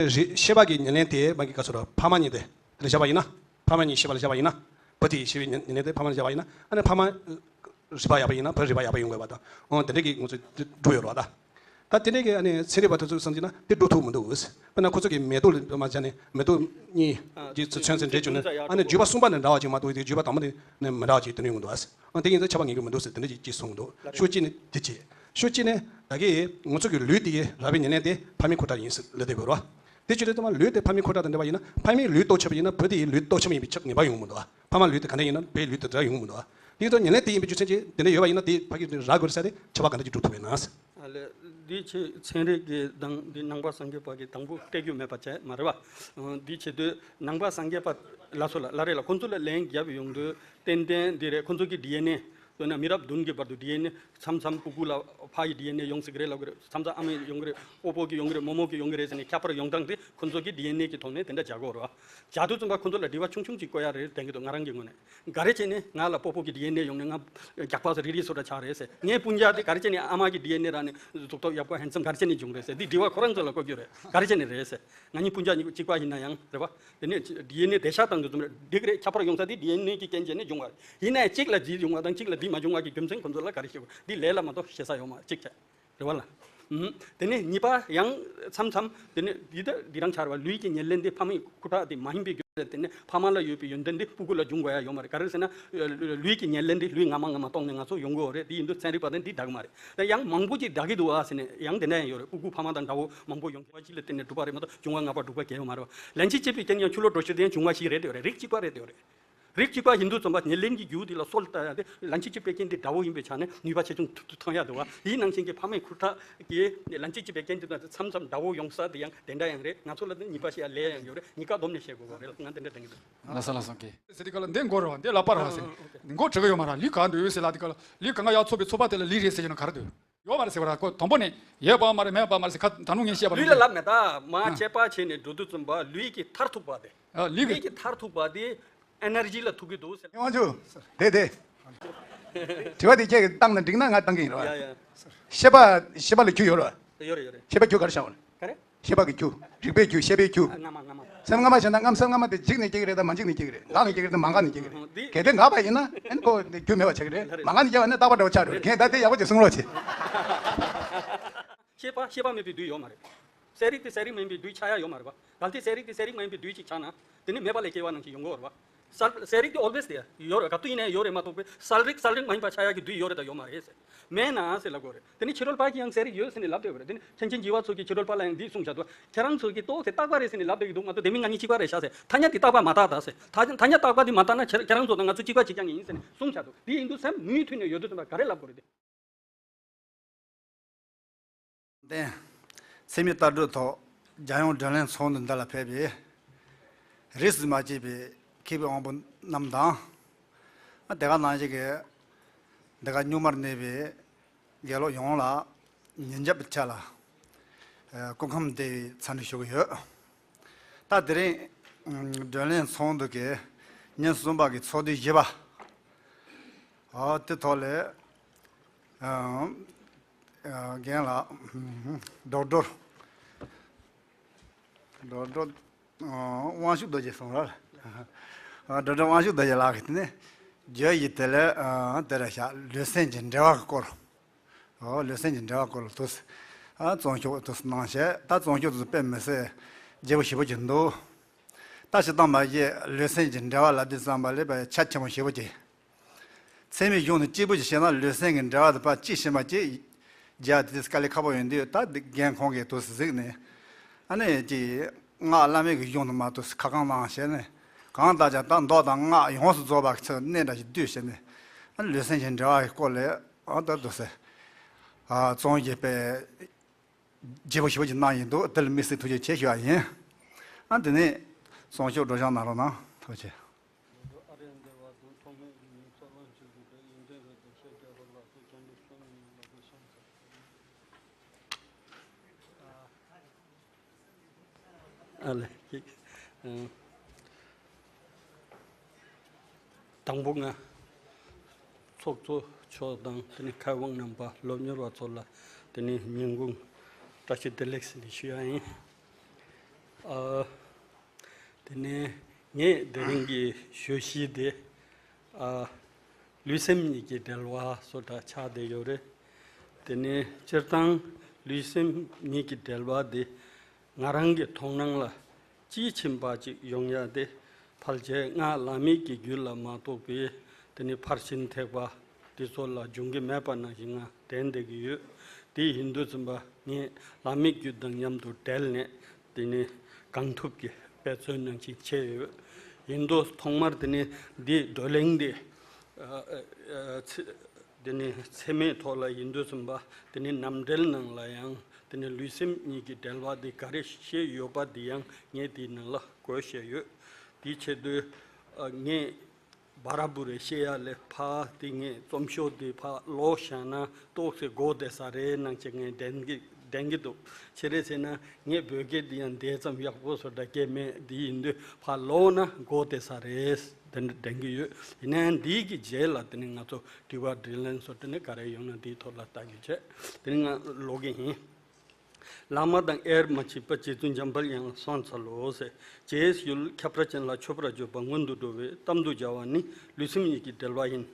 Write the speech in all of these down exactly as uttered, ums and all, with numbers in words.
རེད། ཤེས་པ་གི་ཉེར་ལེན་དེ་མ་གི་ག་ཚོད་ར་ཕ་མ་གཉིས་དེ་དེ་ལ་བཞག་པ་ཡིན་ན། ཕ་མ་གཉིས་ཤེས་པ་ལ་བཞག་པ་ཡིན་ན། བུ་དེ་ཡི་ཤེས་པའི་ཉེར་ཉེར་ལེན་དེ་ཕ་མ་ལ་བཞག་པ་ཡིན་ན། ཨ་ནི་ཕ་མ་རིག་པ་ཡག་པོ་ཡིན་ན་བུ་རིག་པ་ཡག་པོ་ཡོང་དགོས་པ་དང་། འོ་དེ་འདྲས་ཀྱི་ང་ཚོས་འགྲུབ་ཡོད་རེད་བ་ད། ད་དེ་འདྲས་ཀྱི་ཨ་ནི་ཚན་རིག་པ་དེ་ཚོས་བསམ་གྱི་ན་དེ་འགྲུབ་ཐུབ་མི་འདུག་དཔེར་ན་ཁོ་ཚོ་གི་མེ་ཏོག་ལ་མ་བྱས་ནས་མེ་ཏོག་གཉིས་ཀྱི་ཚོད་ཚོད་ཚོད་འདྲེས་བྱུང་ནས། ཨ་ནི་བརྗོད་པ་གསུམ་པ་ནས་འདྲ་བ་ཅིག་མ་གཏོགས་བརྗོད་པ་དང་པོ་ནས་མི་འདྲ་བ་ཅིག་དེ་འདྲས་ཡོང་གི་འདུག་བ། ཨ་དེ་ཡིན་ཙང་ཁྱབ་པ་ངེས་ཀྱི་མི་འདུག་ཟེར་དེ་འདྲ་ཅིག་ཅིག་གསུངས་འདུག་ཤོག་གཅིག་ནས་དེ་བྱས། ཤོག་གཅིག་ནས་ད་གི་ང་ཚོ་གི་ལུས་དེ་ཡི་རགས་པའི་ཉེར་ལེན་དེ་ཕ་མའི་ཁུ་ཁྲག་ཡིན་ཟེར་ལབ་བསྡད་ཡོད་རེད་བ། དེ་བྱེད་དུས་ཙམ་པ་ལུས་དེ་ཕ་མའི་ཁུ་ཁྲག་དང་འདྲ་བ་ཡིན་ན། ཕ་མའི་ལུས་ལྟོ་ཆགས་པ་ཡིན་ན་བུ་དེ་ཡི་ལུས་ལྟོ་ཆགས་པ་ཡིན་པའི་ཁྱབ་ངེས་པ་ཡོང་མི་འདུག་བ། ཕ་མ་ལུས་དེ་ག་འདྲ་ཡིན་ན་བུའི་ལུས་དེ་འདྲ་ཡོང་མི་འདུག་བ། དེ་ཡིན་ཙང་ཉེར་ལེན་དེ་ཡིན་པའི་རྒྱུ་མཚན་གྱིས་དེ་འདྲ་ཡོད་པ་ཡིན་ན་དེ་ཕ་གི་རགས་དགོས་ས་དེ་ཁྱབ་པ་ག་འདྲ་ཅིག་འགྲུབ་ཐུབ་པ་ཡིན་ན། ཨ་ལས། འདི་ཆེ་ཚན་རིག་གི་དང་འདི་ནང་པ་སངས་རྒྱས་པ་གི་དང་པོ་སྤྲད་རྒྱུ་མེད་པ་བྱས་མ་རེད་བ། འདི་བྱེད་དུས་ནང་པ་སངས་རྒྱས་པ་ལ་སོགས་ལ་ལ་རེད་ལ་ཁོང་ཚོ་ལ་ལན་རྒྱབ་ཡོང་དུས་ཏན་ཏན་འདི་རེད། ཁོང་ཚོ་གི་ཌི་ཨེན་ཨེ། དཔེར་ན་མི་རབས་བདུན་གྱི་བར་དུ་ཌི་ཨེན་ཨེ་མཚམས་མཚམས་ཕྲུ་གུ་ལ་ཕ་ཡི་ཌི་ཨེན་ཨེ་ཡོང་སྲིད་ཀྱི་རེད་ལབ་ཀྱི་རེད། མཚམས་མཚམས་ཨ་མའི་ཡོང་གི་རེད། སྤོ་བོ་གི་ཡོང་གི་རེད། རྨོ་མོ་གི་ཡོང་གི་རེད་ཟེར་ནས་ཁྱད་པར་ཡོང་སྟངས་དེ་ཁོང་ཚོ་གི་ཌི་ཨེན་ཨེ་གི་ཐོག་ནས་དེ་འདྲ་བྱ་དགོས་རེད་བ། བྱ་དུས་ཙམ་པ་ཁོང་ཚོ་ལ་དྲི་བ་ཆུང་ཆུང་ཅིག་བཀོད་ཡ་རེད་དྲན་གྱི་འདུག་ང་རང་གི་ངོས་ནས། ག་རེ་བྱས་ནས་ང་ལ་སྤོ་བོ་གི་ཌི་ཨེན་ཨེ་ཡོང་ནས་ང་རྒྱགས་པ་ཟེར་རིལ་རིལ་བཟོ་འདྲ་ཆགས་རེད་ཟེར། ངའི་སྤུན་ཀྱག་དེ་ག་རེ་བྱས་ནས་ཨ་མ་གི་ཌི་ཨེན་ཨེ་རག་ནས་གཟུགས་སྟོབས་ཡག་པོ་ཧན་སམ་ག་རེ་བྱས་ནས་བྱུང་རེད་ཟེར། འདི་དྲི་བ་ཁོ་རང་ཚོ་ལ་བཀོད་རྒྱུ་རེད། ག་རེ་བྱས་ནས་རེད་ཟེར། ང་གཉིས་སྤུན་ཀྱག་གཉིས་གཅིག་པ་ཡིན་ན་ཡང་རེད་བ། དེ་ནས་ཌི་ཨེན་ཨེ་བདེ་ཤ་བཏང་དུས་ཙམ་རེད་འགྲིག་རེད། ཁྱད་པར་ཡོང་ས་དེ་ཌི་ཨེན་ཨེ་གི་རྐྱེན་བྱས་ནས་བྱུང་བ་རེད། ཡིན་ནའི་གཅིག་ལ་འདི་བྱུང་བ་དང་གཅིག་ལ་འདི་མ་བྱུང་བ་གི་རྒྱུ་མཚན་ཁོང་ཚོ་ལ་ག་རེ་ཤེས་དགོས། འདི་ལས་སླ་མ་གཏོགས་ཤེས་ས་ཡོད་མ་རེད་གཅིག་བྱས། རེད་བ་ལ། ཨུམ། དེ་ནས་གཉིས་པ་ཡང་མཚམས་མཚམས་དེ་ནས་འདི་ལྟ་འདི་རང་ཆགས་རེད་བ། ལུས་ཀྱི་ཉེར་ལེན་འདི་ཕ་མའི་ཁུ་ཁྲག་དེ་མ་ཡིན་པའི་རྒྱུ་མཚན་དེ་ནས་ཕ་མ་ལ་ཡོད་པའི་ཡོན་ཏན་འདི་སྤུ་གུ་ལ་འབྱུང་དགོས་ཡ་ཡོད་མ་རེད། ག་རེ་ཟེར་ན་ལུས་ཀྱི་ཉེར་ལེན་འདི་ལུས་སྔ་མ་སྔ་མ་གཏོང་ནས་ང་ཚོ་ཡོང་གི་ཡོད་རེད། འདི་ཡིན་དུས་ཚན་རིག་པ་དང་འདི་འདྲ་གི་མ་རེད། ད་ཡང་མང་པོ་ཅིག་འདྲ་གི་འདུག་ཨ་ཟེར་ནས་ཡང་དེ་འདྲ་ཡང་ཡོད་རེད། སྤུ་གུ་ཕ་མ་དང་འདྲ་བོ་མང་པོ་ཡོང་གི་བ་གཅིག་ལ་བརྟེན་ནས་གྲུབ་པ་རེད་མ་གཏོགས་འབྱུང་བ་ལྔ་པ་དྲུག་པ་གང་ཡང་མ་རེད་བ། ལན་གཅིག་བྱས་པའི་རྐྱེན་ཡང་ཆུ་ལོག་འགྲོ་ཤུལ་དེ་ཡང་འབྱུང་བ་ཞིག་རེད་དེ་རེད། རིགས་གཅིག་པ་རེད་དེ་རེད། རིགས་གཅིག་པ་ཡིན་དུས་ཙམ་པ་ཉེར་ལེན་གྱི་རྒྱུ་དེ་ལ་སྲོལ་བཏབ་ཡ་དེ་ལན་གཅིག་གཅིག་པའི་རྐྱེན་དེ་འདྲ་བོ་ཡིན་པའི་ཆ་ནས་ནུས་པ་ཆེ་ཆུང་ཐུབ་ཐུབ་ཐང་ཡ་འདུག་བ། དེའི་ནང་བཞིན་གྱི་ཕ་མའི་ཁུ་ཁྲག་གི་ལན་གཅིག་གཅིག་པའི་རྐྱེན་དེ་དང་མཚམས་མཚམས་འདྲ་བོ་ཡོང་ས་དེ་ཡང་དེ་འདྲ་ཡང་རེད། ང་ཚོ་ལ་དེ་ནུས་པ་ཞིག་ཡ་ལས་ཡང་ཡོད་རེད། གཉིས་ཀ་བསྡོམས་ནས་བཤད་དགོས་པ་རེད། ང་དེ་འདྲ་དྲན་གྱི་འདུག་ལགས་སོ་ལགས་སོ། ཀྱེ། ཟེར་དུས་སྐབས་ལ་འདི་མགོ་རེད་བ། འདི་ལག་པ་རེད་བ་ཟེར། ཨ། ཨ། མགོ་དྲི་གི་ཡོད་མ་རེད། ལུས་གང་འདུག་ཟེར་ལབ་དུས་སྐབས་ལ་ལུས་གང་ག་ཡར་ཚུགས་པའི་ཚུགས་པ་དེ་ལ་ལུས་རེད་ཟེར་གྱི་ན་ག་རེ་འདུག་ཡོད་མ་རེད་ཟེར་བ་ར། ཁོ་དང་པོ་ནས་ཡོད་པ་མ་རེད། མེད་པ་མ་རེད་ཟེར། ཁ་ད་ནུ་ངས་བཤད་པ་ལུས་ལ་ལབ་མེད་ད། མ་ཨ། དཔྱད་པ་བྱས་ནས་འགྲོ་དུས་ཙམ་པ་ལུས་ཀྱི་མཐར་ཐུག་པ་དེ། ཨ། ལུས་ཀྱི། ལུས་ཀྱི་མཐར་ཐུག་པ་དེ་ཨེ་ནར་ཇི་ལ་ཐུག་གི་འདུག་ཟེར། ཡོང་ཆུ། དེ་དེ། དྲི་བ་དེ་ཁྱེད་ཀྱིས་བཏང་ན་འགྲིག་ན་ང་བཏང་གི་ཡིན་ར། ཡ་ཡ། ཤེས་པ་ཤེས་པ་ལ་རྒྱུ་ཡོད་ར། ཡོད་རེད་ཡོད་རེད། ཤེས་པ་རྒྱུ་ག་རེ་བྱ་བ་རེད། ག་རེ། ཤེས་པ་གི་རྒྱུ། རིག་པའི་རྒྱུ། ཤེས་པའི་རྒྱུ། ཨ། སྔ་མ་སྔ་མ། སེམས་སྔ་མ་བྱས་ན་སྔ་མ་སེམས་སྔ་མ་དེ་འཇིགས་ནས་སྐྱེ་གི་རེད་དམ་མ་འཇིགས་ནས་སྐྱེ་གི་རེད། འགག་ནས་སྐྱེ་གི་རེད་དམ་མ་འགག་ནས་སྐྱེ་གི་རེད། ཨ། འདི། གལ་ཏེ་འགག་པ་ཡིན་ན་ཨ་ནི་ཁོ་རྒྱུ་མེད་པ་ཆགས་ཀྱི་རེད། ལགས་རེད། མ་འགག་ནས་སྐྱེ་བ་ནི་རྟག་པར་འདྲ་བོ་ཆགས་འགྲོ། ངས་ད་དེ་ཡག་པོ་ཅིག་གསུང་རོགས་བྱེད། ཤེས་པ་ཤེས་པ་མེད་པའི་དུས་ཡོད་མ་རེད། གསལ་རིག་དེ་གསལ་རིག་མ་ཡིན་པའི་དུས་ཆགས་ཡ་ཡོད་མ་རེད་པ། གལ་ཏེ་གསལ་རིག་དེ་གསལ་རིག་མ་ཡིན་པའི་དུས་ཅིག་ཆགས་ན། དེ་ནི་མེད་པ་ལས་སྐྱེ་བ་ནང་བཞིན་ཡོང་གི་ཡོད་རེད་པ། གསལ་གསལ་རིག་དེ་always there ཡོད་རེད། ག་དུས་ཡིན་ནའི་ཡོད་རེད་མ་གཏོགས་པའི་གསལ་རིག་གསལ་རིག་མ་ཡིན་པ་ཆགས་ཡག་གི་དུས་ཡོད་རེད་དང་ཡོད་མ་རེད་ཟེར། མེད་ན་ཟེར་ལབ་དགོས་རེད། དེ་ནི་ཕྱི་རོལ་པ་གིས་ཡང་གསལ་རིག་ཡོད་ཟེར་ནས་ལབ་བསྡད་ཡོད་རེད། དེ་ནི་མཁན་ཆེན་ཞི་བ་འཚོ་གིས་ཕྱི་རོལ་པ་ལ་ཡང་འདི་གསུངས་བཞག་འདུག་ཁྱེད་རང་ཚོ་གིས་ཏོག་ཙམ་རྟག་པ་རེད་ཟེར་ནས་ལབ་བསྡད་ཀྱི་འདུག་མ་གཏོགས་དེ་མིན་ང་གཉིས་གཅིག་པ་རེད་ཤག་ཟེར། ཐ་སྙད་དེ་རྟག་པ་མ་བཏགས་དང་ཟེར། ཐ་ཐ་སྙད་རྟག་པ་དེ་མ་བཏགས་ན་ཁྱེད་ཁྱེད་རང་ཚོ་དང་ང་ཚོ་གཅིག་པ་གཅིག་རྐྱང་ཡིན་ཟེར་ནས་གསུངས་བཞག་འདུག་དེ་ཡིན་དུས་སེམས་མུ་མཐུད་ནས་ཡོད་དུས་ཙམ་པ་ག་རེ་ལབ་དགོས་རེད་དེ། བརྟེན། མཚན་སྨད་ལྟ་གྲུབ་ཐོག་རྒྱལ་ཡོངས་བགྲོ་གླེང་ཚོགས་འདུ་འདི་ལ་ཕེབས་པའི་རིས་སུ་མ་ཆད་པའི་མཁས་པའི་དབང་པོ་རྣམས་དང་། དེ་ག་ནང་བཞིན་གྱི་འདི་ག་གཉུག་མར་གནས་པའི་དགེ་སློབ་ཡོངས་ལ་ཉིན་རྒྱབ་ཀྱི་ཆ་ལ་སྐུ་ཁམས་བདེ་བའི་འཚམས་འདྲི་ཞུ་གི་ཡོད། ད་དེ་རིང་བགྲོ་གླེང་ཚོགས་འདུ་གི་ཉིན་གསུམ་པ་གི་ཚོགས་དུས་བཞི་པ། ཨ། དེ་ཐོག་ལས། ཨ། ཨ། རྒན་ལགས། ཌོག་ཊར། ཌོག་ཊར། ཨ། དབང་ཕྱུག་རྡོ་རྗེ་གསུང་ར། ཨ། ཌོག་ཊར་དབང་ཕྱུག་རྡོ་རྗེ་ལགས་ཀྱིས་དེ་ནས་བརྗོད་གཞི་དེ་ལས། ཨ། དེ་རེད་ཤག་ལུས་སེམས་ཀྱི་འབྲེལ་བ་གི་སྐོར། ཨོ། ལུས་སེམས་ཀྱི་འབྲེལ་བ་སྐོར་ལ་དུས། ཨ། རྩོམ་ཤོག་དུས་གནང་བྱས། ད་རྩོམ་ཤོག་དུས་དཔེ་མི་སྲིད་རྒྱས་པོ་ཞེ་པོ་ཅིག་འདུག་ད་སྤྱིར་བཏང་མ་གཞི་ལུས་སེམས་ཀྱི་འབྲེལ་བ་ལབ་དུས་ཙམ་པ་ལས་པའི་ཆ་ཆེན་པོ་ཞེ་པོ་ཅིག་ཚད་མའི་གཞུང་དང་གཅིག་པུ་ཞིག་བཤད་ན་ལུས་སེམས་ཀྱི་འབྲེལ་བ་དེ་ཕར་གཅིག་ཕྱིན་པ་གཅིག་རྒྱ་དེ་དཀའ་ལས་ཁག་པོ་ཡོང་དུས། ད་འདི་རྒན་ཁོང་གིས་དུས་གཟིགས་ནས། ཨ་ནི་ཅིག་སྔགས་བླ་མེད་ཀྱི་གཞུང་དུ་མ་དུས་ཁ་བསྐང་གནང་བྱས་ནས། གང་ལྟར་ཀྱང་ད་མདོ་དང་སྔགས་ཡོངས་སུ་རྫོགས་པ་གི་ཚུལ་གནད་འདྲ་ཞིག་བསྡུས་བྱས་ནས། ཨ་ནི་ལུས་སེམས་ཀྱི་འབྲེལ་བ་གི་སྐོར་ལ། ཨ། ད་དུས་ཟེར། ཨ། རྩོམ་ཡིག་དཔེ་རྒྱས་པོ་ཞེ་པོ་ཅིག་གནང་ཡིན་འདུག་དེ་ལ་དམིགས་བསལ་ཐུགས་རྗེ་ཆེ་ཞུ་བ་ཡིན། ཨ། དེ་ནས་རྩོམ་ཤོག་སྒྲོག་སྦྱང་གནང་རོགས་གནང་། ཐུགས་རྗེ་ཆེ། ཨ་ལས། ཨ། དང་པོ་ང་ཚོགས་གཙོ་མཆོག་དང་དེ་ནས་མཁས་དབང་རྣམ་པ་སློབ་གཉེར་བ་ཚོ་ལ་དེ་ནས་ཉིན་གུང་བཀྲ་ཤིས་བདེ་ལེགས་ཟེར་ནས་ཞུ་ཡ་ཡིན། ཨ། དེ་ནས་ངས་དེ་རིང་གི་བརྗོད་གཞི་དེ། ཨ། ལུས་སེམས་གཉིས་ཀྱི་འབྲེལ་བ་སོགས་ད་ཆགས་བསྡད་ཡོད་རེད། དེ་ནས་སྤྱིར་བཏང་ལུས་སེམས་གཉིས་ཀྱི་འབྲེལ་བ་དེ་ང་རང་གི་མཐོང་སྣང་ལ་དཔྱིས་ཕྱིན་པ་ཅིག་ཡོང་ཡ་དེ། ཕལ་ཆེར་སྔར་བླ་མེད་ཀྱི་རྒྱུད་ལ་མ་གཏོགས་པའི་དེ་ནི་ཕར་ཕྱིན་ཐེག་པ་དེ་ཚོ་ལ་འབྱུང་གི་མེད་པ་ནང་བཞིན་ང་དྲན་བསྡད་ཀྱི་ཡོད། དེ་ཡིན་དུས་ཙམ་པ་ངས་བླ་མེད་རྒྱུད་དང་མཉམ་དུ་འབྲེལ་ནས་དེ་ནི་གང་ཐུབ་ཀྱིས་འབད་བརྩོན་ནང་བཞིན་བྱས་ཡོད། ཡིན་དུས་ཐོག་མར་དེ་ནི་འདིའི་བགྲོ་གླེང་འདི། ཨ། ཨ། ཨ། ཚེ། དེ་ནི་ཚད་མའི་ཐོག་ལ་ཡིན་དུས་ཙམ་པ་དེ་ནི་རྣམ་འགྲེལ་ནང་ལ་ཡང་དེ་ནི་ལུས་སེམས་གཉིས་ཀྱི་འབྲེལ་བ་འདི་ག་རེ་བཤད་ཡོད་པ་འདི་ཡང་ངས་དེའི་ནང་ལ་འགོད་བཞག་ཡོད། དེའི་ཆེད་དུ། ཨ། ངས་བ་ར་བུ་རེ་བཤད་ཡ་ལས་ཕ་དེ་ངས་རྩོམ་ཤོག་འདི་ཕ་ཀློག་བཞག་ན་ཏོག་ཙེ་གོ་བདེ་ས་རེད་ནང་བཞིན་ངས་དྲན་གི་དྲན་གི་འདུག་ཅི་རེད་ཟེར་ན་ངས་བོད་སྐད་འདི་ཡང་དེ་ཙམ་ཡག་པོ་བཟོ་འདྲ་སྐད་མེད། འདི་ཡིན་དུས་ཕ་ཀློག་ན་གོ་བདེ་ས་རེད། དེ་འདྲ་དྲན་གྱི་ཡོད། ཡིན་ནའང་འདིའི་གི་རྗེས་ལ་དེ་ནི་ང་ཚོ་དྲི་བ་དྲིས་ལན་སོགས་དེ་ནི་ག་རེ་ཡོང་ན་དེའི་ཐོག་ལ་ལྟ་རྒྱུ་བྱས། དེ་ནི་ང་ཀློག་གི་ཡིན། བླ་མ་དང་དབྱེར་མ་མཆིས་པ་རྗེ་བཙུན་འཇམ་དཔལ་དབྱངས་སོང་ཚར་ལོ་ཟེར། རྗེས་སུ་ཡུལ་ཁྱབ་བདག་ཅན་ལ་མཆོད་པར་བརྗོད་པ་སྔོན་དུ་འགྲོ་བའི་གཏམ་དུ་སྦྱར་བ་ནི་ལུས་སེམས་གཉིས་ཀྱི་འབྲེལ་བ་ཡིན།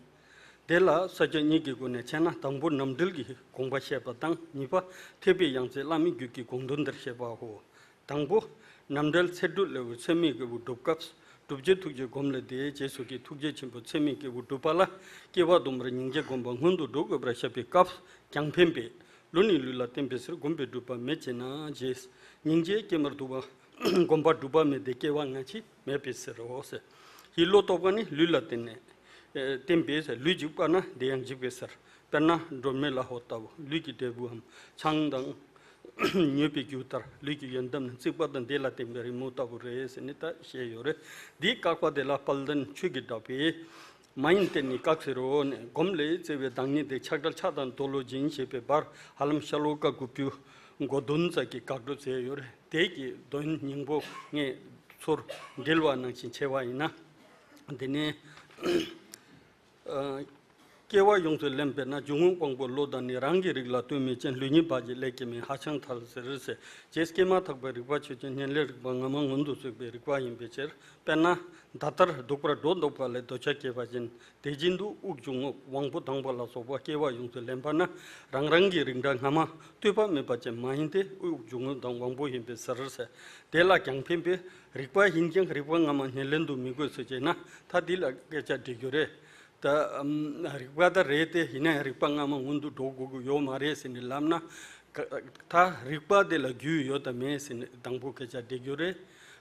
དེ་ལ་ས་བཅད་གཉིས་ཀྱི་སྒོ་ནས་འཆད་ན་དང་པོ་རྣམ་འགྲེལ་གྱི་དགོངས་པ་བཤད་པ་དང་གཉིས་པ་ཐེག་པའི་ཡང་རྩེ་བླ་མེད་རྒྱུད་ཀྱི་དགོངས་དོན་འདིར་བཤད་པའོ། དང་པོ། རྣམ་འགྲེལ་ཚེ་སྒྲུབ་ལེའུར་ཚད་མའི་སྐྱེས་བུ་སྒྲུབ་སྐབས་སྒྲུབ་བྱེད་ཐུགས་རྗེ་སྒོམ་ལས་འདས་རྗེས་སུ་སྐྱེས་ཐུགས་རྗེ་ཆེན་པོ་ཚད་མའི་སྐྱེས་བུ་སྒྲུབ་པ་ལ་སྐྱེ་བ་སྡོམ་པར་སྙིང་རྗེ་སྒོམ་པ་སྔོན་དུ་འགྲོ་དགོས་པར་བཤད་པའི་སྐབས་ཀྱང་ཕན་པས། བློ་ནི་ལུས་ལ་བརྟེན་པའི་ཕྱིར། སྒོམ་པས་སྒྲུབ་པ་མེད་ཅེ་ན། རྗེས་སྙིང་རྗེས་སྐྱེ་མར་ཐུབ་པ། སྒོམ་པ་སྒྲུབ་པ་མེད་དེ་སྐྱེ་བ་སྔ་ཕྱི་མེད་པའི་ཕྱིར་རོ་ཟེར། ཡིད་བློ་རྟོག་པ་ནི་ལུས་ལ་བརྟེན་ནས། ཨེ། བརྟེན་པས་ལུས་འཇིག་པ་ན་དེ་ཡང་འཇིག་པའི་ཕྱིར། དཔེར་ན་སྒྲོན་མེ་ལ་ཧོ་ལྟ་བུ་ལུས་ཀྱི་འབྲས་བུའམ་ཆང་དང་། མྱོས་པའི་རྒྱུ་ལྟར་ལུས་ཀྱི་ཡོན་ཏན་ནི་རྩིག་པ་དང་དེ་ལ་བརྟེན་པའི་རི་མོ་ལྟ་བུ་རེད་ཟེར་ནས་ད་བཤད་ཡོད་རེད། འདིའི་བཀག་པ་དེ་ལ་དཔལ་ལྡན་ཆོས་ཀྱི་གྲགས་པས། མ་ཡིན་བརྟེན་ནས་བཀག་ཟེར་རོ་ནས་སྒོམ་ལས་བཙལ་བའི་བདག་ཉིད་དེ་ཆགས་བྲལ་ཕྱག་དང་མདོ་ལུགས་འབྱིན་ཞེས་པའི་བར་ཧ་ལམ་ཤྭ་ལོ་ཀ་དགུ་བཅུ་གོ་བདུན་ཙམ་གྱི་དགག་སྒྲུབ་མཛད་ཡོད་རེད། དེ་གི་དོན་སྙིང་པོ་ངས་ཚུར་འགྲེལ་བ་ནང་བཞིན་བྱས་པ་ཡིན་ན། འདི་ནས། ཨ། སྐྱེ་བ་ཡོངས་སུ་ལེན་པས་ན་འབྱུང་རྔུབ་དབང་པོ་བློ་དང་ནི་རང་གི་རིགས་ལ་ལྟོས་མེད་ཅན་ལུས་ཉིད་པ་གྱི་ལས་སྐྱེ་མིན་ཧ་ཅང་ཐལ་ཟེར་ཟེར། རྗེས་སྐྱེས་མ་ཐག་པའི་རིག་པ་ཆོས་ཅན་སྙན་ལས་རིག་པ་སྔ་མ་སྔོན་དུ་བཙུགས་པའི་རིག་པ་ཡིན་པའི་ཕྱིར། དཔེར་ན་མདའ་ལྟར་ལྡོག་པར་སྒྲོ་འདོགས་པ་ལས་འདོད་ཆགས་སྐྱེས་པ་བཞིན། དེ་བཞིན་དུ་དབུགས་འབྱུང་རྔུབ་དབང་པོ་དང་པོ་ལ་སོགས་པ་སྐྱེ་བ་ཡོངས་སུ་ལེན་པ་ན་རང་རང་གི་རིགས་འདྲ་སྔ་མ་ལྟོས་པ་མེད་པ་ཅན་མ་ཡིན་ཏེ་དབུགས་འབྱུང་རྔུབ་དང་དབང་པོ་ཡིན་པའི་ཕྱིར་ཟེར། དེ་ལ་ཀྱང་ཕན་པས་རིག་པ་ཡིན་ཀྱང་རིག་པ་སྔ་མ་ཉེར་ལེན་དུ་མི་དགོས་ཟེར་བྱས་ན་ད་འདི་ལ་སྐད་ཆ་འགྲིག་རྒྱུ་རེད། ད་ཨམ་རིག་པ་ད་རེད་དེ་ཡིན་ན་ཡང་རིག་པ་སྔ་མ་སྔོན་དུ་འགྲོ་དགོས་ཀྱི་ཡོད་མ་རེད་ཟེར་ནས་ལབ་ན། ད་རིག་པ་དེ་ལ་རྒྱུས་ཡོད་དམ་མེད་ཟེར་ནས་དང་པོ་སྐད་ཆ་འགྲིག་རྒྱུ་རེད།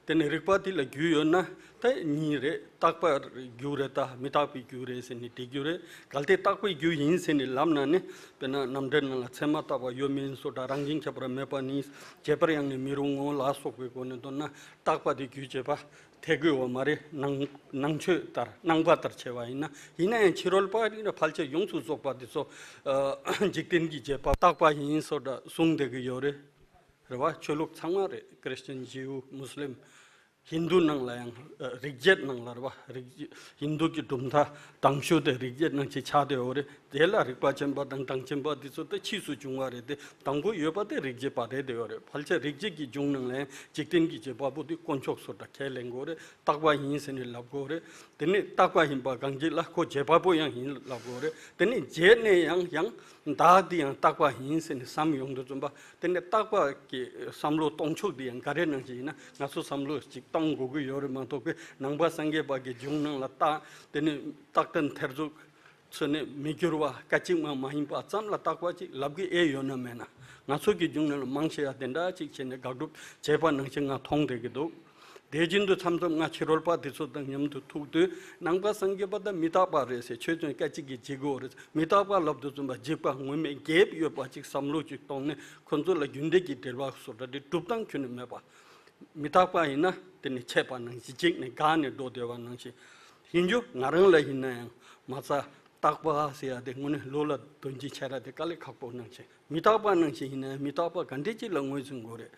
དེ་ནས་རིག་པ་དེ་ལ་རྒྱུས་ཡོད་ན་ད་གཉིས་རེད། རྟག་པའི་རྒྱུ་རེད་ད་མི་རྟག་པའི་རྒྱུ་རེད་ཟེར་ནས་འགྲིག་རྒྱུ་རེད། གལ་ཏེ་རྟག་པའི་རྒྱུ་ཡིན་ཟེར་ནས་ལབ་ན་ནི་དཔེར་ན་རྣམ་འགྲེལ་ནང་ལ་ཚད་མ་རྟག་པ་ཡོད་མིན་སོགས་དང་རང་བཞིན་ཁྱད་པར་མེད་པ་ནི་བྱས་པར་ཡང་ནི་མི་རུང་ངོ་ལ་སོགས་པའི་སྒོ་ནས་མདོར་ན་རྟག་པ་དེ་རྒྱུ་བྱེད་པ། དེ་དགོས་པ་མ་རེད། ནང་ནང་ཆོས་ལྟར་སྣང་བ་ལྟར་བྱས་པ་ཡིན་ན། ཡིན་ན་ཡང་ཕྱི་རོལ་པ་རིགས་ལ་ཕལ་ཆེར་ཡོངས་སུ་རྫོགས་པ་དེ་ཚོ་ཨ་འཇིག་རྟེན་གྱི་བྱེད་པ་རྟག་པ་ཡིན་སོགས་འདྲ་གསུངས་བསྡད་ཀྱི་ཡོད་རེད། རེད་བ། ཆོས་ལུགས་ཚང་མ་རེད། ཁྲིས་ཅན། ཇིའུ། མུ་སི་ལིམ། ཧིན་རྡུ་ནང་ལ་ཡང་ཨ་རིག་བྱེད་ནང་ལ་རེད་བ། རིག་ཧིན་རྡུ་གི་གྲུབ་མཐའ་དང་ཤོས་དེ་རིག་བྱེད་ནང་ཆེ་ཆགས་བསྡད་ཡོད་རེད། དེ་ལ་རིག་པ་ཅན་པ་དང་གྲངས་ཅན་པ་འདི་ཚོ་ད་ཕྱིས་སུ་བྱུང་བ་རེད་དེ། དང་པོ་ཡོད་པ་དེ་རིག་བྱེད་པ་རེད་བསྡད་ཡོད་རེད། ཕལ་ཆེར་རིག་བྱེད་ཀྱི་འབྱུང་ནང་ལ་ཡང་འཇིག་རྟེན་གྱི་བྱེད་པ་པོ་དེ་དཀོན་མཆོག་ཚོ་འདྲ་ཁས་ལེན་དགོས་རེད། རྟག་པ་ཡིན་ཟེར་ནས་ལབ་དགོས་རེད། དེ་ནས་རྟག་པ་ཡིན་པ་གང་ཅི་ལ་ཁོ་བྱེད་པ་པོ་ཡང་ཡིན་ལབ་དགོས་རེད། དེ་ནས་རྗེས་ནས་ཡང་ཡང་བདག་འདི་ཡང་རྟག་པ་ཡིན་ཟེར་ནས་བསམ་ཡོང་དུས་ཙམ་པ། དེ་ནས་རྟག་པ་གི་བསམ་བློ་གཏོང་ཕྱོགས་འདི་ཡང་ག་རེ་ནང་བཞིན་ཡིན་ན་ང་ཚོ་བསམ་བློ་ཅིག་གཏོང་དགོས་ཀྱི་ཡོད་རེད་མ་གཏོགས་པའི་ནང་པ་སངས་རྒྱས་པ་གི་འབྱུང་གནས་ལ་རྟག་དེ་ནས་རྟག་བརྟན་ཐེར་ཟུག་ཚུལ་ནས་མི་འགྱུར་བ་སྐད་ཅིག་མ་མ་ཡིན་པ་ཙམ་ལ་རྟག་པ་ཅིག་ལབ་གི་ཨེ་ཡོད་ན་མེད་ན། ང་ཚོ་གི་འབྱུང་གནས་ལ་མང་ཆེ་བ་དེ་འདྲ་ཅིག་བྱས་ནས་དགག་སྒྲུབ་བྱས་པ་ནང་བཞིན་ང་མཐོང་བསྡད་ཀྱི་འདུག་དེ་བཞིན་དུ་མཚམས་མཚམས་ང་ཕྱི་རོལ་པ་དེ་ཚོ་དང་མཉམ་དུ་ཐུག་དུས་ནང་པ་སངས་རྒྱས་པ་དང་མི་རྟག་པ་རེད་ཟེར། ཆོས་ཅན་སྐད་ཅིག་གིས་འཇིག་གོ་རེད། མི་རྟག་པ་ལབ་དུས་ཙམ་པ་འཇིག་པ་ངོ་མས་རྒྱབ་ཡོད་པ་ཅིག་བསམ་བློ་ཅིག་གཏོང་ནས་ཁོ་ཚོ་ལ་རྒྱུ་འབྲས་ཀྱི་འབྲེལ་བ་སོགས་འདྲ་དེ་སྒྲུབ་སྟངས་ཁྱོན་ནས་མེད་པ། མི་རྟག་པ་ཡིན་ན་དེ་ནི་ཆད་པ་ནང་བཞིན་འཇིག་ནས་འགག་ནས་འགྲོ་བསྡད་པ་ནང་བཞིན། ཡིན་རྒྱུ་ང་རང་ལ་ཡིན་ན་ཡང་མ་རྩ་རྟག་པ་ཟེར་ཡ་དེ་དངོས་གནས་བློ་ལ་འདོན་གྱི་བྱས་ར་དེ་དཀའ་ལས་ཁག་པོ་ནང་བཞིན། མི་རྟག་པ་ནང་བཞིན་ཡིན་ན་མི་རྟག་པ་ག་འདྲས་ཅིག་ལ་ངོས་འཛིན་དགོས་རེད།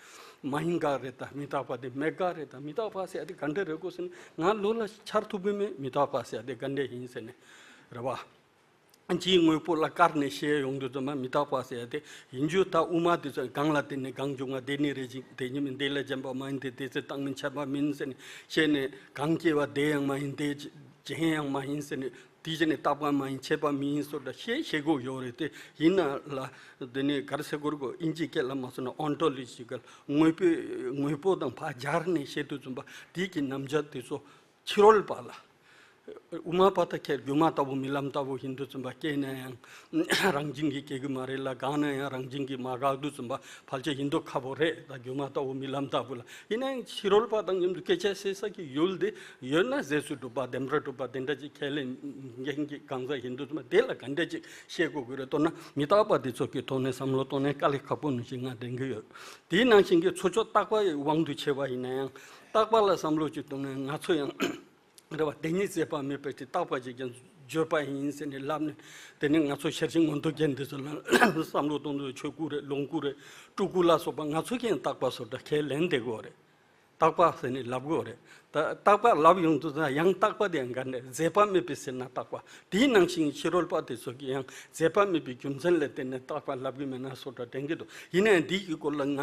མ་ཡིན་ག་རེད་ད། མི་རྟག་པ་དེ་མེད་ག་རེད་ད། མི་རྟག་པ་ཟེར་ཡ་དེ་ག་འདྲས་རེད་གོ་ཟེར་ན་ང་བློ་ལ་འཆར་ཐུབ་ཀྱི་མེད། མི་རྟག་པ་ཟེར་ཡ་དེ་ག་འདྲས་ཡིན་ཟེར་ནས་རེད་བ། ཕྱིའི་དངོས་པོ་ལ་བཀར་ནས་བཤད་ཡོང་དུས་ཙམ་པ་མི་རྟག་པ་ཟེར་ཡ་དེ་ཡིན་རྒྱུ། ད་དབུ་མ་དེ་ཚོ་གང་ལ་བརྟེན་ནས་གང་བྱུང་བ་དེ་ནི་རེ་ཞིག་དེ་ཉིད་མིན་དེ་ལས་གཞན་པ་མ་ཡིན་ཏེ་དེ་ཚེ་བཏང་མིན་ཆད་པ་མིན་ཟེར་ནས་བཤད་ནས། གང་སྐྱེ་བ་དེ་ཡང་མ་ཡིན་ཏེ་གཞན་ཡང་མ་ཡིན་ཟེར་ནས། དེ་བཞིན་ནི་རྟག་པ་མ་ཡིན་ཆད་པ་མིན་སོགས་ད་བཤད་བཤད་དགོས་ཡོད་རེད། དེ་ཡིན་ན་ལ་དེ་ནི་ག་རེ་ཟེར་དགོས་རེད་གོ། ཨིན་ཇིའི་སྐད་ལ་མ་སོང་ན་ཨོན་ཊོ་ལོ་ཇི་ཀལ། དངོས་པོའི་དངོས་པོ་དང་ཕར་སྦྱར་ནས་བཤད་དུས་ཙམ་པ་དེ་གི་རྣམ་གཞག་དེ་ཚོ་ཕྱི་རོལ་པ་ལ། དབུ་མ་པ་ད་ཁྱེད་སྒྱུ་མ་ལྟ་བུ་རྨི་ལམ་ལྟ་བུ་ཡིན་དུས་ཙམ་པ་སྐྱེས་ན་ཡང་རང་བཞིན་གྱིས་སྐྱེ་གི་མ་རེད་ལ། འགག་ན་ཡང་རང་བཞིན་གྱིས་མ་འགག་དུས་ཙམ་པ་ཕལ་ཆེར་ཡིན་མདོག་ཁ་པོ་རེད། ད་སྒྱུ་མ་ལྟ་བུ་རྨི་ལམ་ལྟ་བུ་ལ། ཡིན་ན་ཡང་ཕྱི་རོལ་པ་དང་མཉམ་དུ་སྐད་ཆ་བཤད་ས་ཀྱི་ཡུལ་དེ་ཡོད་ན་རྗེས་སུ་སྒྲུབ་པ་བདེན་པར་གྲུབ་པ་དེ་འདྲ་ཅིག་ཁས་ལེན་མཁན་གྱི་གང་ཟག་ཡིན་དུས་ཙམ་པ་དེ་ལ་ག་འདྲ་ཅིག་བཤད་དགོས་ཀྱི་རེད། མདོར་ན་མི་རྟག་པ་དེ་ཚོ་གི་ཐོག་ནས་བསམ་བློ་གཏོང་ནས་དཀའ་ལས་ཁག་པོ་ནང་བཞིན་ང་དྲན་གྱི་ཡོད། དེའི་ནང་བཞིན་གྱི་ཚུར་ཕྱོགས་རྟག་པའི་དབང་དུ་བྱས་པ་ཡིན་ན་ཡང་རྟག་པ་ལ་བསམ་བློ་ཅིག་གཏོང་ནས་ང་ཚོ་ཡང་རེད་བ། དེ་ཉིད་ཟད་པ་མེད་པའི་དེ་རྟག་པ་ཅིག་ཀྱང་བརྗོད་པ་ཡིན་ཟེར་ནས་ལབ་ནས། དེ་ནས་ང་ཚོ་ཤེར་ཕྱིན་མངོན་རྟོགས་རྒྱན་འདི་ཚོ་ལ་བསམ་བློ་གཏོང་དུས་ཆོས་སྐུ་རེད། ལོངས་སྐུ་རེད། སྤྲུལ་སྐུ་ལ་སོགས་པ་ང་ཚོ་ཀྱང་རྟག་པ་བཟོ་འདྲ་ཁས་ལེན་བསྡད་དགོས་རེད། རྟག་པ་ཟེར་ནས་ལབ་དགོས་རེད། ད་རྟག་པ་ལབ་ཡོང་དུས་ད་ཡང་རྟག་པ་དེ་ཡང་ག་འདྲ། ཟད་པ་མེད་པའི་ཟེར་ན་རྟག་པ། དེའི་ནང་བཞིན་ཕྱི་རོལ་པ་དེ་ཚོ་གིས་ཡང་ཟད་པ་མེད་པའི་རྒྱུ་མཚན་ལ་བརྟེན་ནས་རྟག་པ་ལབ་གི་མེད་ན་སོགས་འདྲ་དྲན་གྱི་འདུག་ཡིན་ནའང་འདི་གི་སྐོར་ལ་ང་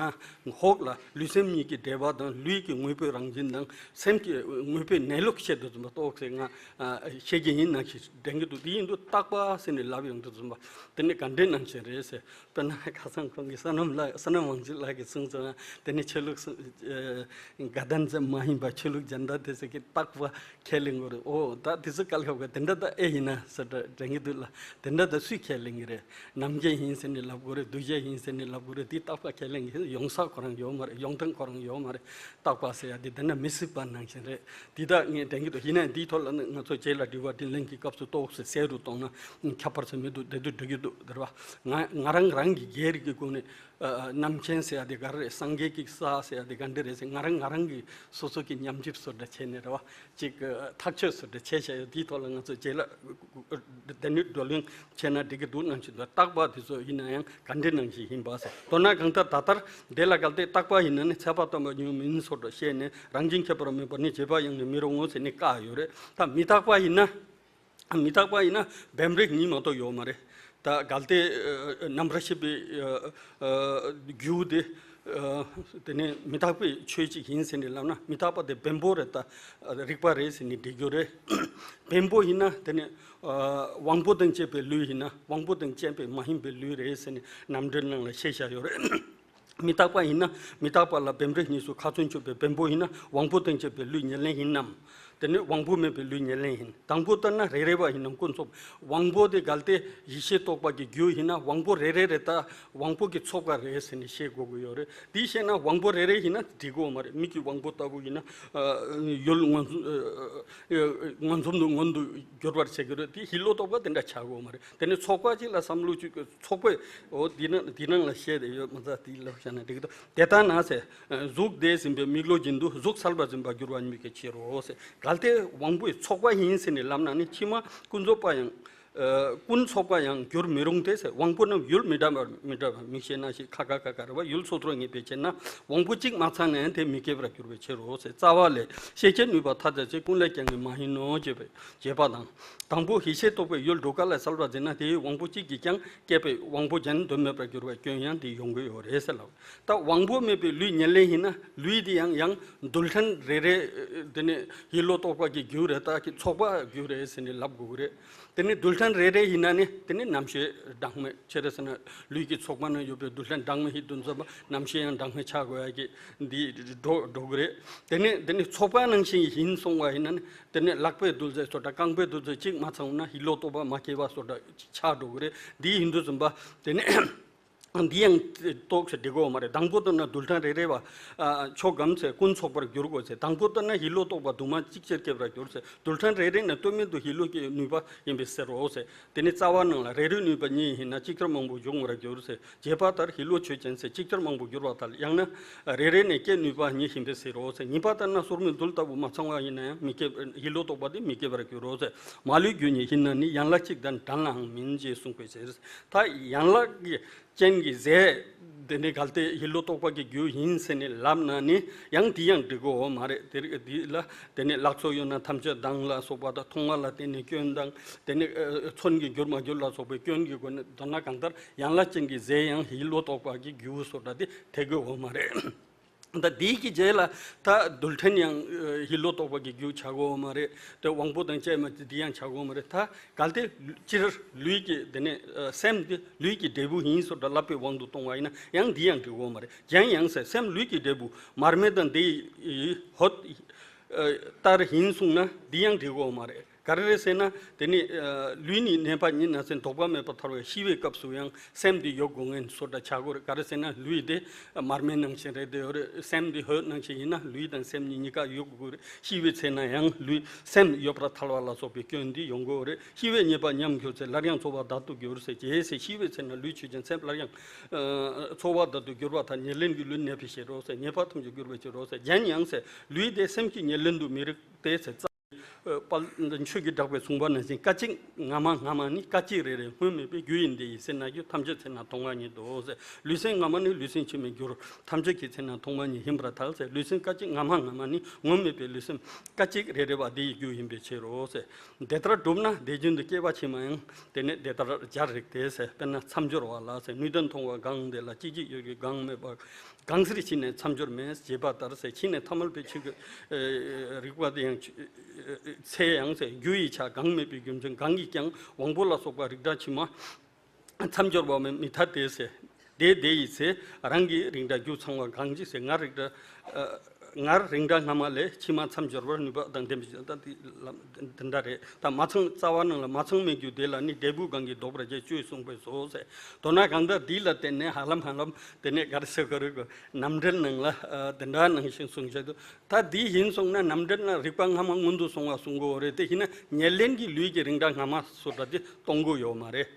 ཧོག་ལ་ལུས་སེམས་གཉིས་ཀྱི་འབྲེལ་བ་དང་། ལུས་ཀྱི་དངོས་པོའི་རང་བཞིན་དང་། སེམས་ཀྱི་དངོས་པོའི་གནས་ལུགས་བཤད་དུས་ཙམ་པ་ཏོག་ཙེ་ང་ཨ་བཤད་ཀྱི་ཡིན་ནང་བཞིན་དྲན་གྱི་འདུག་དེ་ཡིན་དུས་རྟག་པ་ཟེར་ནས་ལབ་ཡོང་དུས་ཙམ་པ་དེ་ནི་ག་འདྲའི་ནང་བཞིན་རེད་ཟེར། དཔེར་ན་ཁ་སང་ཁོང་གིས་བསོད་ནམས་ལགས། བསོད་ནམས་དབང་ཕྱུག་ལགས་ཀྱིས་གསུངས་སོང་། དེ་ནི་ཆོས་ལུགས་སུ་ཨ་དགའ་ལྡན་ཙམ་མ་ཡིན་པར་ཆོས་ལུགས་གཞན་དག་དེ་ཚོ་གིས་རྟག་པ་ཁས་ལེན་དགོས་རེད། ཨོ་ད་དེ་ཚོ་སྐལ་ཁབ་ག་དེ་འདྲ་ད་ཨེ་ཡིན་ན་ཟེར་འདྲ་དྲན་གྱི་འདུག་ལ། དེ་འདྲ་ད་སུས་ཁས་ལེན་གྱི་རེད། ནམ་མཁའ་ཡིན་ཟེར་ནས་ལབ་དགོས་རེད། རྡུལ་ཕྲན་ཡིན་ཟེར་ནས་ལབ་དགོས་རེད། དེ་རྟག་པ་ཁས་ལེན་གྱི་ཡོང་ས་ཁོ་རང་ཡོད་མ་རེད། ཡོང་སྟངས་ཁོ་རང་ཡོད་མ་རེད། རྟག་པ་ཟེར་ཡ་དེ་དེ་འདྲ་མི་སྲིད་པ་ནང་བཞིན་རེད། དེ་དག་ངས་དྲན་གྱི་འདུག་ཡིན་ནའང་འདིའི་ཐོག་ལ་ནི་ང་ཚོ་རྗེས་ལ་དྲི་བ་དྲིས་ལན་གྱི་སྐབས་སུ་ཏོག་ཙམ་གསལ་རུ་གཏོང་ན་ཁྱད་པར་ཅིག་མི་འདུག་དེ་དུས་འགྲིག་གི་འདུག་དེ་རེད་བ། ང་ང་རང་རང་གི་སྒེར་གྱི་སྒོ་ནས་ཨ་རྣམ་མཁྱེན་ཟེར་ཡ་དེ་ག་རེ་རེད། སངས་རྒྱས་ཀྱི་ས་ཟེར་ཡ་དེ་ག་འདྲ་རེད་ཟེར། ང་རང་ང་རང་གི་སོ་སོ་གི་ཉམས་ཞིབ་བཟོ་འདྲ་བྱས་ནས་རེད་བ། ཅིག་ཐག་གཅོད་བཟོ་འདྲ་བྱས་བཞག་ཡོད། དེའི་ཐོག་ལ་ང་ཚོ་རྗེས་ལ་བསྡད་ནས་བགྲོ་གླེང་བྱས་ན་འགྲིག་གི་འདུག་ནང་བཞིན་དུ་རྟག་པ་དེ་ཚོ་ཡིན་ན་ཡང་ག་འདྲའི་ནང་བཞིན་ཡིན་པ་ཟེར། མདོར་ན་གང་ལྟར་ད་ལྟར་དེ་ལ་གལ་ཏེ་རྟག་པ་ཡིན་ན་ནི་ཚད་པ་སྟོན་པ་ཉིད་མིན་སོགས་སུ་བཤད་ནས། རང་བཞིན་ཁྱད་པར་མེད་པར་ནི་བྱེད་པ་ཡང་ནི་མི་རུང་ངོ་ཟེར་ནས་བཀག་ཡོད་རེད། ད་མི་རྟག་པ་ཡིན་ན། མི་རྟག་པ་ཡིན་ན་བེམ་རིག་གཉིས་མ་གཏོགས་ཡོད་མ་རེད། ད་གལ་ཏེ་ཨ་རྣམ་པར་ཤེས་པའི་ཨ་ཨ་རྒྱུ་དེ་ཨ་དེ་ནས་མི་རྟག་པའི་ཆོས་ཅིག་ཡིན་ཟེར་ནས་ལབ་ན། མི་རྟག་པ་དེ་བེམ་པོ་རེད། ད་རིག་པ་རེད་ཟེར་ནས་འགྲིག་རྒྱུ་རེད། བེམ་པོ་ཡིན་ན་དེ་ནས་ཨ་དབང་པོ་དང་བཅས་པའི་ལུས་ཡིན་ན། དབང་པོ་དང་བཅས་པའི་མ་ཡིན་པའི་ལུས་རེད་ཟེར་ནས་རྣམ་འགྲེལ་ནང་ལ་བཤད་བཞག་ཡོད་རེད། མི་རྟག་པ་ཡིན་ན། མི་རྟག་པ་ལ་བེམ་རིག་གཉིས་སུ་ཁ་ཚོན་གཅོད་པའི་བེམ་པོ་ཡིན་ན་དབང་པོ་དང་བཅས་པའི་ལུས་ཉེར་ལེན་ཡིན་ནམ། དེ་ནི་དབང་པོ་མེད་པའི་ལུས་ཉེར་ལེན་ཡིན། དང་པོ་ལྟར་ན་རེ་རེ་བ་ཡིན་ནམ་ཀུན་ཚོགས། དབང་པོ་དེ་གལ་ཏེ་ཡིད་ཤེས་རྟོག་པ་གི་རྒྱུ་ཡིན་ན་དབང་པོ་རེ་རེ་རེ་ད་དབང་པོ་གི་ཚོགས་པ་རེད་ཟེར་ནས་བཤད་དགོས་ཀྱི་ཡོད་རེད། དེ་བཤད་ན་དབང་པོ་རེ་རེ་ཡིན་ན་འགྲིག་གི་ཡོད་མ་རེད། མིག་གི་དབང་པོ་ལྟ་བུ་ཡིན་ན་ཨ་ཡུལ་མངོན་ཨ་ཨ་མངོན་སུམ་དུ་མངོན་དུ་གྱུར་པར་བྱེད་ཀྱི་རེད། དེ་ཡིད་བློ་རྟོག་པ་དེ་འདྲ་ཆགས་ཀྱི་ཡོད་མ་རེད། དེ་ནི་ཚོགས་པ་གཅིག་ལ་བསམ་བློ་གཅིག་ཚོགས་པའི། འོ་འདི་ནང་འདི་ནང་ལ་བཤད་དེ་ཡོད་མ་རེད། དེ་ལབ་བྱས་ན་འགྲིག་གི་འདུག་དེ་ལྟར་ན་ཟེར། གཟུགས་དེས་ཟིན་པའི་མིག་བློ་བཞིན་དུ། གཟུགས་སལ་བར་འཛིན་པར་འགྱུར་བ་ཉིད་ཀྱི་ཕྱིར་རོ་ཟེར། གལ་ཏེ་དབང་པོའི་ཚོགས་པ་ཡིན་ཟེར་ནས་ལབ་ན་ནི་ཕྱི་མ་ཀུན་རྫོབ་པ་ཡང་ཨ་ཀུན་ཚོགས་པ་ཡང་འགྱུར་མི་རུང་སྟེ་ཟེར། དབང་པོ་རྣམས་ཡུལ་མི་འདྲ་བར་མི་འདྲ་བར་མིག་ཤེས་རྣ་ཤེས་ཁ་ཁ་ཁ་ཁ་རེད་བ། ཡུལ་སོ་སོར་ངེས་པའི་ཕྱིར་ན་དབང་པོ་གཅིག་མ་ཚང་ན་ཡང་དེ་མི་སྐྱེ་བར་འགྱུར་བའི་ཕྱིར་རོ་ཟེར། རྩ་བ་ལས་ཤེས་བྱེད་ནུས་པ་མཐའ་དག་ཅིག་ཀུན་ལས་ཀྱང་གི་མ་ཡིན་ནོ་ཞེས་པའི་ཞེས་པ་དང་། དང་པོ་ཡིད་ཤེས་རྟོག་པའི་ཡུལ་འགྲོ་ཀ་ལ་སལ་བར་འཛིན་ན་དེའི་དབང་པོ་གཅིག་གིས་ཀྱང་སྐྱེད་པའི་དབང་པོ་གཞན་དོན་མེད་པར་འགྱུར་བའི་སྐྱོན་ཡང་དེ་ཡོང་གི་ཡོད་རེད་ཟེར་ལབ། ད་དབང་པོ་མེད་པའི་ལུས་ཉེར་ལེན་ཡིན་ན་ལུས་དེ་ཡང་ཡང་རྡུལ་ཕྲན་རེ་རེ་དེ་ནི་ཡིད་བློ་རྟོག་པ་གི་རྒྱུ་རེད། ད་ཀྱི་ཚོགས་པ་རྒྱུ་རེད་ཟེར་ནས་ལབ་དགོས་ཀྱི་རེད། དེ་ནི་རྡུལ་ཕྲན་རེ་རེ་ཡིན་ན་ནི་དེ་ནི་རྣམ་ཤེས་གྲངས་མེད་ཆེ་རེད་ཟེར་ན། ལུས་ཀྱི་ཚོགས་པ་ན་ཡོད་པའི་རྡུལ་ཕྲན་གྲངས་མེད་ཡིད་དུ་འཛིན་པ་རྣམ་ཤེས་ཡང་གྲངས་མེད་ཆགས་དགོས་ཡ་གི་འདི་འགྲོ་འགྲོ་གི་རེད། དེ་ནི་དེ་ནི་ཚོགས་པ་ནང་བཞིན་ཡིན་སོང་བ་ཡིན་ན་ནི་དེ་ནི་ལག་པའི་རྡུལ་ཚད་སོ་འདྲ་རྐང་པའི་རྡུལ་ཚད་གཅིག་མ་ཚང་ན་ཡིད་བློ་རྟོག་པ་མ་སྐྱེས་པ་སོ་འདྲ་ཆགས་འགྲོ་གི་རེད། འདི་ཡིན་དུས་ཙམ་པ་དེ་ནི་འདི་ཡང་རྟོགས་ཟེར་འགྲིག་གི་ཡོད་མ་རེད། དང་པོ་ལྟར་ན་རྡུལ་ཕྲན་རེ་རེ་བ་ཨ་ཆོག་གམ་ཟེར། ཀུན་ཚོགས་པར་འགྱུར་དགོས་ཟེར། དང་པོ་ལྟར་ན་ཡིད་བློ་རྟོག་པ་དུ་མ་གཅིག་ཅར་སྐྱེ་བར་འགྱུར་ཟེར། རྡུལ་ཕྲན་རེ་རེ་ནི་ལྟོས་མེད་དུ་ཡིད་བློ་སྐྱེ་ནུས་པ་ཡིན་པའི་ཕྱིར་རོ་ཟེར། དེ་ནི་རྩ་བ་ནང་ལ་རེ་རེ་ནུས་པ་ཉིད་ཡིན་ན་ཅིག་ཅར་མང་པོ་འབྱུང་བར་འགྱུར་ཟེར། རྒྱས་པ་ལྟར་ཡིད་བློ་ཆོས་ཅན་ཟེར། ཅིག་ཅར་མང་པོ་འགྱུར་བ་ལྟར། ཡང་ན་རེ་རེ་ནས་སྐྱེ་ནུས་པ་ཉིད་ཡིན་པའི་ཕྱིར་རོ་ཟེར། ཉིས་པ་ལྟར་ན་སོར་མོའི་རྡུལ་ལྟ་བུ་མ་ཚང་བ་ཡིན་ན་ཡང་མི་སྐྱེ། ཡིད་བློ་རྟོག་པ་དེ་མི་སྐྱེ་བར་འགྱུར་རོ་ཟེར། མ་ལུས་རྒྱུ་ཉིད་ཡིན་ན་ནི་ཡན་ལག་གཅིག་དང་འདྲ་ནའང་མིན་ཞེས་གསུངས་པའི་ཕྱིར། ད་ཡན་ལག་གི་ ཅན་གྱི་ཟས་དེ་ནི་གལ་ཏེ་ཡིད་བློ་རྟོག་པ་གི་རྒྱུ་ཡིན་ཟེར་ནས་ལབ་ན་ནི་ཡང་དེ་ཡང་འགྲིག་གོ་མ་རེད། དེ་རིགས་དེ་ལ་དེ་ནི་ལག་སོགས་ཡོད་ན་ཐམས་ཅད་མདངས་ལ་སོགས་པ་དང་མཐོང་བ་ལ་བརྟེན་ནས་སྐྱོན་དང་དེ་ནི་ཨ་ཚོན་གྱིས་བསྒྱུར་མ་བསྒྱུར་ལ་སོགས་པའི་སྐྱོན་གྱི་སྒོ་ནས། མདོར་ན་གང་ལྟར་ཡན་ལག་ཅན་གྱི་ཟས་ཡང་ཡིད་བློ་རྟོག་པ་གི་རྒྱུ་སོགས་ད་དེ་དེ་དགོས་འོ་མ་རེད། ད་དེའི་གི་རྗེས་ལ་ད་རྡུལ་ཕྲན་ཡང་ཡིད་བློ་རྟོག་པ་གི་རྒྱུ་བྱ་དགོས་འོ་མ་རེད། དེ་དབང་པོ་དང་བཅས་མ་དེ་ཡང་བྱ་དགོས་འོ་མ་རེད། ད་གལ་ཏེ་སྤྱིར་ལུས་ཀྱི་དེ་ནས་སེམས་དེ་ལུས་ཀྱི་འབྲས་བུ་ཡིན་སོགས་ད་ལབ་པའི་དབང་དུ་གཏོང་བ་ཡིན་ན་ཡང་འདི་ཡང་འགྲིག་གོ་མ་རེད། གཞན་ཡང་ཟེར་སེམས་ལུས་ཀྱི་འབྲས་བུ་མར་མེ་དང་དེ་ཡི་ཧོད་ལྟར་ཡིན་གསུངས་ན་འདི་ཡང་འགྲིག་གོ་མ་རེད། ག་རེ་རེད་ཟེར་ན་དེ་ནི་ལུས་ནི་གནས་པ་ཉིད་ནས་ཟེར་ལྡོག་པ་མེད་པར་ཐར་བའི་ཤི་བའི་སྐབས་སུ་ཡང་སེམས་འདི་ཡོད་དགོས་ངེས་སོགས་ད་བྱ་དགོས་རེད། ག་རེ་ཟེར་ན་ལུས་དེ་མར་མེ་ནང་བཞིན་རེད་དེ་ཡོད་རེད། སེམས་འདི་ཧོད་ནང་བཞིན་ཡིན་ན་ལུས་དང་སེམས་གཉིས་གཉིས་ཀ་ཡོད་དགོས་རེད། ཤི་བའི་ཚེ་ན་ཡང་ལུས་སེམས་ཡོད་པར་ཐལ་བ་ལ་སོགས་པའི་སྐྱོན་འདི་ཡོང་གི་ཡོད་རེད། ཤི་བས་ཉེས་པ་ཉམས་གྱུར་ཚེ། སླར་ཡང་འཚོ་བ་བདག་ཏུ་འགྱུར་ཟེར། ཇི་སྲིད་ཤི་བའི་ཚེ་ན་ལུས་ཆོས་ཅན། སེམས་སླར་ཡང་འཚོ་བ་བདག་ཏུ་འགྱུར་བ་དང་། ཉེར་ལེན་གྱི་ལུས་གནས་པའི་ཕྱིར་རོ་ཟེར། ཉེས་པ་ཐམས་ཅད་གྱུར་པའི་ཕྱིར་རོ་ཟེར། གཞན་ཡང་ཟེར་ལུས་དེ་སེམས་ཀྱི་ཉེར་ལེན་དུ་མི་རིགས་ཏེ་ཟེར། ཙ་དཔལ་ཆོས་ཀྱི་གྲགས་པའི་གསུངས་པ་ནང་བཞིན་སྐད་ཅིག་སྔ་མ་སྔ་མ་ནི། སྐད་ཅིག་རེ་རེ་སྔོན་མེད་པའི། རྒྱུ་ཡིན་དེ་ཡི་ཟེར་ན་རྒྱུ། ཐམས་ཅད་ཚེ་ན་མཐོང་བ་ཉིད་དོ་ཟེར། ལུས་སེམས་སྔ་མ་ནི་ལུས་སེམས་ཕྱི་མའི་འགྱུར། ཐམས་ཅད་ཀྱི་ཚེ་ན་མཐོང་བ་ཉིད་ཡིན་པར་ཐལ་ཟེར། ལུས་སེམས་སྐད་ཅིག་སྔ་མ་སྔ་མ་ནི། སྔོན་མེད་པའི་ལུས་སེམས་སྐད་ཅིག་རེ་རེ་བ་དེ་ཡི་རྒྱུ་ཡིན་པའི་ཕྱིར་རོ་ཟེར། དེ་ལྟར་གྲུབ་ན་དེ་བཞིན་དུ་སྐྱེ་བ་ཕྱི་མ་ཡང་དེ་ནས་དེ་ལྟར་སྦྱར་རིགས་ཏེ་ཟེར། དཔེར་ན་མཚམས་སྦྱོར་བ་ལ་ཟེར། ནུས་ལྡན་མཐོང་བ་གང་དེ་ལ། སྐྱེ་འཇིག་ཡོད་ཀྱི་གང་མེད་པ། གང་ཟེར་ཕྱི་ནས་མཚམས་སྦྱོར་མེད། ཞེས་པ་ལྟར་ཟེར། ཕྱི་ནས་ཐ་མལ་པའི་ཆོས་ཀྱི་རིགས་པ་དེ་ཡང་ཚེ་ཡང་ཟེར། རྒྱུ་ཡི་ཆ་གང་མེད་པའི་རྒྱུ་མཚན་གང་གིས་ཀྱང་དབང་པོ་ལ་སོགས་པ་རིགས་འདྲ་ཕྱི་མ་མཚམས་སྦྱོར་བ་མི་མི་ཐ་སྟེ་ཟེར། དེ་དེ་ཡི་ཚེ་རང་གི་རིགས་འདྲ་རྒྱུ་ཚང་བ་གང་ཞིག་ཟེར། ང་རིགས་འདྲ་ཨ་ངར་རིགས་འདྲ་སྔ་མ་ལས་ཕྱི་མ་མཚམས་སྦྱོར་བར་ནུས་པ་དང་ལྡན་པའི་ད་དེ་ལམ་དེ་འདྲ་རེད། ད་མ་ཚང་རྩ་བ་ནང་ལ་མ་ཚང་མེད་རྒྱུ་དེ་ལ་ནི་འབྲས་བུ་གང་གིས་ལྡོག་པར་བྱེད། བཅུས་གསུངས་པས་སོ་ཟེར། མདོར་ན་གང་ལྟར་འདི་ལ་བརྟེན་ནས་ཧ་ལམ་ཧ་ལམ་དེ་ནས་ག་རེ་ཟེར་དགོས་རེད་གོ། རྣམ་འགྲེལ་ནང་ལ་ཨ་དེ་འདྲ་ནང་བཞིན་གསུངས་བྱས་འདུག་ད་འདི་ཡིན་སོང་ན་རྣམ་འགྲེལ་ན་རིགས་པ་སྔ་མ་སྔོན་དུ་སོང་བ་གསུང་གི་ཡོད་རེད། དེ་ཡིན་ན་ཉེར་ལེན་གྱི་ལུས་ཀྱི་རིགས་འདྲ་སྔ་མ་སོགས་འདྲ་དེ་གཏོང་གི་ཡོད་མ་རེད།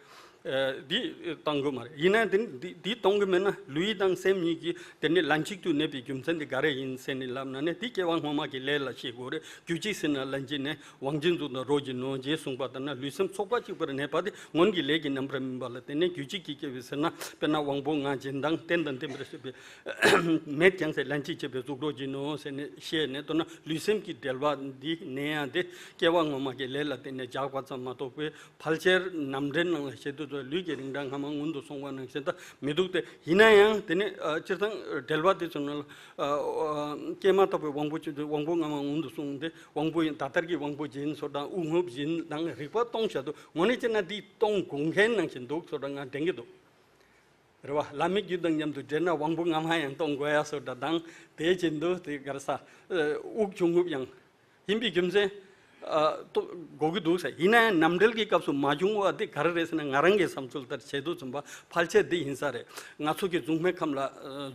ཨ་འདི་གཏོང་གི་མ་རེད། ཡིན་ན་དེ་འདི་འདི་གཏོང་གི་མེད་ན་ལུས་དང་སེམས་གཉིས་ཀྱི་དེ་ནི་ལན་གཅིག་ཏུ་གནས་པའི་རྒྱུ་མཚན་དེ་ག་རེ་ཡིན་ཟེར་ནས་ལབ་ན་ནི་དེ་སྐྱེ་བ་སྔོན་མ་གི་ལས་ལ་བཤད་དགོས་རེད། རྒྱུ་གཅིག་ཟེར་ན་ལན་གཅིག་ནས་དབང་ཆེན་གཟུགས་དང་རོ་གཅིག་ནོ་ཞེས་གསུངས་པ་ལྟར་ན་ལུས་སེམས་ཚོགས་པ་གཅིག་པར་གནས་པ་དེ་སྔོན་གྱི་ལས་ཀྱི་རྣམ་པར་སྨིན་པ་ལ་བརྟེན་ནས་རྒྱུ་གཅིག་གིས་སྐྱེ་བའི་ཟེར་ན་དཔེར་ན་དབང་པོ་ལྔ་སྦྱིན་དང་རྟེན་དང་བརྟེན་པར་བྱེད་པའི་མེད་ཀྱང་ཟེར། ལན་གཅིག་བྱེད་པའི་གཟུགས་རོ་གཅིག་ནོ་ཟེར་ནས་བཤད་ནས་མདོར་ན་ལུས་སེམས་ཀྱི་འབྲེལ་བ་འདི་ནས་ཡང་དེ་སྐྱེ་བ་སྔོན་མ་གི་ལས་ལ་བརྟེན་ནས་འཇགས་པ་ཙམ་མ་གཏོགས་པའི་ཕལ་ཆེར་རྣམ་འགྲེལ་ནང་ལ་བཤད་དུས་ཚོད་ལུས་ཀྱི་རིགས་འདྲ་སྔ་མ་སྔོན་དུ་སོང་བ་ནང་བཞིན་ད་མི་འདུག་སྟེ། ཡིན་ན་ཡང་དེ་ནི་ཨ་སྤྱིར་བཏང་འབྲེལ་བ་དེ་ཚོ་ནང་ལ་ཨ་ཨ་སྐྱེས་མ་ཐག་པའི་དབང་པོ་ཆེ་དབང་པོ་སྔ་མ་སྔོན་དུ་སོང་སྟེ་དབང་པོ་ཡིན། ད་ལྟར་གྱི་དབང་པོ་སྦྱིན་སོགས་དང་དབུགས་རྔུབ་སྦྱིན་དང་རིག་པ་གཏོང་བྱ་དུ་དངོས་གནས་བྱས་ན་འདི་གཏོང་དགོས་མཁན་ནང་བཞིན་འདུག་སོགས་དང་ང་དྲན་གྱི་འདུག་རེད་བ། ལམ་མི་རྒྱུད་དང་མཉམ་དུ་འབྲེལ་ན་དབང་པོ་སྔ་མ་ཡང་གཏོང་དགོས་ཡ་སོགས་དང་དང་དེ་བཞིན་དུ་དེ་གར་ས་ཨ་དབུགས་ཆུ་རྔུབ་ཡང་། ཡིན་པའི་རྒྱུ་མཚན། ཨ་ཏོ་དགོས་ཀྱི་འདུག་ཟེར། ཡིན་ན་ཡང་རྣམ་འགྲེལ་གྱི་སྐབས་སུ་མ་བྱུང་བ་དེ་ག་རེ་རེད་ཟེར་ན་ང་རང་གི་བསམ་ཚུལ་ལྟར་བྱེད་དུ་བྱུང་བ་ཕལ་ཆེར་འདི་ཡིན་ས་རེད། ང་ཚོ་གི་གཟུགས་མེད་ཁམས་ལ་ཨ་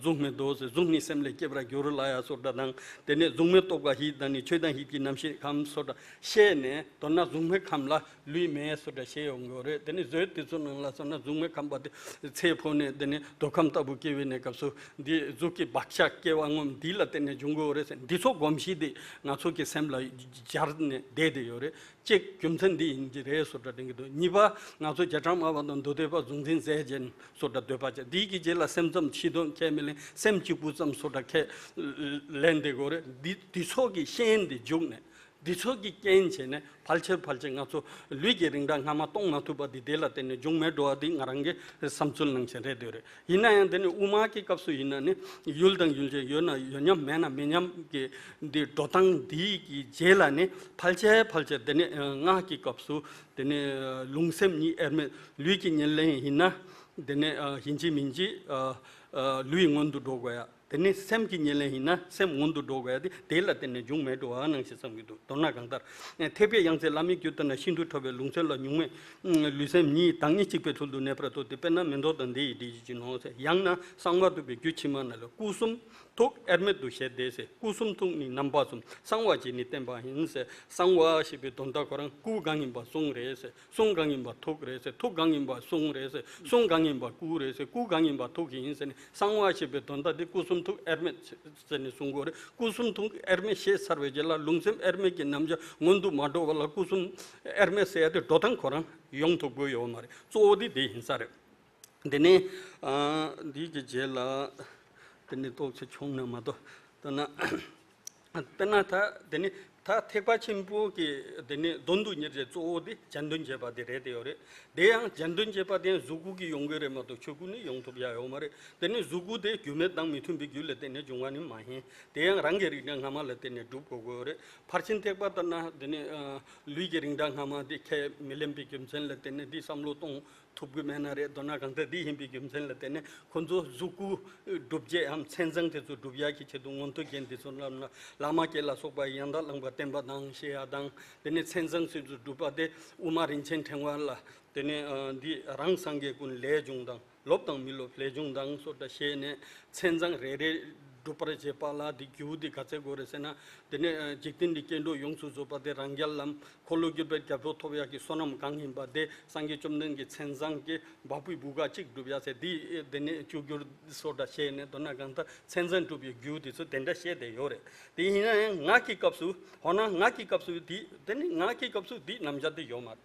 གཟུགས་མེད་དོ་ཟེར། གཟུགས་ནི་སེམས་ལས་སྐྱེས་པར་འགྱུར་ལ་ཡ་སོགས་འདྲ་དང་དེ་ནས་གཟུགས་མེད་རྟོགས་པ་ཡིད་དང་ནི་ཆོས་དང་ཡིད་ཀྱི་རྣམ་ཤེས་ཁམས་སོགས་འདྲ་བཤད་ནས་མདོར་ན་གཟུགས་མེད་ཁམས་ལ་ལུས་མེད་སོགས་འདྲ་བཤད་ཡོང་གི་རེད། དེ་ནས་བཟོད་དེ་ཚོ་ནང་ལ་སོང་ན་གཟུགས་མེད་ཁམས་པ་དེ་ཚེ་འཕོས་ནས་དེ་ནས་འདོད་ཁམས་ལྟ་བུ་སྐྱེ་བའི་གནས་སྐབས་སུ་འདི་གཟུགས་ཀྱི་བག་ཆགས་སྐྱེ་བ་སྔོན་འདི་ལ་བརྟེན་ནས་འབྱུང་གི་ཡོད་རེད་ཟེར། འདི་ཚོ་གོམས་གཤིས་དེ་ང་ཚོ་གི་སེམས་ལ་སྦྱར་ནས་བསྡད་དེ་ཡོད་རེད། གཅིག་རྒྱུ་མཚན་འདི་ཡིན་གྱི་རེད་སོགས་འདྲ་དྲན་གྱི་འདུག་གཉིས་པ་ང་ཚོ་བྱེ་བྲག་སྨྲ་བ་དང་མདོ་སྡེ་པ་གཟུང་འཛིན་ཟས་སྦྱིན་སོགས་འདྲ་འདོད་པ་ཅན་འདི་གི་རྗེས་ལ་སེམས་ཙམ་ཕྱི་དོན་ཁས་མི་ལེན། སེམས་གཅིག་པུ་ཙམ་སོགས་འདྲ་ཁས་ལེན་བསྡད་དགོས་རེད། འདི་འདི་ཚོ་གི་ཤེས་ཡོན་འདི་འཇུག་ནས། འདི་ཚོ་གི་རྐྱེན་བྱས་ནས་ཕལ་ཆེར་ཕལ་ཆེར་ང་ཚོ་ལུས་ཀྱི་རིགས་འདྲ་སྔ་མ་གཏོང་མ་ཐུབ་པ་འདི་དེ་ལ་བརྟེན་ནས་བྱུང་མེད་འགྲོ་བ་འདི་ང་རང་གི་བསམ་ཚུལ་ནང་བཞིན་རེད་འདོད་རེད། ཡིན་ན་ཡང་དེ་ནི་དབུ་མ་གི་སྐབས་སུ་ཡིན་ན་ནི་ཡུལ་དང་ཡུལ་ཅན་ཡོད་ན་ཡོད་མཉམ་མེད་ན་མེད་མཉམ་གྱི་འདི་འགྲོ་སྟངས་འདི་གི་རྗེས་ལ་ནི་ཕལ་ཆེར་ཕལ་ཆེར་དེ་ནི་སྔགས་ཀྱི་སྐབས་སུ་དེ་ནི་ལུང་སེམས་གཉིས་དབྱེར་མེད། ལུས་ཀྱི་ཉེར་ལེན་ཡིན་ན་དེ་ནི་ཡིན་གཅིག་མིན་གཅིག་ལུས་སྔོན་དུ་འགྲོ་དགོས་ཡ། དེ་ནས་སེམས་ཀྱི་ཉེར་ལེན་ཡིན་ན་སེམས་སྔོན་དུ་འགྲོ་དགོས་ཏེ་དེ་ལ་བརྟེན་ནས་འབྱུང་མེད་འགྲོ་བ་ནང་བཞིན་བསམ་གྱི་འདུག་མདོར་ན་གང་ལྟར། ཐེག་པའི་ཡང་རྩེ་བླ་མེད་རྒྱུད་ལྟར་ན་ཤིན་ཏུ་ཕྲ་བའི་ལུང་སེམས་ལ་གཉུག་མའི་ལུས་སེམས་གཉིས་བདག་ཉིད་གཅིག་པའི་ཚུལ་དུ་གནས་པར་རྟོགས་ཏེ། དཔེར་ན་མེ་ཏོག་དང་འདི་ཡི་འབྲས་ཡིད་ཀྱིས་ནོ་ཟེར། ཡང་ན་གསང་བ་འདུས་པའི་རྒྱུད་ཕྱི་མ་ན་ལ་སྐུ་གསུམ་ཐུགས་དབྱེར་མེད་དུ་བཞེད་དེ་ཟེར། སྐུ་གསུམ་ཐུགས་ནི་རྣམ་པ་གསུམ། གསང་བ་ཞེས་ནི་བསྟན་པ་ཡིན་ཟེར། གསང་བ་ཞེས་པའི་དོན་དག་ཁོ་རང་སྐུ་གང་ཡིན་པ་གསུང་རེད་ཟེར། གསུང་གང་ཡིན་པ་ཐུགས་རེད་ཟེར། ཐུགས་གང་ཡིན་པ་གསུང་རེད་ཟེར། གསུང་གང་ཡིན་པ་སྐུ་རེད་ཟེར། སྐུ་གང་ཡིན་པ་ཐུགས་ཡིན་ཟེར་ནས་གསང་བ་ཞེས་པའི་དོན་དག་འདི་སྐུ་གསུམ་ཐུགས་དབྱེར་མེད་ཟེར་ནས་གསུང་དགོས་རེད། སྐུ་གསུམ་ཐུགས་དབྱེར་མེད་ཤེས་ཚར་བའི་རྗེས་ལ་ལུང་སེམས་དབྱེར་མེད་ཀྱི་རྣམ་གཞག་སྔོན་དུ་མ་འགྲོ་བ་ལ་སྐུ་གསུམ་དབྱེར་མེད་ཟེར་ཡ་དེ་འགྲོ་སྟངས་ཁོ་རང་ཡོང་ཐུབ་དགོས་ཡོད་མ་རེད། གཙོ་བོ་དེ་དེ་ཡིན་ས་རེད། དེ་ནས་ཨ་འདི་གི་རྗེས་ལ་དེ་ནས་ཏོག་ཙམ་ཆུང་ན་མ་གཏོགས་དེ་ན། དཔེར་ན་ད་དེ་ནི་ད་ཐེག་པ་ཆེན་པོ་གི་དེ་ནི་དོན་དུ་གཉེར་བྱའི་གཙོ་བོ་དེ་གཞན་དོན་བྱེད་པ་དེ་རེད་དེ་ཡོད་རེད། དེ་ཡང་གཞན་དོན་བྱེད་པ་དེ་ཡང་གཟུགས་སྐུ་གིས་ཡོང་གི་རེད་མ་གཏོགས་ཆོས་སྐུ་ནི་ཡོང་ཐུབ་ཡ་ཡོད་མ་རེད། དེ་ནི་གཟུགས་སྐུ་དེ་རྒྱུ་མེད་དང་མི་མཐུན་པའི་རྒྱུ་ལས་བརྟེན་ནས་བྱུང་བ་ནི་མ་ཡིན། དེ་ཡང་རང་གི་རིགས་འདྲ་སྔ་མ་ལ་བརྟེན་ནས་སྒྲུབ་དགོས་དགོས་རེད། ཕར་ཕྱིན་ཐེག་པ་ལྟར་ན་དེ་ནི་ཨ་ལུས་ཀྱི་རིགས་འདྲ་སྔ་མ་དེ་ཁས་མི་ལེན་པའི་རྒྱུ་མཚན་ལ་བརྟེན་ནས་འདི་བསམ་བློ་གཏོང་ཐུབ་ཀྱི་མེད་ན་རེད། མདོར་ན་གང་ལྟར་འདི་ཡིན་པའི་རྒྱུ་མཚན་ལ་བརྟེན་ནས་ཁོ་ཚོ་གཟུགས་སྐུ་སྒྲུབ་བྱེད་འམ་མཚན་བཟང་དེ་ཚོ་སྒྲུབ་ཡག་གི་ཆེད་དུ་མངོན་མཐོ་རྒྱན་དེ་ཚོ་བསླབ་ན་བླ་མ་དགེ་ལ་སོགས་པ་ཡང་དག་བླངས་པ་བསྟན་པ་དང་ཞེས་ཡ་དང་དེ་ནས་མཚན་བཟང་སོགས་སུ་སྒྲུབ་པ་དེ་དབུ་མ་རིན་ཆེན་ཕྲེང་བ་ལ་དེ་ནས་ཨ་འདི་རང་སངས་རྒྱས་ཀུན་ལས་བྱུང་དང་། ལོབས་དང་མི་ལོབས་ལས་བྱུང་དང་སོགས་འདྲ་བཤད་ནས་མཚན་བཟང་རེ་རེ་སྒྲུབ་པར་བྱེད་པ་ལ་དེ་རྒྱུ་དེ་ག་ཚད་དགོས་རེད་ཟེར་ན། དེ་ནས་འཇིག་རྟེན་འདི་སྐྱེ་འགྲོ་ཡོངས་སུ་རྫོགས་པ་དེ་རང་རྒྱལ་ལམ་འཁོར་ལོ་སྒྱུར་བའི་རྒྱལ་པོ་ཐོབ་ཡག་གི་བསོད་ནམས་གང་ཡིན་པ་དེ་སངས་རྒྱས་བཅོམ་ལྡན་གྱི་མཚན་བཟང་གི་བ་སྤུའི་བུ་ག་གཅིག་སྒྲུབ་ཡག་ཟེར་དེ་དེ་ནས་བཅུ་འགྱུར་སོགས་འདྲ་བཤད་ནས་མདོར་ན་གང་ལྟར་མཚན་བཟང་སྒྲུབ་པའི་རྒྱུ་དེ་ཚོ་དེ་འདྲ་བཤད་བསྡད་ཡོད་རེད། དེ་ཡིན་ན་ཡང་ངག་གི་སྐབས་སུ་འོ་ན་ངག་གི་སྐབས་སུ་དེ་དེ་ནི་ངག་གི་སྐབས་སུ་དེ་རྣམ་གཞག་དེ་ཡོད་མ་རེད།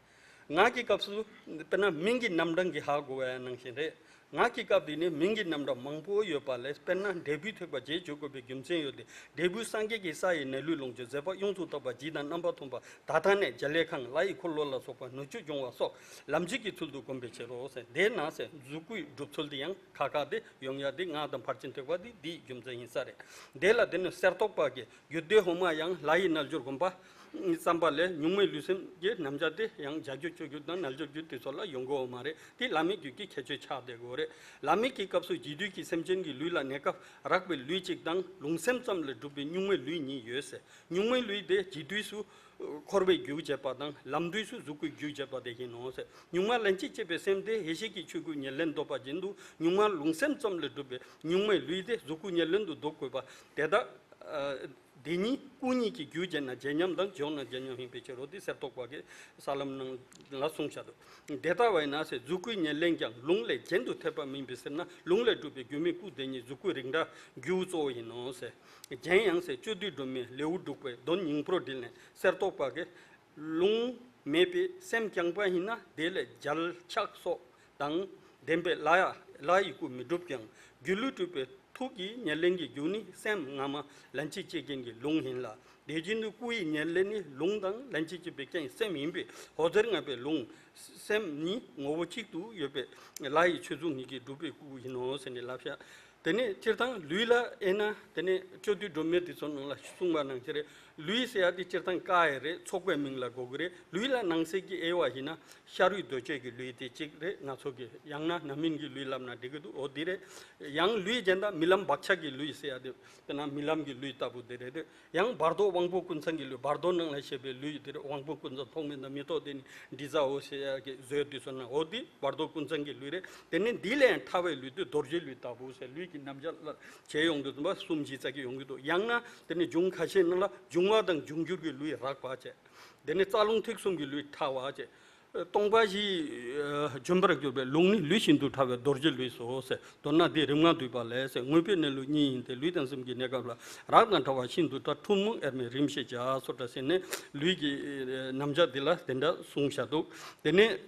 ངག་གི་སྐབས་སུ་དཔེར་ན་མིང་གི་རྣམ་གྲངས་ཀྱིས་ཧ་གོ་བ་ནང་བཞིན་རེད། ངག་གི་སྐབས་དེ་ནི་མིང་གི་རྣམ་གྲངས་མང་པོ་ཡོད་པ་ལས་དཔེར་ན་འབྲས་བུའི་ཐེག་པ་རྗེས་འཇུག་དགོས་པའི་རྒྱུ་མཚན་ཡོད་དེ། འབྲས་བུ་སངས་རྒྱས་ཀྱི་ས་ཡི་གནས་ལུས་ལོངས་སྤྱོད་མཛད་པ་ཡོངས་སུ་རྟོགས་པ་ཇི་ལྟར་རྣམ་པར་ཐོབ་པ་ད་ལྟ་ནས་རྒྱལ་བའི་ཁང་ལྷ་ཡི་འཁོར་ལོ་ལ་སོགས་པ་ནུ་གཅུང་སྦྱོང་བ་སོགས་ལམ་གཅིག་གི་ཚུལ་དུ་བསྒོམ་པའི་ཕྱིར་རོ་ཟེར། དེས་ན་ཟེར་གཟུགས་སྐུའི་སྒྲུབ་ཚུལ་དེ་ཡང་ཁ་ཁ་དེ་ཡོང་ཡ་དེ་ངག་དང་ཕར་ཕྱིན་ཐེག་པ་དེ་འདིའི་རྒྱུ་མཚན་ཡིན་ས་རེད། དེ་ལ་དེ་ནི་གསེར་ཏོག་པ་གི་རྒྱུད་སྡེ་འོག་མ་ཡང་ལྷ་ཡི་རྣལ་འབྱོར་བསྒོམ་པ་བསམ་པ་ལས་གཉུག་མའི་ལུས་སེམས་ཀྱི་རྣམ་གཞག་དེ་ཡང་བྱ་རྒྱུད་སྤྱོད་རྒྱུད་དང་རྣལ་འབྱོར་རྒྱུད་དེ་ཚོ་ལ་ཡོང་གི་ཡོད་མ་རེད། དེ་བླ་མེད་རྒྱུད་ཀྱི་ཁྱད་ཆོས་ཆགས་བསྡད་ཡོད་རེད། བླ་མེད་ཀྱི་སྐབས་སུ་རྒྱས་བསྡུས་ཀྱི་སེམས་ཅན་གྱི་ལུས་ལ་གནས་སྐབས་རགས་པའི་ལུས་གཅིག་དང་ལུང་སེམས་ཙམ་ལས་གྲུབ་པའི་གཉུག་མའི་ལུས་གཉིས་ཡོད་ཟེར། གཉུག་མའི་ལུས་དེ་རྒྱས་བསྡུས་སུ་འཁོར་བའི་རྒྱུ་བྱེད་པ་དང་ལམ་བསྡུས་སུ་གཟུགས་སྐུའི་རྒྱུ་བྱེད་པ་དེ་ཡིན་ནོ་ཟེར། གཉུག་མ་ལན་གཅིག་སྐྱེས་པའི་སེམས་དེ་ཡེ་ཤེས་ཀྱི་ཆོས་སྐུའི་ཉེར་ལེན་ལྡོག་པ་བཞིན་དུ་གཉུག་མ་ལུང་སེམས་ཙམ་ལས་གྲུབ་པའི་གཉུག་མའི་ལུས་དེ་གཟུགས་སྐུ་ཉེར་ལེན་དུ་ལྡོག་དགོས་པ་དེ་དག་དེ་ཉིད་སྐུ་ཉིད་ཀྱི་རྒྱུ་བྱས་ན་རྗེས་ཉམས་དང་འཇོག་ན་རྗེས་ཉམས་ཡིན་པའི་ཕྱིར་རོ། དེ་གསེར་ཏོག་པ་གི་ས་ལམ་ནང་ལ་གསུངས་བཞག་འདུག་དེ་ལྟ་བས་ན་ཟེར་གཟུགས་སྐུའི་ཉེར་ལེན་ཀྱང་ལུང་ལས་གཞན་དུ་འཐད་པ་མིན་པའི་ཕྱིར་ན་ལུང་ལས་གྲུབ་པའི་སྒྱུ་མའི་སྐུ་དེ་ཉིད་གཟུགས་སྐུའི་རིགས་འདྲ་རྒྱུ་གཙོ་བོ་ཡིན་ནོ་ཟེར། གཞན་ཡང་ཟེར་སྤྱོད་བསྡུས་སྒྲོན་མེའི་ལེའུ་དྲུག་པའི་དོན་སྙིང་པོར་དྲིལ་ནས་གསེར་ཏོག་པ་གི་ལུང་མེད་པའི་སེམས་རྐྱང་པ་ཡིན་ན་དེ་ལས་རྒྱལ་ཕྱག་སོགས་དང་ལྡན་པའི་ལྷ་ཡ་ལྷ་ཡི་སྐུ་མི་འགྲུབ་ཀྱང་སྒྱུ་ལུས་གྲུབ་པའི་ཐུགས་ཀྱི་ཉེར་ལེན་གྱི་རྒྱུ་ནི་སེམས་སྔ་མ་ལན་གཅིག་སྐྱེས་རྐྱེན་གྱི་ལུང་ཡིན་ལ། དེ་བཞིན་དུ་སྐུ་ཡི་ཉེར་ལེན་ནི་ལུང་དང་ལན་གཅིག་སྐྱེས་པའི་རྐྱེན་སེམས་ཡིན་པས་འོད་ཟེར་ལྔ་པའི་ལུང་སེམས་ཉིད་ངོ་བོ་གཅིག་ཏུ་ཡོད་པས་ལྷ་ཡི་ཆོས་གཟུགས་ཉིད་ཀྱིས་གྲུབ་པའི་སྐུ་ཡིན་ནོ་ཟེར་ནས་ལབ་བཞག་དེ་ནས་སྤྱིར་བཏང་ལུས་ལ་དབྱེ་ན་དེ་ནས་སྤྱོད་བསྡུས་སྒྲོན་མེ་དེ་ཚོ་ནང་ལ་གསུངས་པ་ནང་བཞིན་རེད། ལུས་ཟེར་ཡ་དེ་སྤྱིར་བཏང་ཀ་ཡི་རེད། ཚོགས་པའི་མིང་ལ་གོ་གི་རེད། ལུས་ལ་ནང་གསེས་ཀྱི་དབྱེ་བ་ཡིན་ན་ཤ་རུས་གདོས་བཅས་ཀྱི་ལུས་དེ་གཅིག་རེད། ང་ཚོ་གི་ཡང་ན་རྣམ་སྨིན་གྱི་ལུས་ལབ་ན་འགྲིག་གི་འདུག་འོ་དེ་རེད། ཡང་ལུས་གཞན་དག་རྨི་ལམ་བག་ཆགས་ཀྱི་ལུས་ཟེར་ཡ་དེ་དཔེར་ན་རྨི་ལམ་གྱི་ལུས་ལྟ་བུ་དེ་རེད། ཡང་བར་དོ་དབང་པོ་ཀུན་ཚང་གི་ལུས། བར་དོ་ནང་ལ་བཤད་པའི་ལུས་དེ་རེད། དབང་པོ་ཀུན་ཚང་ཐོག་མེད་དང་མི་རྟོག་དེ་ནི་དྲི་ཟ་འོ་ཟེར་ཡ་གི་བཟོས་དུས་སོ་ན་འོ་དེ་བར་དོ་ཀུན་ཚང་གི་ལུས་རེད། དེ་ནས་འདི་ལས་ཡང་ཕྲ་བའི་ལུས་དེ་རྡོ་རྗེའི་ལུས་ལྟ་བུ་ཟེར། ལུས་ཀྱི་རྣམ་གཞག་ལ་བྱས་ཡོང་དུས་ཙམ་པ་གསུམ་བཞི་ཙམ་གྱི་ཡོང་གི་འདུག་ཡང་ན་དེ་ནས་འབྱུང་ཁ་ཤས་ནང་ལ་འབྱུང་བ་དང་འབྱུང་འགྱུར་གྱི་ལུས་རགས་པ་བྱས། དེ་ནས་རྩ་རླུང་ཐིག་གསུམ་གྱི་ལུས་ཕྲ་བ་བྱས། སྟོང་པ་བཞི་ཨ་འབྱོན་པར་གྱུར་པའི་ལུང་ནི་ལུས་ཤིན་ཏུ་ཕྲ་བའི་རྡོ་རྗེའི་ལུས་སོ་ཟེར། མདོར་ན་འདི་རིམ་ལྔ་བསྡུས་པ་ལས་ཟེར། དངོས་པོའི་གནས་ལུགས་གཉིས་ཡིན་ཏེ། ལུས་དང་སེམས་ཀྱི་གནས་སྐབས་ལ་རགས་དང་ཕྲ་བ་ཤིན་ཏུ་ཕྲ། ཐུན་མོང་དབྱེར་མེད་རིམ་ཤེས་བྱ། སོགས་འདྲ་ཟེར་ནས་ལུས་ཀྱི་ཨ་རྣམ་གཞག་འདི་ལ་དེ་འདྲ་གསུངས་བཞག་འདུག་དེ་ནས་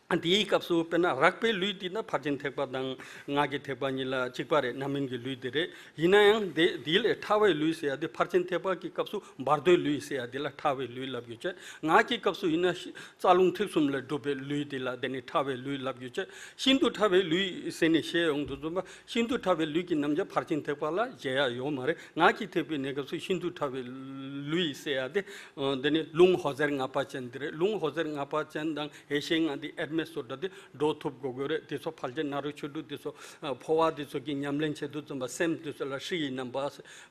དེའི་སྐབས་སུ་དཔེར་ན་རགས་པའི་ལུས་དེ་ན་ཕར་ཕྱིན་ཐེག་པ་དང་ངག་གི་ཐེག་པ་གཉིས་ལ་གཅིག་པ་རེད། རྣམ་སྨིན་གྱི་ལུས་དེ་རེད། ཡིན་ན་ཡང་དེ་དེ་ལས་ཕྲ་བའི་ལུས་ཟེར་ཡ་དེ་ཕར་ཕྱིན་ཐེག་པ་གི་སྐབས་སུ་བར་དོའི་ལུས་ཟེར་ཡ་དེ་ལ་ཕྲ་བའི་ལུས་ལབ་རྒྱུ་བྱས། ངག་གི་སྐབས་སུ་ཡིན་ན་ཤི་རྩ་རླུང་ཐིག་གསུམ་ལས་གྲུབ་པའི་ལུས་དེ་ལ་དེ་ནི་ཕྲ་བའི་ལུས་ལབ་རྒྱུ་བྱས། ཤིན་ཏུ་ཕྲ་བའི་ལུས་ཟེར་ནས་བཤད་ཡོང་དུས་ཙམ་པ་ཤིན་ཏུ་ཕྲ་བའི་ལུས་ཀྱི་རྣམ་གཞག་ཕར་ཕྱིན་ཐེག་པ་ལ་མཇལ་ཡ་ཡོད་མ་རེད། ངག་གི་ཐེག་པའི་གནས་སྐབས་སུ་ཤིན་ཏུ་ཕྲ་བའི་ལུས་ཟེར་ཡ་དེ་ཨ་དེ་ནི་ལུང་འོད་ཟེར་ལྔ་པ་ཅན་དེ་རེད། ལུང་འོད་ཟེར་ལྔ་པ་ཅན་དང་ཡེ་ཤེས་ལྔ་དེ་དབྱེར་མེད་སོ་འདྲ་དེ་འགྲོ་ཐུབ་དགོས་དགོས་རེད། དེ་ཚོ་ཕལ་ཆེར་ནཱ་རོ་ཆོས་དྲུག་དེ་ཚོ་ཨ་འཕོ་བ་དེ་ཚོ་གི་ཉམས་ལེན་བྱེད་དུས་ཙམ་པ་སེམས་དེ་ཚོ་ལ་ཧྲཱིཿཡི་རྣམ་པ།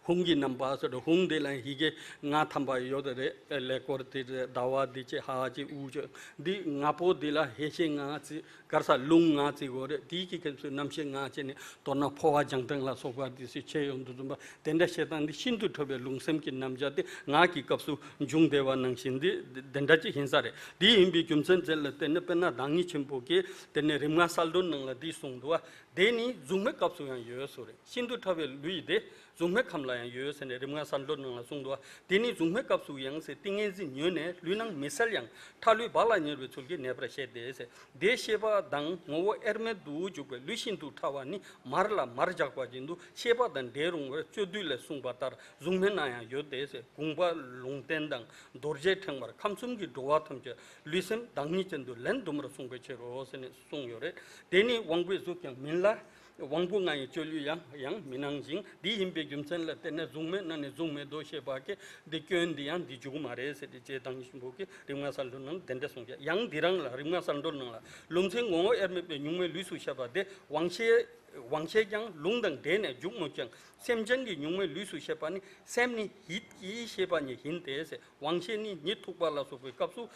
ཧཱུྃ་གི་རྣམ་པ་སོགས་དང་། ཧཱུྃ་དེ་ལ་ཡི་གེ་ལྔ་ཐམ་པ་ཡོད་རེད། ཀླད་ཀོར་དེ་རེད། ཟླ་བ་དེ་བྱས། ཧ་བྱས། འུ་བྱས། འདི་ལྔ་པོ་དེ་ལ་ཡེ་ཤེས་ལྔ་བརྩི། ག་རེ་ཟེར། རླུང་ལྔ་བརྩི་དགོས་རེད། དེའི་གི་སྐབས་སུ་རྣམ་ཤེས་ལྔ་བྱས་ནས་མདོར་ན་འཕོ་བ་སྦྱང་སྟངས་ལ་སོགས་པ་དེ་ཚོ་བྱས་ཡོང་དུས་ཙམ་པ་དེ་འདྲ་བཤད་སྟངས་འདི་ཤིན་ཏུ་ཕྲ་བའི་ལུང་སེམས་ཀྱི་རྣམ་གཞག་དེ་ངག་གི་སྐབས་སུ་འབྱུང་བསྡད་པ་ནང་བཞིན་འདི་དེ་འདྲ་ཅིག་ཡིན་ས་རེད། དེ་ཡིན་པའི་རྒྱུ་མཚན་དེ་ལ་བརྟེན་ནས་དཔེར་ན་བདག་ཉིད་ཆེན་པོ་གིས་དེ་ནས་རིམ་ལྔ་གསལ་སྒྲོན་ནང་ལ་འདི་གསུངས་འདུག་བ། དེ་ནི་གཟུགས་མེད་སྐབས་སུ་ཡང་ཡོད་སོ་རེད། ཤིན་ཏུ་ཕྲ་བའི་ལུས་དེ་ གཟུགས་མེད་ཁམས་ལ་ཡང་ཡོད་ཟེར་ནས་རིམ་ལྔ་གསལ་འགྲོ་ནང་ལ་གསུངས་འདུག། དེ་ནི་གཟུགས་མེད་སྐབས་སུ་ཡང་ཟེར་ཏིང་ངེ་འཛིན་ཉོན་ནས་ལུས་སྣང་མི་གསལ་ཡང་ཁྲ་ལུས་བག་ལ་ཉལ་བའི་ཚུལ་གྱིས་གནས་པར་བཤད་དེ་ཟེར། དེའི་ཤེས་པ་དང་ངོ་བོ་དབྱེར་མེད་དུ་འཇུག་པའི་ལུས་ཤིན་ཏུ་ཕྲ་བ་ནི་མར་ལ་མར་བཞག་པ་བཞིན་དུ་ཤེས་པ་དང་འདྲེས་རུང་བར་སྤྱོད་བསྡུས་ལས་གསུངས་པ་ལྟར་གཟུགས་མེད་ན་ཡང་ཡོད་དེ་ཟེར། དགོངས་པ་ལུང་བསྟན་དང་རྡོ་རྗེ་ཕྲེང་བར་ཁམས་གསུམ་གྱི་འགྲོ་བ་ཐམས་ཅད་ལུས་སེམས་བདག་ཉིད་ཅན་དུ་ལན་དུ་མར་གསུངས་པའི་ཕྱིར་རོ་ཟེར་ནས་གསུངས་ཡོད་རེད། དེ་ནི་དབང་པོའི་གཟུགས་ཀྱང་མིན་ལ། དབང་པོ་ལྔ་ཡི་སྤྱོད་ཡུལ་ཡང་ཡང་མི་སྣང་ཞིང་། འདི་ཡིན་པའི་རྒྱུ་མཚན་ལ་བརྟེན་ནས་གཟུགས་མེད་ན་ནི་གཟུགས་མེད་དོ་ཞེས་པ་ཀྱེ། འདི་སྐྱོན་འདི་ཡང་འདི་འཇུག་མ་རེད་ཟེར་ཏེ་རྗེ་བདག་ཉིད་ཆེན་པོ་གིས་རིམ་ལྔ་གསལ་འགྲོ་ནང་དེ་འདྲ་གསུངས་ཀྱང་། ཡང་འདི་རང་ལ་རིམ་ལྔ་གསལ་འགྲོ་ནང་ལ་ལུང་ཚན་ངོ་བོ་དབྱེར་མེད་པའི་གཉུག་མའི་ལུས་སུ་བཤད་པ་དེ་དབང་ཤེས། དབང་ཤེས་ཀྱང་ལུང་དང་འབྲེལ་ནས་འཇུག་མོད་ཀྱང་སེམས་ཅན་གྱི་གཉུག་མའི་ལུས་སུ་བཤད་པ་ནི་སེམས་ནི་ཡིད་ཀྱི་ཤེས་པ་ཉིད་ཡིན་ཏེ་ཟེར། དབང་ཤེས་ནི་ཉིད་ཐུག་པ་ལ་སོགས་པའི་སྐབས་སུ་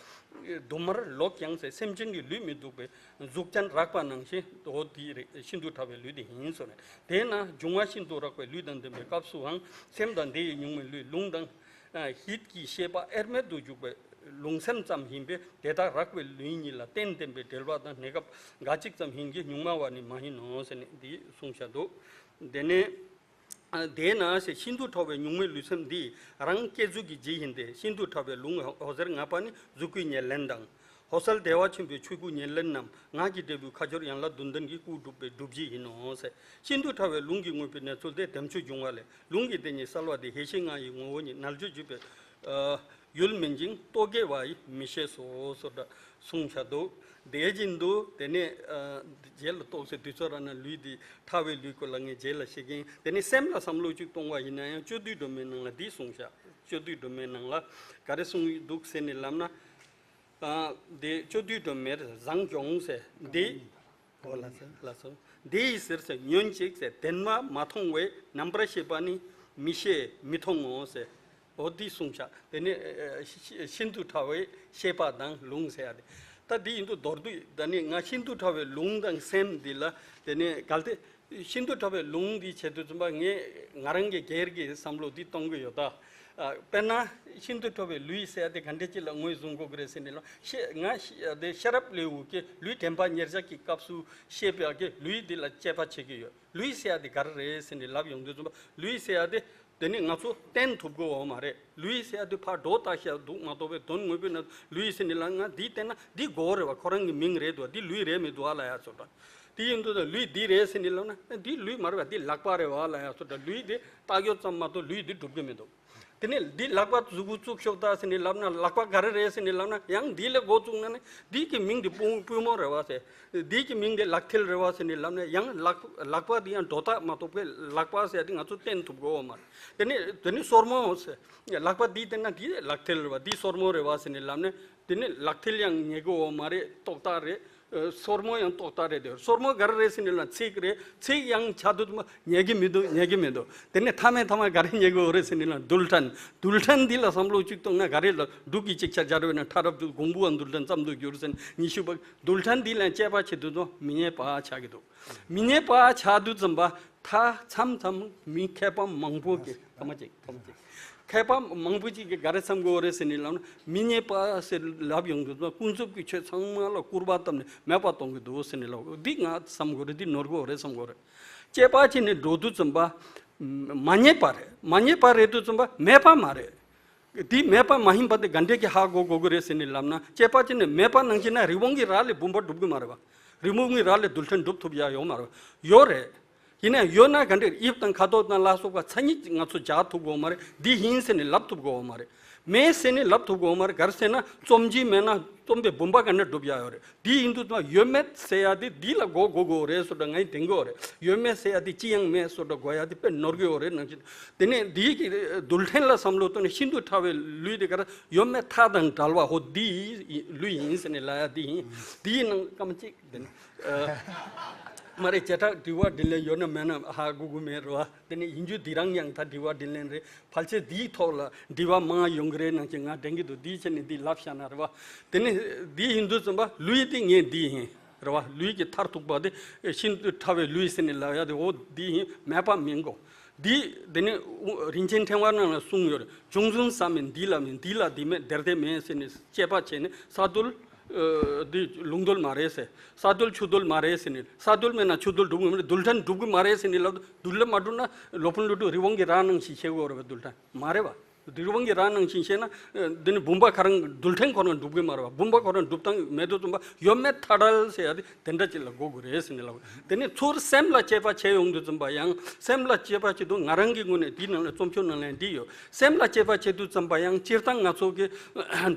དུ་མར་ལོག་ཀྱང་ཟེར། སེམས་ཅན་གྱི་ལུས་མི་སྡུག་པའི་གཟུགས་ཅན་རགས་པ་ནང་བཞིན་དུ་དེ་རེད། ཤིན་ཏུ་ཕྲ་བའི་ལུས་དེ་ཡིན་ཟེར་ནས། དེས་ན་འབྱུང་བ་ཤིན་ཏུ་རགས་པའི་ལུས་དང་ལྡན་པའི་སྐབས་སུའང་སེམས་དང་དེ་ཡི་གཉུག་མའི་ལུས་ལུང་དང་ཡིད་ཀྱི་ཤེས་པ་དབྱེར་མེད་དུ་འཇུག་པའི་ལུང་སེམས་ཙམ་ཡིན་པས། དེ་དག་རགས་པའི་ལུས་གཉིས་ལ་བརྟེན་ལྡན་པའི་འབྲེལ་བ་དང་གནས་སྐབས་འགའ་གཅིག་ཙམ་ཡིན་གྱི་གཉུག་མ་བ་ནི་མ་ཡིན་ནོ་ཟེར་ནས་འདི་གསུངས་བཞག་འདུག། དེ་ནས། དེས་ན་ཟེར། ཤིན་ཏུ་ཕྲ་བའི་གཉུག་མའི་ལུས་སེམས་འདི་རང་སྐྱེ་མཆེད་ཀྱི་རྗེས་ཡིན་ཏེ། ཤིན་ཏུ་ཕྲ་བའི་ལུང་འོད་ཟེར་ལྔ་པ་ནི་གཟུགས་སྐུའི་ཉེར་ལེན་དང་། འོད་གསལ་བདེ་བ་ཆེན་པོའི་ཆོས་སྐུའི་ཉེར་ལེན་རྣམས་ངག་གི་འབྲས་བུའི་ཁ་སྦྱོར་ཡན་ལག་བདུན་ལྡན་གྱི་སྐུ་སྒྲུབ་པའི་སྒྲུབ་བྱེད་ཡིན་ནོ་ཟེར། ཤིན་ཏུ་ཕྲ་བའི་ལུང་གི་དངོས་པོའི་གནས་ཚུལ་དེ་དེམ་ཆོས་འབྱུང་བ་ལས། ལུང་གི་དེ་ཉིད་གསལ་བ་དེ་ཡེ་ཤེས་ལྔ་ཡི་ངོ་བོ་ཉིད་རྣལ་འབྱོར་བརྒྱུད་པའི་ཡུལ་མིན་ཅིང་རྟོག་གེ་བ་ཡིས་མི་ཤེས་སོ་ཟེར་འདྲ་གསུངས་བཞག་འདུག། དེ་བཞིན་དུ་དེ་ནས་རྗེས་ལ་རྟོགས་ཟེར། དུས་ཚོད་རག་ན་ལུས་འདི་ཕྲ་བའི་ལུས་སྐོར་ལ་ངས་རྗེས་ལ་བཤད་ཀྱིན། དེ་ནས་སེམས་ལ་བསམ་བློ་གཅིག་གཏོང་བ་ཡིན་ན་ཡང་སྤྱོད་བསྡུས་སྒྲོན་མེའི་ནང་ལ་འདི་གསུངས་བཞག། སྤྱོད་བསྡུས་སྒྲོན་མེའི་ནང་ལ་ག་རེ་གསུངས་འདུག་ཟེར་ནས་ལབ་ན། ཨ། འདི་སྤྱོད་བསྡུས་སྒྲོན་མེར་བཟང་སྐྱོང་ཟེར་འདི། ཨོ་ལགས་སོ། ལགས་སོ། འདི་ཡི་ཟེར་ཟེར་ཉོན་ཅིག་ཟེར། བདེན་པ་མ་མཐོང་བས་རྣམ་པར་ཤེས་པ་ནི་མི་ཤེས་མི་མཐོང་ངོ་ཟེར། ཨོ་འདི་གསུངས་བཞག། དེ་ནི་ཤིན་ཤིན་ཏུ་ཕྲ་བའི་ཤེས་པ་དང་ལུང་ཟེར་ཡ་དེ། ད་འདི་ཡིན་དུས་མདོར་བསྡུས་ད་ནི་ང་ཤིན་ཏུ་ཕྲ་བའི་ལུང་དང་སེམས་འདི་ལ་དེ་ནི་གལ་ཏེ། ཤིན་ཏུ་ཕྲ་བའི་ལུང་འདི་བྱེད་དུས་ཙམ་པ་ངས་ང་རང་གི་སྒེར་གྱི་བསམ་བློ་འདི་གཏོང་གི་ཡོད་ད། ཨ། དཔེར་ན་ཤིན་ཏུ་ཕྲ་བའི་ལུས་ཟེར་ཡ་དེ་ག་འདྲ་ཅིག་ལ་ངོས་བཟུང་དགོས་ཀྱི་རེད་ཟེར་ནས་ལ། ཤེས་ང་ཤེས་དེ་ཤེས་རབ་ལེའུ་གི་ལུས་དྲན་པ་ཉེར་བཞག་གི་སྐབས་སུ་བཤད་པའི་གི་ལུས་འདི་ལ་དཔྱད་པ་བྱེད་ཀྱི་ཡོད། ལུས་ཟེར་ཡ་དེ་ག་རེ་རེད་ཟེར་ནས་ལབ་ཡོང་དུས་ཙམ་པ་ལུས་ཟེར་ཡ་དེ། དེ་ནི་ང་ཚོ་བསྟན་ཐུབ་ཀྱི་ཡོད་མ་རེད། ལུས་ཟེར་ཡ་དེ་ཕར་སྒྲོ་བཏགས་ཤག་འདུག་མ་གཏོགས་པའི་དོན་དངོས་པོའི་ནང་ལུས་ཟེར་ནས་ལབ་ན་འདི་བལྟས་ན་འདི་མགོ་རེད་བ། ཁོ་རང་གི་མིང་རེད་འདུག་བ། འདི་ལུས་རེད་མི་འདུག་བ་ལབ་ཡ་ཚོ་འདྲ། དེ་ཡིན་དུས་ད་ལུས་འདི་རེད་ཟེར་ནས་ལབ་ན་འདི་ལུས་མ་རེད་བ། འདི་ལག་པ་རེད་བ་ལབ་ཡ་ཚོ་འདྲ། ལུས་འདི་བཏགས་ཡོད་ཙམ་མ་གཏོགས་ལུས་འདི་སྒྲུབ་ཀྱི་མི་འདུག། དེ་ནས་འདི་ལག་པ་གཟུགས་པོ་བཙུགས་ཤོག་ད་ཟེར་ནས་ལབ་ན་ལག་པ་ག་རེ་རེད་ཟེར་ནས་ལབ་ན་ཡང་འདི་ལ་མགོ་བཙུགས་ན་ནི་འདི་གི་མིང་འདི་པུས་པུས་མོ་རེད་བ་ཟེར། འདི་གི་མིང་འདི་ལག་མཐིལ་རེད་བ་ཟེར་ནས་ལབ་ན་ཡང་ལག་ལག་པ་འདི་ཡང་སྒྲོ་བཏགས་མ་གཏོགས་པའི་ལག་པ་ཟེར་ཡ་འདི་ང་ཚོ་བསྟན་ཐུབ་ཀྱི་ཡོད་མ་རེད། དེ་ནས་དེ་ནས་སོར་མོ་ཟེར། ལག་པ་འདི་བསྟན་ན་འདི་ལག་མཐིལ་རེད་བ། འདི་སོར་མོ་རེད་བ་ཟེར་ནས་ལབ་ན་དེ་ནས་ལག་མཐིལ་ཡང་ཉེ་གི་ཡོད་མ་རེད། རྟོག་བཏགས་རེད། ཨ། སོར་མོ་ཡང་རྟོག་བཏགས་རེད་དེ། སོར་མོ་ག་རེ་རེད་ཟེར་ནས་ལབ་ན་ཚིགས་རེད། ཚིགས་ཡང་བྱ་དུ་མ་ཉན་གི་མི་འདུག། ཉན་གི་མི་འདུག། དེ་ནས་མཐའ་མའི་མཐའ་མ་ག་རེ་ཉན་གི་ཡོད་རེད་ཟེར་ནས་ལབ་ན་རྡུལ་ཕྲན། རྡུལ་ཕྲན་འདི་ལ་བསམ་བློ་གཅིག་གཏོང་ན་ག་རེ་ལ་འབྲུག་གི་ཅིག་ཆ་སྦྱར་བས་ན་ཕྲ་རབ་ཏུ་གོང་བུའང་རྡུལ་ཕྲན་ཙམ་དུ་འགྱུར་ཟེར་ནས་ཉི་ཤུ་པ། རྡུལ་ཕྲན་འདི་ལ་དཔྱད་པ་བྱེད་དུས་ཚོ་མི་རྙེད་པ་ཆགས་ཀྱི་འདུག། མི་རྙེད་པ་ཆགས་དུས་ཙམ་པ་ད་མཚམས་མཚམས་མི་མཁས་པ་མང་པོ་གི་ཐ་མ་ཅིག་ཐ་མ་ཅིག། མཁས་པ་མང་པོ་ཅིག་གིས་ག་རེ་བསམ་གྱི་ཡོད་རེད་ཟེར་ནས་ལབ་ན། མི་རྙེད་པ་ཟེར་ལབ་ཡོང་དུས་ཙམ་ཀུན་རྫོབ་ཀྱི་ཆོས་ཚང་མ་ལ་སྐུར་པ་བཏབ་ནས་མེད་པ་གཏོང་གི་འདུག་ཟེར་ནས་ལབ། འདི་ང་བསམ་གྱི་ཡོད་རེད། འདི་ནོར་གྱི་ཡོད་རེད་བསམ་གྱི་ཡོད་རེད། དཔྱད་པ་བྱས་ནས་འགྲོ་དུས་ཙམ་པ་མ་རྙེད་པ་རེད། མ་རྙེད་པ་རེད་དུས་ཙམ་པ་མེད་པ་མ་རེད། འདི་མེད་པ་མ་ཡིན་པ་དེ་ག་འདྲས་ཀྱི་ཧ་གོ་དགོས་ཀྱི་རེད་ཟེར་ནས་ལབ་ན། དཔྱད་པ་བྱས་ནས་མེད་པ་ནང་བཞིན་ན་རི་བོང་གི་རྭ་ལས་བུམ་པ་འགྲུབ་ཀྱི་མ་རེད་བ། རི་བོང་གི་རྭ་ལས་རྡུལ་ཕྲན་འགྲུབ་ཐུབ་ཡ་ཡོད་མ་རེད་བ། ཡོད་རེད། ཡིན་ན་ཡོད་ན་ག་འདྲས་དབྱིབས་དང་ཁ་དོག་དང་ལ་སོགས་པ་མཚན་ཉིད་ང་ཚོ་སྦྱར་ཐུབ་ཀྱི་ཡོད་མ་རེད། འདི་ཡིན་ཟེར་ནས་ལབ་ཐུབ་ཀྱི་ཡོད་མ་རེད། མེད་ཟེར་ནས་ལབ་ཐུབ་ཀྱི་ཡོད་མ་རེད། ག་རེ་ཟེར་ན་རྩོམ་གྱིས་མེད་ན་རྩོམ་པའི་བུམ་པ་ག་ནས་འགྲུབ་ཡ་ཡོད་རེད། འདི་ཡིན་དུས་ཙམ་ཡོད་མེད་ཟེར་ཡ་དེ་འདི་ལ་གོ་དགོས་ཀྱི་ཡོད་རེད་ཟེར་འདྲ་ངས་དྲན་གྱི་ཡོད་རེད། ཡོད་མེད་ཟེར་ཡ་དེ་ཅི་ཡང་མེད་ཟེར་འདྲ་གོ་ཡ་དེ་དཔེ་ནོར་གྱི་ཡོད་རེད། ནང་བཞིན་དེ་ནས་འདིའི་གི་རྡུལ་ཕྲན་ལ་བསམ་བློ་བཏང་ནས་ཤིན་ཏུ་ཕྲ་བའི་ལུས་དེ་ག་རེ་ཡོད་མེད་མཐའ་དང་བྲལ་བ་ཧོ་འདི་ལུས་ཡིན་ཟེར་ནས་ལབ་ཡ་འདི་ཡིན། འདིའི་ནང་སྐར་མ་གཅིག་དེ་ནས་ཨ། མ་རེད། བྱེ་བྲག་དྲི་བ་དྲིས་ལན་ཡོད་ན་མེད་ན་ཧ་གོ་གི་མེད་རེད་བ། དེ་ནས་ཡིན་རྒྱུ་འདི་རང་ཡང་ད་དྲི་བ་དྲིས་ལན་རེད། ཕལ་ཆེར་འདིའི་ཐོག་ལ་དྲི་བ་མང་ཡོང་གི་རེད་ནང་བཞིན་ང་དྲན་གྱི་འདུག། འདིའི་ཆ་ནས་འདི་ལབ་བཞག་ན་རེད་བ། དེ་ནས་འདི་ཡིན་དུས་ཙམ་པ་ལུས་དེ་ངས་འདི་ཡིན་རེད་བ། ལུས་ཀྱི་མཐར་ཐུག་པ་དེ་ཤིན་ཏུ་ཕྲ་བའི་ལུས་ཟེར་ནས་ལབ་ཡ་དེ་འོ་འདི་ཡིན། མེད་པ་མིན་གོ། འདི་དེ་ནས་རིན་ཆེན་ཕྲེང་བ་ནང་ལ་གསུངས་ཡོད་རེད། བྱུང་བྱུང་ས་མེད་འདི་ལ་མེད། འདི་ལ་འདི་མེད་དེར་དེ་མེད་ཟེར་ནས་དཔྱད་པ་བྱས་ནས་ས་རྡུལ། འདི་ལུང་རྡོལ་མ་རེད་ཟེར། ས་རྡོལ་ཆུ་རྡོལ་མ་རེད་ཟེར་ནས། ས་རྡོལ་མེད་ན་ཆུ་རྡོལ་འགྲུབ་གི་མ་རེད། རྡུལ་ཕྲན་འགྲུབ་གི་མ་རེད་ཟེར་ནས་ལབ་དུས། རྡུལ་ཕྲན་མ་འགྲུབ་ན་སློབ་དཔོན་ཀླུ་སྒྲུབ་རི་བོང་གི་རྭ་ནང་བཞིན་བྱེད་དགོས་རེད་པས། རྡུལ་ཕྲན་མ་རེད་པ། རི་བོང་གི་རྭ་ནང་བཞིན་བྱས་ན། འདི་ནི་བུམ་པ་ཁོ་རང་རྡུལ་ཕྲན་ཁོ་རང་འགྲུབ་གི་མ་རེད་པ། བུམ་པ་ཁོ་རང་འགྲུབ་སྟངས་མེད་དུ་བཙུན་པ་ཡོད་མེད་མཐའ་བྲལ་ཟེར་ཡ་དེ་དེ་འདྲ་ཅིག་ལ་གོ་དགོས་རེད་ཟེར་ནས་ལབ། དེ་ནས་ཚུར་སེམས་ལ་དཔྱད་པ་བྱེད་ཡོང་དུས་ཙམ་པ་ཡང་། སེམས་ལ་དཔྱད་པ་བྱེད་དུས་ང་རང་གི་ངོས་ནས་འདིའི་ནང་ལ་རྩོམ་ཆོས་ནང་ལ་འདི་ཡོད། སེམས་ལ་དཔྱད་པ་བྱེད་དུས་ཙམ་པ་ཡང་སྤྱིར་བཏང་ང་ཚོ་གི་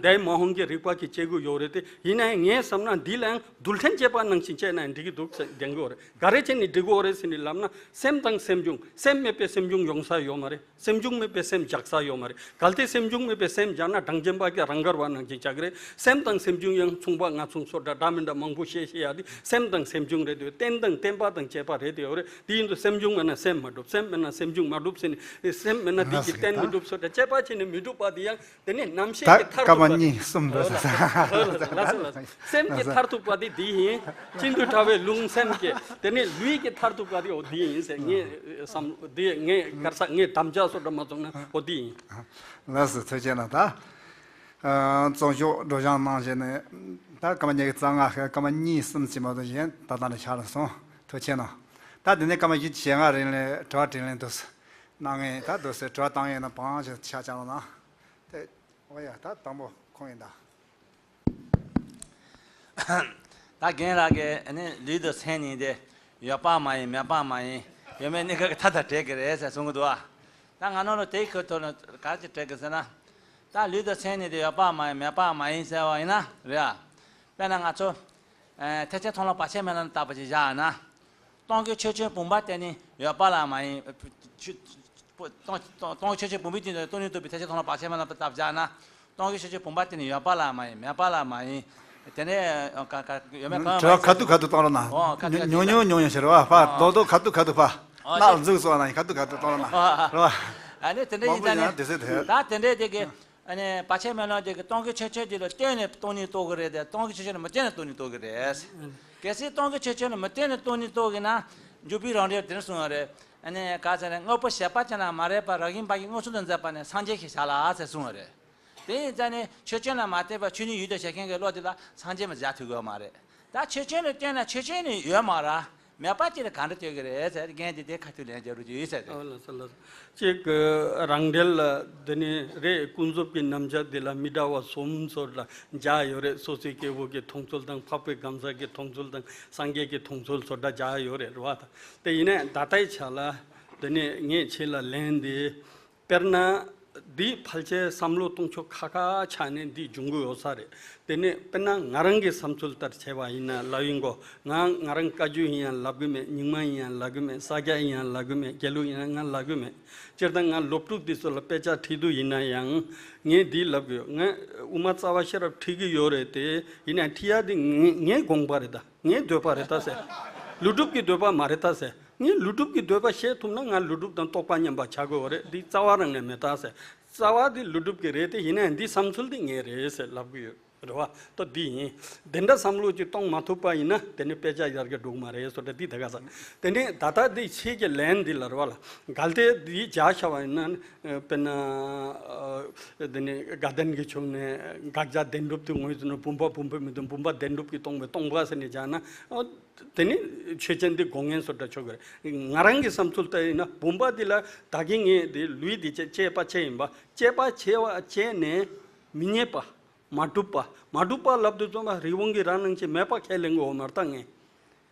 འདས་མ་འོངས་ཀྱི་རིག་པ་གི་དཔྱད་དགོས་ཡོད་རེད་དེ། ཡིན་ན་ཡང་ངས་བསམ་ན་འདི་ལ་ཡང་རྡུལ་ཕྲན་དཔྱད་པ་ནང་བཞིན་དཔྱད་ན་ཡང་འགྲིག་གི་འདུག་ཟེར་བསྡད་ཀྱི་ཡོད་རེད། ག་རེ་བྱས་ནས་འགྲིག་གི་ཡོད་རེད་ཟེར་ནས་ལབ་ན། སེམས་དང་སེམས་བྱུང་། སེམས་མེད་པའི་སེམས་བྱུང་ཡོང་ས་ཡོད་མ་རེད། སེམས་བྱུང་མེད་པའི་སེམས་འཇགས་ས་ཡོད་མ་རེད། གལ་ཏེ་སེམས་བྱུང་མེད་པའི་སེམས་འཇགས་ན་གྲངས་ཅན་པ་གི་རང་ག་ར་བ་ནང་བཞིན་ཆགས་ཀྱི་རེད། སེམས་དང་སེམས་བྱུང་ཡང་མཚུངས་པ་ང་མཚུངས་སོ་འདྲ་འདྲ་མི་འདྲ་མང་པོ་བཤད་བཤད་ཡ་དེ་སེམས་དང་སེམས་བྱུང་རེད་དེ། རྟེན་དང་བརྟེན་པ་དང་བཅས་པ་རེད་དེ་ཡོད་རེད། དེ་ཡིན་དུས་སེམས་བྱུང་མེད་ན་སེམས་མ་གྲུབ། སེམས་མེད་ན་སེམས་བྱུང་མ་གྲུབ་ཟེར་ནས། སེམས་མེད་ན་དེ་གི་རྟེན་མི་གྲུབ་སོ་འདྲ་དཔྱད་པ་བྱས་ནས་མི་འགྲུབ་པ་དེ་ཡང་། དེ་ནས་རྣམ་ཤེས་ད་ཀྱི་མཐར་སྐར་མ་ཐུག་པ། གཉིས་གསུམ་འགྲོ་ས། ལགས་སོ་ལགས་སོ། སེམས་ཀྱི་མཐར་ཐུག་པ་དེ་འདི་ཡིན། ཤིན་ཏུ་ཕྲ་བའི་ལུང་སེམས་ཀྱི། དེ་ནས་ལུས་ཀྱི་མཐར་ཐུག་པ་དེ་འོ་འདི་ཡིན་ཟེར། ངས་བསམ་འདི་ངས་ག་རེ་ཟ། ངས་དམ་བཅའ་སོ་འདྲ་མ་བཙུགས་ན་འོ་འདི་ཡིན། ལགས་སོ། ཐུགས་རྗེ་གནང་། ད་རྩོམ་ཤོག་སྒྲོག་སྦྱང་གནང་བྱས་ནས། ད་སྐར་མ་ཉི་ཤུ་རྩ་ལྔ། སྐར་མ་གཉིས་གསུམ་ཅིག་མ་གཏོགས་གཞན་ད་ལྟ་ནས་ཆགས་ལ་སོང་། ཐུགས་རྗེ་གནང་། ད་དེ་ནས་སྐར་མ་བཞི་བཅུ་ཞེ་ལྔ་རིང་ལ་དྲི་བ་དྲིས་ལན་འདུག་གནང་ངེས། ད་འདུག་སེ་དྲི་བ་བཏང་ཡས་ན་བང་ཞིག་ཆ་བཅངས་ལ་ན། དེ། ཨོ་ཡ། ད་དང་པོ་ཁོང་ཡིན་ད། ད་རྒན་ལགས་ཀྱིས་ཨ་ནི་ལུས་དང་སེམས་གཉིས་དེ་ཡོད་པ་མ་ཡིན། མེད་པ་མ་ཡིན། ཡོད་མེད་གཉིས་ཀ་གི་མཐའ་དང་བྲལ་གྱི་རེད་ཟེར་གསུང་གི་འདུག་ཨ། ད་ང་རང་ལ་དེའི་ཁུལ་དུ་ལ་ག་རེ་ཅིག་དྲིས་གི་ཟེར་ན། ད་ལུས་དང་སེམས་གཉིས་དེ་ཡོད་པ་མ་ཡིན། མེད་པ་མ་ཡིན་ཟེར་བ་ཡིན་ན་རེད་ཨ། དཔེར་ན་ང་ཚོ་ཨ་ཐེག་ཆེན་མཐོང་ལམ་བར་ཆད་མེད་ལམ་ལྟ་བུ་ཅིག་བཞག་ན། སྟོང་གི་ཆོས་ཅན་བུམ་པ་དེ་ནི་ཡོད་པ་ལ་མ་ཡིན། ཆོས་སྟོང་སྟོང་གི་ཆོས་ཅན་བུམ་པའི་སྟེང་དུ་སྟོང་ཉིད་རྟོགས་པའི་ཐེག་ཆེན་མཐོང་ལམ་བར་ཆད་མེད་ལམ་ལྟ་བུ་བཞག་ན། སྟོང་གི་ཆོས་ཅན་བུམ་པ་དེ་ནི་ཡོད་པ་ལ་མ་ཡིན། མེད་པ་ལ་མ་ཡིན། དེ་ནས་ཨ་ཀ་ཀ་ཡོད་མེད་གང་དྲི་བ་ཡང་ཁ་ཐུག་ཁ་ཐུག་གཏོང་རོགས་གནང་། ཨོ་ཁ་ཐུག་ཁ་ཐུག་ཉུང་ཉུང་ཉུང་ཉུང་ཞིག་རེད་བ། ཕ་ཨོ་རྡོག་རྡོག་ཁ་ཐུག་ཁ་ཐུག་ཕ། ཨོ་རྣག་ཤེས་འཛུགས་སོང་ན་ཁ་ཐུག་ཁ་ཐུག་གཏོང་རོགས་གནང་། རེད་བ། ཨ་ནི་དེ་འདྲ་ཡིན་ད་ནི། མང་པོ་ཡང་དེ་སྲིད་དེ། ད་དེ་འདྲའི་དེ་གི་ཨ་ནི་བར་ཆད་མེད་ལམ་དེ་གི་སྟོང་གི་ཆོས་ཅན་དེ་ལ་བརྟེན་ནས་སྟོང་ཉིད་རྟོགས་ཀྱི་རེད་དེ། སྟོང་གི་ཆོས་ཅན་ལ་མི་བརྟེན་ནས་སྟོང་ཉིད་རྟོགས་ཀྱི་རེད། གལ་སྲིད་སྟོང་གི་ཆོས་ཅན་ལ་མི་བརྟེན་ནས་སྟོང་ཉིད་རྟོགས་ཀྱི་ན། འཇུག་པའི་རང་འགྲེལ་དེར་གསུངས་པ་རེད། ཨ་ནི་ག་ཟེར་ན། དངོས་པོ་བྱས་པ་ཅན་ལ་མ་རིག་པ་རང་བཞིན་པ་ཡི་མངོན་སུམ་དུ་འཛིན་པ་ནི་སངས་རྒྱས་ཞེས་བྱ་ལ་ཟེར་གསུངས་པ་རེད། དེ་ཡིན་ཙང་ནི་ཆོས་ཅན་ལ་མ་ལྟོས་པར་ཆོས་ཉིད་ཡུལ་དུ་བྱེད་མཁན་གྱི་བློ་དེ་ལ་སངས་རྒྱས་མི་བྱ་ཐུབ་ཀྱི་ཡོད་མ་རེད། ད་ཆོས་ཅན་ལ་བརྟེན་ན་ཆོས་ཅན་ནི་ཡོད་མ་རེད། མེད་པ་ཅིག་ལ་ག་འདྲ་ལྟོས་ཀྱི་རེད་ཟེར། རྒན་དེ་དེ་ཁ་ཐུག་ལན་རྒྱག་རོགས་བྱོས་ཟེར་ཏེ། ཨོ་ལགས་སོ་ལགས་སོ། གཅིག་གི་རང་འགྲེལ་ལ་དེ་ནི་རེད། ཀུན་རྫོབ་ཀྱི་རྣམ་གཞག་དེ་ལ་མི་འདྲ་བ་གསུམ་སོགས་ལ་སྦྱར་ཡོད་རེད། སོ་སོའི་སྐྱེ་བོ་གི་མཐོང་ཚུལ་དང་། འཕགས་པའི་གང་ཟག་གི་མཐོང་ཚུལ་དང་། སངས་རྒྱས་ཀྱི་མཐོང་ཚུལ་སོགས་ལ་སྦྱར་ཡོད་རེད། རེད་བ། ད་དེ་ཡིན་ནའི་ད་ལྟའི་ཆ་ལ་དེ་ནི་ངས་ཁྱེད་ལ་ལན་འདི། དཔེར་ན། འདི་ཕལ་ཆེར་བསམ་བློ་གཏོང་ཕྱོགས་ཁག་ཁག་ཆགས་ནས་འདི་འབྱུང་གི་ཡོད་ས་རེད། དེ་ནས་དཔེར་ན་ང་རང་གི་བསམ་ཚུལ་ལྟར་བྱས་པ་ཡིན་ན། ལབ་ཡིན་གོ། ང་ང་རང་བཀའ་བརྒྱུད་ཡིན་ཡང་ལབ་གི་མེད། རྙིང་མ་ཡིན་ཡང་ལབ་གི་མེད། ས་སྐྱ་ཡིན་ཡང་ལབ་གི་མེད། དགེ་ལུགས་ཡིན་ཡང་ང་ལབ་གི་མེད། སྤྱིར་བཏང་ང་སློབ་ཕྲུག་འདི་ཚོ་ལ་དཔེ་ཆ་ཁྲིད་དུས་ཡིན་ན་ཡང་ངས་འདི་ལབ་གི་ཡོད། ང་དབུ་མ་རྩ་བ་ཤེས་རབ་ཁྲིད་གི་ཡོད་རེད་དེ། ཡིན་ན་ཁྲིད་ཡ་འདི་ངའི་ངའི་དགོངས་པ་རེད་ད། ངའི་འདོད་པ་རེད་ད་ཟེར། ཀླུ་སྒྲུབ་ཀྱི་འདོད་པ་མ་རེད་ད་ཟེར། ངས་ཀླུ་སྒྲུབ་ཀྱི་འདོད་པ་བཤད་ཐུབ་ན་ང་ཀླུ་སྒྲུབ་དང་རྟོགས་པ་མཉམ་པ་ཆགས་དགོས་པ་རེད། འདི་རྩ་བ་རང་ནས་མེད་ད་ཟེར། རྩ་བ་འདི་ཀླུ་སྒྲུབ་ཀྱི་རེད་དེ། ཡིན་ནའི་འདི་བསམ་ཚུལ་འདི་ངའི་རེད་ཟེར་ལབ་གི་ཡོད་རེད་བ། ད་འདི་ཡིན། འདི་འདྲ་བསམ་བློ་ཅིག་གཏོང་མ་ཐུབ་པ་ཡིན་ན་དེ་ནི་དཔེ་ཆ་ཡར་རྒྱས་འགྲོ་གི་མ་རེད་ཟེར། ད་འདི་ད་ག་ས། དེ་ནས་ད་ལྟ་འདི་ཁྱེད་ཀྱི་ལན་འདི་ལ་རེད་བ་ལ། གལ་ཏེ་འདི་བྱ་བྱ་བ་ཡིན་ན། དཔེར་ན། ཨ། དེ་ནས་དགའ་ལྡན་གྱི་ཕྱོགས་ནས་དགག་བྱ་བདེན་གྲུབ་དེ་ངོས་བཟུང་ན། བུམ་པ་བུམ་པ་མི་འདུག། བུམ་པ་བདེན་གྲུབ་ཀྱིས་སྟོང་པའི་སྟོང་པ་ཟེར་ནས་བྱས་ན། ཨ། དེ་ནི་ཆོས་ཅན་དེ་དགོངས་ངན་བཟོ་འདྲ་ཆོག་གི་རེད། ང་རང་གི་བསམ་ཚུལ་ལྟར་ཡིན་ན། བུམ་པ་འདི་ལ་ད་གིན་ངས་དེ་ལུས་འདི་བྱས་བྱས་པ་བྱས་ཡིན་པ། བྱས་པ་བྱས་པ་བྱས་ནས་མི་རྙེད་པ། མ་གྲུབ་པ། མ་གྲུབ་པ་ལབ་དུས་ཙམ་པ་རི་བོང་གི་རྭ་ནང་བཞིན་མེད་པ་ཁས་ལེན་གྱི་ཡོད་མ་རེད་ད་ངས།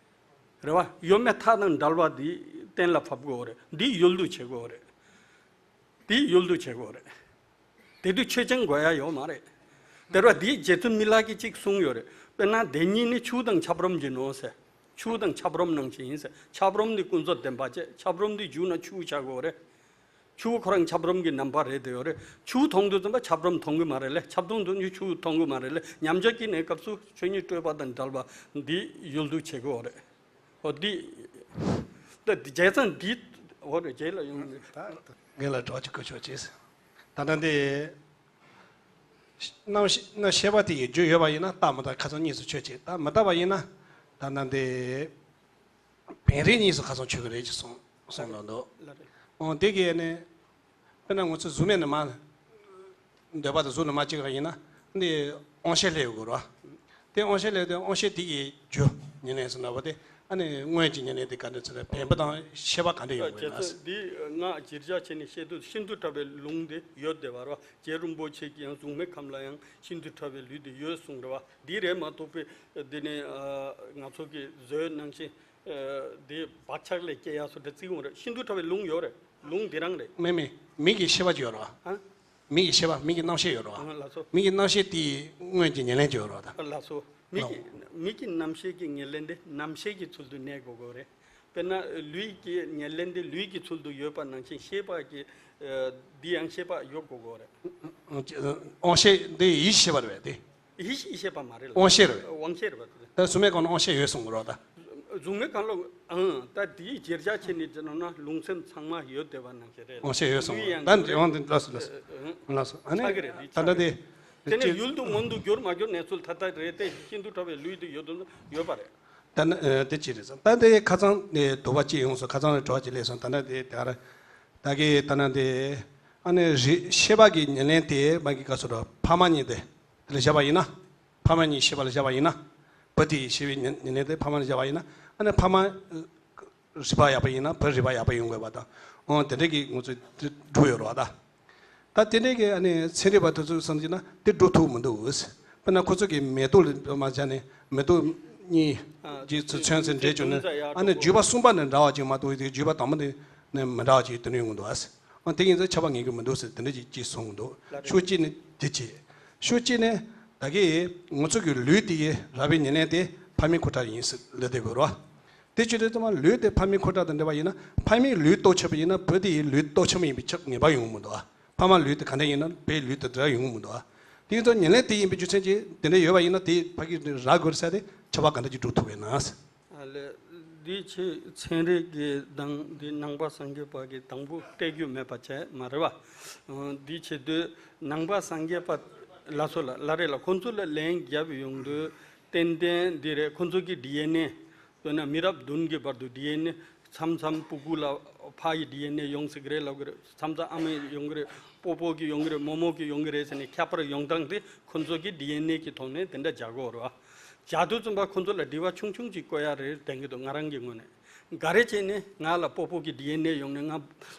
རེད་བ། ཡོད་མེད་མཐའ་དང་བྲལ་བ་འདི་གཏན་ལ་ཕབ་དགོས་རེད། འདི་ཡུལ་དུ་བྱེད་དགོས་རེད། དེ་ཡུལ་དུ་བྱེད་དགོས་རེད། དེ་དུས་ཆོས་ཅན་དགོས་ཡ་ཡོད་མ་རེད། དེ་རུ་དེའི་རྗེ་བཙུན་མི་ལ་གིས་གཅིག་གསུངས་ཡོད་རེད། དཔེར་ན་བདེན་གཉིས་ནི་ཆུ་དང་ཆབ་རོམ་བཞིན་ནོ་ཟེར། ཆུ་དང་ཆབ་རོམ་ནང་བཞིན་ཡིན་ཟེར། ཆབ་རོམ་ནི་ཀུན་རྫོབ་བདེན་པ་བྱས། ཆབ་རོམ་འདི་བཞུ་ན་ཆུ་ཆགས་དགོས་རེད། ཆུ་ཁོ་རང་ཆབ་རོམ་གྱི་རྣམ་པ་རེད་དེ་ཡོད་རེད། ཆུ་མཐོང་དུས་ཙམ་པ་ཆབ་རོམ་མཐོང་གི་མ་རེད་ལེ། ཆབ་རོམ་མཐོང་དུས་ཆུ་མཐོང་གི་མ་རེད་ལེ། མཉམ་གཞག་གི་གནས་སྐབས་སུ་ཆོས་ཉིད་སྤྲོས་པ་དང་བྲལ་བ་འདི་ཡུལ་དུ་བྱེད་དགོས་རེད། ཨོ་འདི། ད་འདི་བྱས་ཙང་འདི། ཨོ་རེད། རྗེས་ལ་ཡོང་། ད་ངས་ལ་གྲོགས་ཅིག་བསྐོ་ཆོག་ཅེས། ད་ལྟ་འདི། རྣམ་ཤེས་རྣམ་ཤེས་པ་དེ་ཡི་རྒྱུ་ཡོད་པ་ཡིན་ན་རྟག་མི་རྟག་ཁ་ཚང་གཉིས་སུ་ཆོད་ཅིག། རྟག་མི་རྟག་པ་ཡིན་ན། ད་ལྟ་འདི། བེམ་རིག་གཉིས་སུ་ཁ་ཚང་ཆོད་ཀྱི་རེད་ཅེས་གསུངས་གསུངས་ལ་འདུག། ལ་རེད། ཨོ་དེ་གི་ནི། དཔེར་ན་ང་ཚོ་གཟུགས་མེད་ནི་མ། འདོད་པ་དང་གཟུགས་ནི་མ་གཅིག་རང་ཡིན་ན། འདི་དབང་ཤེས་ལྷོད་ཡོད་དགོས་རེད་བ། དེ་དབང་ཤེས་ལས་དེ་དབང་ཤེས་དེ་ཡི་རྒྱུ་ཉེར་ལེན་ཟེར་ན་བ་དེ་ཨ་ནི་སྔོན་གྱི་ཉེར་ལེན་དེ་ག་འདྲ་ཚོད་ལ་བེམ་པོ་དང་ཤེས་པ་ག་འདྲ་ཡོང་དགོས་ན། ཁྱེད་ཚོས་འདི་ང་ཇེ་རྒྱ་ཆེ་ནས་བཤད་དུས་ཤིན་ཏུ་ཕྲ་བའི་ལུང་དེ་ཡོད་བསྡད་པ་རེད་བ། རྗེ་རིན་པོ་ཆེ་གིས་ཡང་གཟུགས་མེད་ཁམས་ལ་ཡང་ཤིན་ཏུ་ཕྲ་བའི་ལུས་དེ་ཡོད་གསུངས་རེད་བ། འདི་རེད་མ་གཏོགས་པའི་འདི་ནི་ང་ཚོ་གི་བཟོའི་ནང་བཞིན་འདི་བག་ཆགས་ལས་སྐྱེ་ཡག་སོ་འདྲ་བརྩི་ཡོང་རེད། ཤིན་ཏུ་ཕྲ་བའི་ལུང་ཡོད་རེད། ལུང་འདི་རང་རེད། མེད་མེད། མིག་གི་ཤེས་པ་ཅིག་ཡོད་རེད་བ། ཨ། མིག་གི་ཤེས་པ། མིག་གི་རྣམ་ཤེས་ཡོད་རེད་བ། ཨ། ལགས་སོ། མིག་གི་རྣམ་ཤེས་དེ་སྔོན་གྱི་ཉེར་ལེན་གྱི་ཡོད་རེད་བ་ད། ལགས་སོ། མིག་གི་ལགས། མིག་གི་རྣམ་ཤེས་ཀྱི་ཉེར་ལེན་དེ་རྣམ་ཤེས་ཀྱི་ཚུལ་དུ་གནས་དགོས་དགོས་རེད། དཔེར་ན་ལུས་ཀྱི་ཉེར་ལེན་དེ་ལུས་ཀྱི་ཚུལ་དུ་ཡོད་པ་ནང་བཞིན་ཤེས་པ་གི་འདི་ཡང་ཤེས་པ་ཡོད་དགོས་དགོས་རེད། དབང་ཤེས་འདི་ཡིད་ཤེས་པ་རེད་པས་དེ། ཡིད་ཤེས་ཤེས་པ་མ་རེད་ལ། དབང་ཤེས་རེད། དབང་ཤེས་རེད་པ་དེ། ད་གཟུགས་མེད་ཁམས་ལ་དབང་ཤེས་ཡོད་གསུངས་རོགས་ད། གཟུགས་མེད་ཁམས་ལ་ཨང་ད་དེའི་རྗེས་རྒྱ་ཆེ་ནས་བྱས་ན་ལུང་སེམས་ཚང་མ་ཡོད་བསྡད་པ་ནང་བཞིན་རེད། དབང་ཤེས་ཡོད་གསུངས་རོགས་ད། ཡང་དབང་དེ་ལགས་སོ་ལགས་སོ། ལགས་སོ། ཨ་ནི་ཆགས་ཀྱི་རེད། དེ་ད་ཆགས་ད་ཀྱི་དེ། དེ་ནས་ཡུལ་དུ་མངོན་དུ་གྱུར་མ་གྱུར་གནས་ཚུལ་ཐ་དད་རེད་དེ། ཤིན་ཏུ་ཕྲ་བའི་ལུས་དེ་ཡོད་དུ་ཡོད་པ་རེད། ད་ནི་དེ་ཅི་རེད་ཟེར། ད་དེ་ཁ་སང་ནས་དོགས་པ་ཅི་ཡོང་སོང་། ཁ་སང་ནས་དྲི་བ་ཅི་སླེབས་སོང་། ད་ནི་དེ་ད་ར་ད་གི་ད་ནི་དེ་ཨ་ནི་རིག་ཤེས་པ་གི་ཉེར་ལེན་དེ་མ་གི་ག་སོ་ར་ཕ་མ་གཉིས་དེ་ལ་བཞག་པ་ཡིན་ན། ཕ་མ་གཉིས་ཤེས་པ་ལ་བཞག་པ་ཡིན་ན། བུ་དེ་ཡི་ཤེས་པའི་ཉེར་ཉེར་ལེན་དེ་ཕ་མ་ལ་བཞག་པ་ཡིན་ན། ཨ་ནི་ཕ་མ་རིག་པ་ཡག་པོ་ཡིན་ན་བུ་རིག་པ་ཡག་པོ་ཡོང་དགོས་པ་དང་། འོ་དེ་འདྲ་གི་ང་ཚོས་དེ་སྒྲུབ་ཡོད་རེད་བ་ད། ད་དེ་འདྲའི་གི་ཨ་ནི་ཚན་རིག་པ་དེ་ཚོས་བསམ་གྱི་ན་དེ་འགྲུབ་ཐུབ་མི་འདུག་དཔེར་ན་ཁོ་ཚོ་གི་མེ་ཏོག་ལ་མ་བྱས་ནས་མེ་ཏོག་གཉིས་ཀྱི་ཚུལ་མཚོན་ཚུལ་འགྲེལ་བྱུང་ནས། ཨ་ནི་བརྗོད་པ་གསུམ་པ་ནས་འདྲ་བ་ཅིག་མ་གཏོགས་དེ་བརྗོད་པ་དང་པོ་ནས་ནས་མི་འདྲ་བ་ཅིག་དེ་འདྲ་ཡོང་གི་འདུག་ཨ་དེ་ཡིན་ཚེ་ཁྱབ་པ་ངེས་ཀྱི་མི་འདུག་ཟེར་དེ་འདྲ་ཅིག་ཅིག་གསུངས་འདུག་ལགས་རེད། ཕྱོགས་གཅིག་ནས་དེ་བྱས། ཕྱོགས་གཅིག་ནས་ད་གི་ང་ཚོ་གི་ལུས་དེ་ཡི་རགས་པའི་ཉེར་ལེན་དེ་ཕ་མའི་ཁུ་ཁྲག་ཡིན་ཟེར་ལབ་བསྡད་དགོས་རེད་བ། དེ་བྱེད་དུས་ཙམ་པ་ལུས་དེ་ཕ་མའི་ཁོ་ཁྲག་དང་འདྲ་བ་ཡིན་ན། ཕ་མའི་ལུས་སྟོབས་ཆེན་པོ་ཡིན་ན་བུ་དེ་ཡི་ལུས་སྟོབས་ཆེན་པོ་ཡིན་པའི་ཆགས་ངེས་པ་ཡོང་གི་མི་འདུག་ཨ། ཕ་མ་ལུས་དེ་ག་འདྲ་ཡིན་ན་བུའི་ལུས་དེ་འདྲ་ཡོང་གི་མི་འདུག་ཨ། དེ་ཡིན་ཙང་ཉེར་ལེན་དེ་ཡིན་པའི་རྒྱུ་མཚན་གྱིས་དེ་འདྲ་ཡོད་པ་ཡིན་ན་དེ་ཕ་གི་རག་དགོས་ཟེར་ཏེ་ཁྱབ་པ་ག་འདྲ་ཅིག་སྒྲུབ་ཐུབ་ཀྱི་ན། ཨ་ལས། འདི་ཆེས་ཚན་རིག་གི་དང་འདི་ནང་པ་སངས་རྒྱས་པ་གི་དང་པོ་སྤྲད་རྒྱུ་མེད་པ་བྱས་མ་རེད་བ། འདི་བྱེད་དུས་ནང་པ་སངས་རྒྱས་པ་ལ་སོ་ལ་ལ་རེད་ལ། ཁོང་ཚོ་ལ་ལན་རྒྱབ་ཡོང་དུས་ཏན་ཏན་འདི་རེད། ཁོང་ཚོ་གི་ཌི་ཨེན་ཨེ། དཔེར་ན་མི་རབས་བདུན་གྱི་བར་དུ་ཌི་ཨེན་ཨེ་མཚམས་མཚམས་སྤུ་གུ་ལ་ཕ་ཡི་ཌི་ཨེན་ཨེ་ཡོང་སྲིད་ཀྱི་རེད་ལབ་ཀྱི་རེད། མཚམས་མཚམས་ཨ་མ་ཡི་ཡོང་གི་རེད། སྤོ་བོ་གི་ཡོང་གི་རེད། རྨོ་མོ་གི་ཡོང་གི་རེད་ཟེར་ནས་ཁྱད་པར་ཡོང་སྟངས་དེ་ཁོ་ཚོ་གི་ཌི་ཨེན་ཨེ་གི་ཐོག་ནས་དེ་འདྲ་རྒྱག་གི་ཡོད་རེད་བ། རྒྱག་དུས་ཙམ་པ་ཁོ་ཚོ་ལ་དྲི་བ་ཆུང་ཆུང་ཅིག་བཀོད་ཡ་རེད་དྲན་གྱི་འདུག་ང་རང་གི་ངོས་ནས། ག་རེ་བྱས་ནས་ང་ལ་སྤོ་བོ་གི་ཌི་ཨེན་ཨེ་ཡོང་ནས་ང་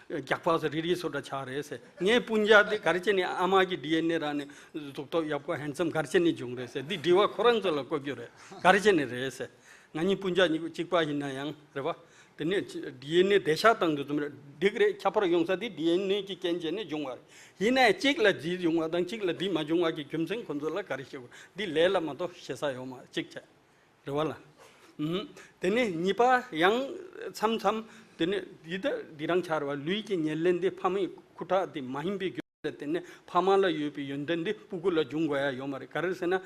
རྒྱགས་པ་ཟེར་རིལ་རིལ་བཟོ་འདྲ་ཆགས་རེད་ཟེར། ངའི་སྤུན་ཀྱག་དེ་ག་རེ་བྱས་ནས་ཨ་མ་གི་ཌི་ཨེན་ཨེ་རག་ནས་གཟུགས་སྟོབས་ཡག་པོ་ཧན་སམ་ག་རེ་བྱས་ནས་བྱུང་རེད་ཟེར། འདི་དྲི་བ་ཁོ་རང་ཚོ་ལ་བཀོད་རྒྱུ་རེད། ག་རེ་བྱས་ནས་རེད་ཟེར། ང་གཉིས་སྤུན་ཀྱག་གཉིས་པོ་གཅིག་པ་ཡིན་ན་ཡང་རེད་བ། དེ་ནས་ཌི་ཨེན་ཨེ་བདེ་འཇགས་བཏང་དུས་ཙམ་རེད་འགྲིག་རེད། ཁྱད་པར་ཡོང་ས་དེ་ཌི་ཨེན་ཨེ་གི་རྐྱེན་བྱས་ནས་བྱུང་བ་རེད། ཡིན་ནའི་གཅིག་ལ་འདི་བྱུང་བ་དང་གཅིག་ལ་འདི་མ་བྱུང་བ་གི་རྒྱུ་མཚན་ཁོ་ཚོ་ལ་ག་རེ་ཤེས་དགོས། འདི་ལས་ལ་མ་གཏོགས་ཤེས་ས་ཡོད་མ་གཅིག་བྱས། རེད་བ་ལ། ཨུམ། དེ་ནས་གཉིས་པ་ཡང་མཚམས་མཚམས་དེ་ནས་འདི་ལྟ་འདི་རང་ཆགས་རེད་བ། ལུས་ཀྱི་ཉེར་ལེན་དེ་ཕ་མའི་ཁུ་ཁྲག་དེ་མ་ཡིན་པའི་རྒྱུ་ལ་བརྟེན་ནས་ཕ་མ་ལ་ཡོད་པའི་ཡོན་ཏན་དེ་སྤུ་གུ་ལ་འབྱུང་དགོས་ཡ་ཡོད་མ་རེད། ག་རེ་ཟེར་ན།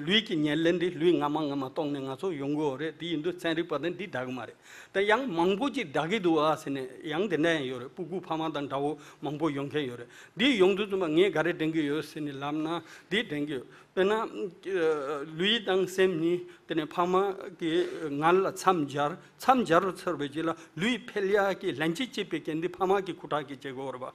ལུས་ཀྱི་ཉེར་ལེན་དེ་ལུས་སྔ་མ་སྔ་མ་གཏོང་ནས་ང་ཚོ་ཡོང་གི་ཡོད་རེད། དེ་ཡིན་དུས་ཚན་རིག་པ་དང་འདི་འདྲ་གི་མ་རེད། ད་ཡང་མང་པོ་ཅིག་འདྲ་གི་འདུག་ཨ་ཟེར་ནས་ཡང་དེ་འདྲ་ཡང་ཡོད་རེད། སྤུ་གུ་ཕ་མ་དང་འདྲ་བོ་མང་པོ་ཡོང་མཁན་ཡོད་རེད། འདི་ཡོང་དུས་ཙམ་པ་ངས་ག་རེ་དྲན་གི་ཡོད་ཟེར་ནས་ལབ་ན་འདི་དྲན་གི་ཡོད། དཔེར་ན། ལུས་དང་སེམས་གཉིས་དེ་ནས་ཕ་མ་གིས་ང་ལ་མཚམས་སྦྱར། མཚམས་སྦྱར་ཚར་བའི་རྗེས་ལ་ལུས་འཕེལ་ཡག་གི་ལན་གཅིག་གཅིག་པའི་རྐྱེན་འདི་ཕ་མ་གི་ཁུ་ཁྲག་གིས་བྱེད་དགོས་རེད་པ།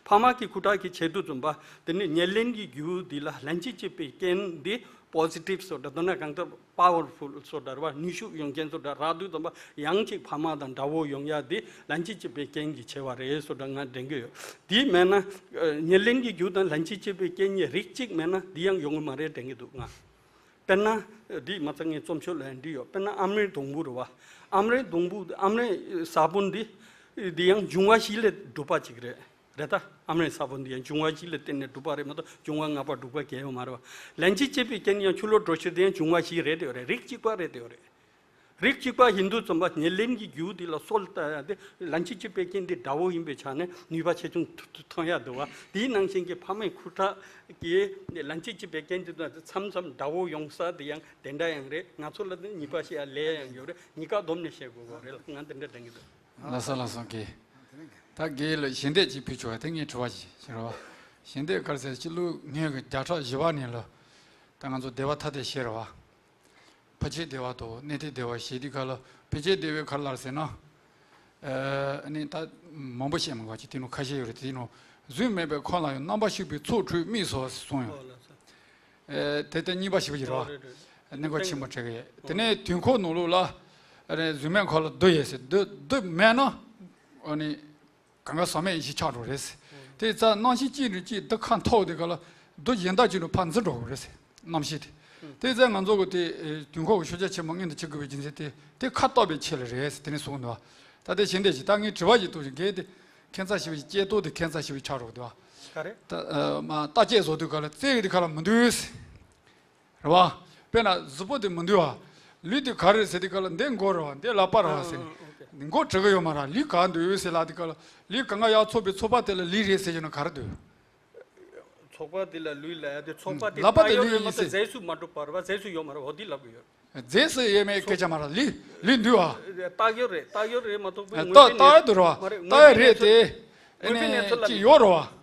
ཕ་མ་གི་ཁུ་ཁྲག་གིས་བྱེད་དུས་ཙམ་པ་དེ་ནས་ཉེར་ལེན་གྱི་རྒྱུ་འདི་ལ་ལན་གཅིག་གཅིག་པའི་རྐྱེན་འདི་པོ་སི་ཊིབ་སོ་འདྲ། མདོར་ན་གང་ལྟར་པ་ཝར་ཕུལ་སོ་འདྲ་རེད་པ། ནུས་ཤུགས་ཡོད་མཁན་སོ་འདྲ་རག་དུས་ཙམ་པ་ཡང་གཅིག་ཕ་མ་དང་འདྲ་བོ་ཡོང་ཡག་འདི་ལན་གཅིག་གཅིག་པའི་རྐྱེན་གྱིས་བྱས་པ་རེད་སོ་འདྲ་ང་དྲན་གྱི་ཡོད། དེ་མེད་ན། ཉེར་ལེན་གྱི་རྒྱུ་དང་ལན་གཅིག་གཅིག་པའི་རྐྱེན་གཉིས་རིགས་གཅིག་མེད་ན་འདི་ཡང་ཡོང་གི་མ་རེད་དྲན་གྱི་འདུག་ང་། དཔེར་ན། འདི་མ་ཚད་ངས་རྩོམ་ཤོག་ལ་ཡང་བྲིས་ཡོད། དཔེར་ན་ཨམ་རའི་སྡོང་པོ་རེད་པ། ཨམ་རའི་སྡོང་པོ་ཨམ་རའི་ས་བོན་འདི། འདི་ཡང་འབྱུང་བ་བཞི་ལས་གྲུབ་པ་ཅིག་རེད། རེད་ད། ཨམ་རའི་ས་བོན་འདི་ཡང་འབྱུང་བ་བཞི་ལ་བརྟེན་ནས་གྲུབ་པ་རེད་མ་གཏོགས་འབྱུང་བ་ལྔ་པ་དྲུག་པ་གང་ཡང་ཡོད་མ་རེད་པ། ལན་གཅིག་གཅིག་པའི་རྐྱེན་ཡང་ཆུ་ལོག་དྲོད་གཤེར་དེ་ཡང་འབྱུང་བ་བཞི་རེད་དེ་ཡོད་རེད། རིགས་གཅིག་པ་རེད་དེ་ཡོད་རེད། རིགས་གཅིག་པ་ཡིན་དུས་ཙམ་པ་ཉེར་ལེན་གྱི་རྒྱུ་འདི་ལ་སྲོལ་ལྟ་ཡ་དེ་ལན་གཅིག་གཅིག་པའི་རྐྱེན་འདི་འདྲ་བོ་ཡིན་པའི་ཆ་ནས་ནུས་པ་ཆེ་ཆུང་ཐོན་ཡ་འདུག་པ། དེའི་ནང་བཞིན་གྱི་ཕ་མའི་ཁུ་ཁྲག་གི་ལན་གཅིག་གཅིག་པའི་རྐྱེན་འདི་དང་མཚམས་མཚམས་འདྲ་བོ་ཡོང་ས་དེ་ཡང་དེ་འདྲ་ཡང་རེད། ང་ཚོ་ལ་དེ་ནུས་པ་ཤེས་ཡ་ལས་ཡང་ཡོད་རེད། གཉིས་ཀ་བསྡོམས་ནས་བཤད་དགོས་དགོས་རེད་ལ། ང་དེ་འདྲ་དྲན་གྱི་འདུག་ལགས་སོ་ལགས་སོ། དགེ། ད་དགེ་ལ་ཞལ་འདེབས་ཅིག་ཕུལ་ཆོག་པ་དེ་ངས་དྲི་བ་ཞིག་ཞུ་རོགས། ཞལ་འདེབས་ག་རེ་ཟེར་སྤྱི་ལོ་སྔོན་གྱི་བརྒྱ་ཕྲག་བཞི་པ་ནས་ལ་ད་ང་ཚོ་སྡེ་པ་ཐ་དད་བཤད་རེད་བ། ཕལ་ཆེར་སྡེ་པ་དང་གནས་བརྟན་སྡེ་པ་ཞེས་དེ་ག་ལ་ཕལ་ཆེར་སྡེ་པའི་ག་རེ་ལབ་ཟེར་ན། ཨ་ནི་ད་མང་པོ་བཤད་མི་དགོས་ཀྱི་དེ་ནང་ཁ་ཤས་ཡོད་རེད། དེ་ནང་གཟུགས་མེད་པའི་ཁམས་ལ་ཡང་རྣམ་པར་ཤེས་པའི་ཚོགས་འཕྲོས་དམིགས་སོ་གསུངས་ཡོད། ཨོ་ལགས་སོ། ཨེ་དེ་ལྟར་གཉིས་པ་ཞེས་པ་ཞིག་རེད་བ། ཨོ་རེད་རེད། གནད་འགག་ཆེན་པོ་འཕྲད་ཀྱི་ཡོད། དེ་ནས་དུས་འཁོར་ནང་ལོགས་ལ་རེད། གཟུགས་མེད་ཁོ་ལ་རྡུལ་ཡོད་ཟེར། རྡུལ་རྡུལ་མེད་ན་ཨ་ནི་གང་ག་ཟག་མེད་ཡེ་ཤེས་ཆགས་འགྲོ་རེད་ཟེར། དེ་ཙ་རྣམ་ཤེས་གཅིག་ནས་གཅིག་རྡུལ་ཁ་འཐོར་དེ་ག་ལ་རྡུལ་གཞན་དག་ཅིག་ནས་ཕར་འཛིན་འགྲོ་གི་རེད་ཟེར། རྣམ་ཤེས་དེ། དེ་ཙ་ང་ཚོ་གི་དེ་དུས་འཁོར་གྱི་ཤུགས་རྒྱ་ཆེན་པོ་མངོན་དུ་བྱེད་དགོས་པའི་རྒྱུ་མཚན་དེ་དེ་ཁ་བཏགས་པའི་ཆེད་ལ་རེད་ཟེར། དེ་ནས་གསུངས་འདུག། ད་དེ་བཞིན་དེ་ཞིག་ད་ངས་དྲི་བ་ཞིག་གཏོང་ཞིང་། གལ་ཏེ་ཁྱད་མཚར་ཞེས་པའི་ཀྱེ་ཏོ་དེ་ཁྱད་མཚར་ཞེས་པའི་ཆགས་རོགས་འདུག་བ། ག་རེ། ད་ཨ་མ་རྟགས་ཅན་བཟོ་དུས་ག་ལ་རྩལ་གྱི་དེ་ག་ལ་མི་འདུག་ཟེར། རེད་བ། དཔེར་ན་གཟུགས་པོ་དེ་མི་འདུག་བ། ལུས་དེ་ག་རེ་ཟེར་དེ་ག་ལ་འདི་མགོ་རེད་བ། འདི་ལག་པ་རེད་བ་ཟེར། མགོ་འགྲིག་གི་ཡོད་མ་རེད། ལུས་ག་འདུག་ཟེར་ལ་དེ་ག་ལ་ལུས་གང་ག་ཡར་ཚོགས་པའི་ཚོགས་པ་དེ་ལ་ལུས་རེད་ཟེར་གྱི་ན་ག་རེ་འདུག། ཚོགས་པ་དེ་ལ་ལུས་ལ་ཡ་དེ་ཚོགས་པ་དེ་ལག་པ་དེ་རྟགས་ཡོད་ལུས་རེད་མ་ཡིན་ཟེར། གཏོགས་རྫས་སུ་མ་གྲུབ་པ་རེད་བ། རྫས་སུ་ཡོད་མ་རེད། འོ་འདི་ལབ་གི་ཡོད། རྫས་སུ་ཡོད་མེད་སྐད་ཆ་མ་རེད། ལུས་ལུས་འདུག་བ། རྟགས་ཡོད་རེད། རྟགས་ཡོད་རེད་མ་གཏོགས་རྟགས་རྟགས་ཡོད་འདུག་རེད་བ། རྟགས་ཡོད་རེད་དེ། ཨ་ནི་ཅི་ཡོད་རེད་བ།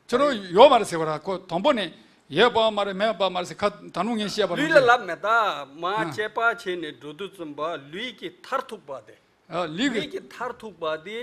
ཁྱོད་རང་ཡོད་མ་རེད་ཟེར་བ་ར། ཁོ་དང་པོ་ནས་ཡོད་པ་མ་རེད། མེད་པ་མ་རེད་ཟེར། ཁ་ད་ནུ་ངས་བཤད་པ་ལུས་ལ་ནང་ལབ་མེད། ད་མ་ཨ་དཔྱད་པ་བྱས་ནས་འགྲོ་དུས་ཙམ་པ་ལུས་ཀྱི་མཐར་ཐུག་པ་དེ། ཨ་ལུས་ལུས་ཀྱི་ཀྱི་མཐར་ཐུག་པ་དེ་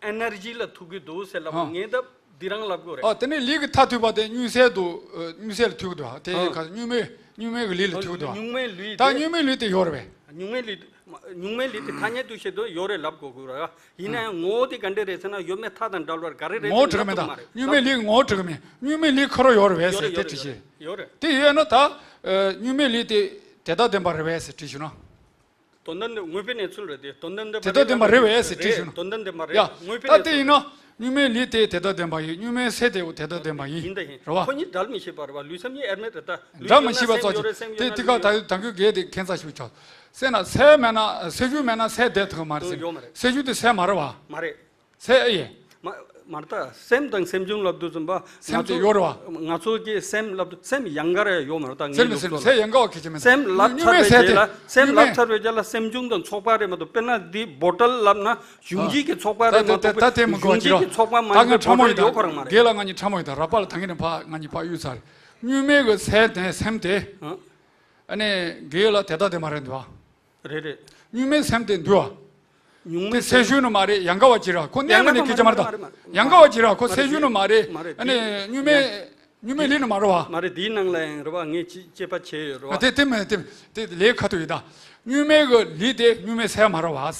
ཨེ་ནར་ཇི་ལ་ཐུག་གི་འདུག་ཟེར་ལབ། ཨ་ངས་ད་འདི་རང་ལབ་དགོས་རེད། ཨ་དེ་ནས་ལུས་ཀྱི་མཐར་ཐུག་པ་དེ་སྨྱུང་གསལ་དུ་ཨ་སྨྱུང་གསལ་ལ་ཐུག་གི་འདུག། ཨ་དེ་ཨ་ག་སྨྱུང་མེད་སྨྱུང་མེད་ཀྱི་ལུས་ལ་ཐུག་གི་འདུག། ཨ་སྨྱུང་མེད་ལུས་ད་དེ་སྨྱུང་མེད་ལུས་དེ་ཡོད་རེད་པས། སྨྱུང་མེད་ལུས་སྨྱུང་མེད་ལུས་དེ་ཐ་སྙད་དུ་བཤད་དུས་ཡོད་རེད་ལབ་དགོས་དགོས་རེད། ཡིན་ན་ཡང་ངོ་བོ་དེ་ག་འདྲ་རེད་ཟེར་ན་ཡོད་མེད་མཐའ་དང་བྲལ་བར་ག་རེ་རེད་ངོ་བོ་ཟེར་འགྲིག་མེད་ན་ད་ལབ་ཐུབ་མ་རེད། སྨྱུང་མེད་ལུས་ངོ་བོ་འགྲིག་མེད། སྨྱུང་མེད་ལུས་ཁོ་རང་ཡོད་རེད་པས་ཟེར། ཡོད་རེད། དེ་ཡོད་རེད། ཅི་ཞིག་ཡོད་རེད། ཡོད་རེད། དེ་ཡོད་ན་ད་ཨ་སྨྱུང་མེད་ལུས་དེ་དེ་དག་བདེན་པ་རེད་པས་ཟེར་དྲིས་བྱུང་ན། དོན་དམ་དངོས་པོའི་གནས་ཚུལ་རེད་དེ། དོན་དམ་བདེན་པ་དེ་དག་བདེན་པ་རེད་པས་ཟེར་དྲིས་བྱུང་ན། དོན་དམ་བདེན་པ་རེད། ཡ་དངོས་པོའི་ད་གནས་དེ་ཚུལ་ཡིན་ན་སྨྱུང་མེད་ལུས་དེ་དེ་དག་བདེན་པ་ཡིན། སྨྱུང་མེད་ཟས་དེ་དེ་དག་བདེན་པ་ཡིན། ཡིན་ད་ཡིན། རེད་བ། ཁོ་གཉིས་འབྲལ་མི་ཤེས་པ་རེད་བ། ལུས་སེམས་གཉིས་དབྱེར་མེད་རེད་ད། ལུས་འབྲལ་ཡོད་མི་ན་ཤེས་པ་སེམས་ཚོ་ཡོད་རེད། སེམས་དེ་ཡོད་དེ་ན་ག་ལུས་ད་ཡོད་རེད། ད་གུ་གལ་དེ་ཁྱད་མཚར་ཞིག་ཆགས། སེམས་ན་ཟས་མེད་ན་ཟས་བཅུད་མེད་ན་ཟས་བདེ་ཐུབ་མ་རེད་ཟེར། ཡོད་མ་རེད། ཟས་བཅུད་དེ་ཟས་མ་རེད་བ། མ་རེད། ཟས་ཨེ་ཡིན། མ་མ་རེད་ད། སེམས་དང་སེམས་བྱུང་ལབ་དུས་ཙམ་པ། སེམས་དེ་ཡོད་རེད་བ། ང་ཚོ་གི་སེམས་ལབ་དུས་སེམས་ཡང་ག་རེ་ཡོད་མ་རེད་ད། ངའི་སེམས་ལུགས་སེམས་སོགས་ཟས་ཡང་ག་བ་ཁེ་ཆེ་མེད། སེམས་ལབ་ཚར་བའི་རྗེས་ལ་སེམས་ལབ་ཚར་བའི་རྗེས་ལ་སེམས་བྱུང་དང་ཚོགས་པ་རེད་མ་གཏོགས། དཔེར་ན་འདི་བོ་ཊལ་ལབ་ན་གཞུང་ཨ་འབྲེལ་གྱི་ཚོགས་པ་རེད་མ་ད་ད་གཏོགས། ད་དེ་མི་གོ་གཞུང་ཅི་འབྲེལ་རོ། གྱི་ཚོགས་པ་མ་ད་ཡིན་ང་པའི་ཕྲ་བོ་བོ་ཊལ་ཡོད་ད། ཡོད་ཁོ་རང་མ་རེད། རྒན་ལགས་ང་གཉིས་ཕྲ་མོ་ཡོད་ད། ར་པ་ལ་ད་གིན་ནས་ཕ་ང་གཉིས་ཕ་གཡུག་ཚར། སྨྱུང་མེད་ཀྱི་ཟས་དེ་སེམས་དེ། ཨ་ཨ་ནི་རྒན་ལགས་དེ་ལྟ་དེ་མ་རེད་འདུག་ཨ། རེད་རེད། སྨྱུང་མེད་སེམས་དེ་འདུག་ཨ། སྨྱུང་དེ་མེད་ཟས་ཟེར་ཞུ་ནི་མ་རེད། ཡང་ག་བ་ཅི་ར་ཁོ་གནས་ཡང་མ་ག་ནས་བ་སྐད་ཆ་མ་མ་རེད། ད་མ་རེད་མ་རེད་མ་ཡང་ག་བ་ཅི་ར་ཁོ་མ་རེད། ཟས་ཞུ་ནི་མ་རེད། མ་རེད། ཨ་ནི་དེ་སྨྱུང་མེད་ཡང་སྨྱུང་མེད་ལུས་ནི་མ་རེད་བ། མ་རེད། དེའི་ནང་ལ་ཡང་རེད་བ། ངས་ཅི་དཔྱད་པ་བྱས་ཡོད་རེད་བ། ཨ་དེ་དེ་མེད་དེ་དེ་ལས་ཁ་ཐུག་ཡོད་ད། སྨྱུང་མེད་ཀྱི་ལུས་དེ་སྨྱུང་མེད་ཟས་མ་རེད་བ།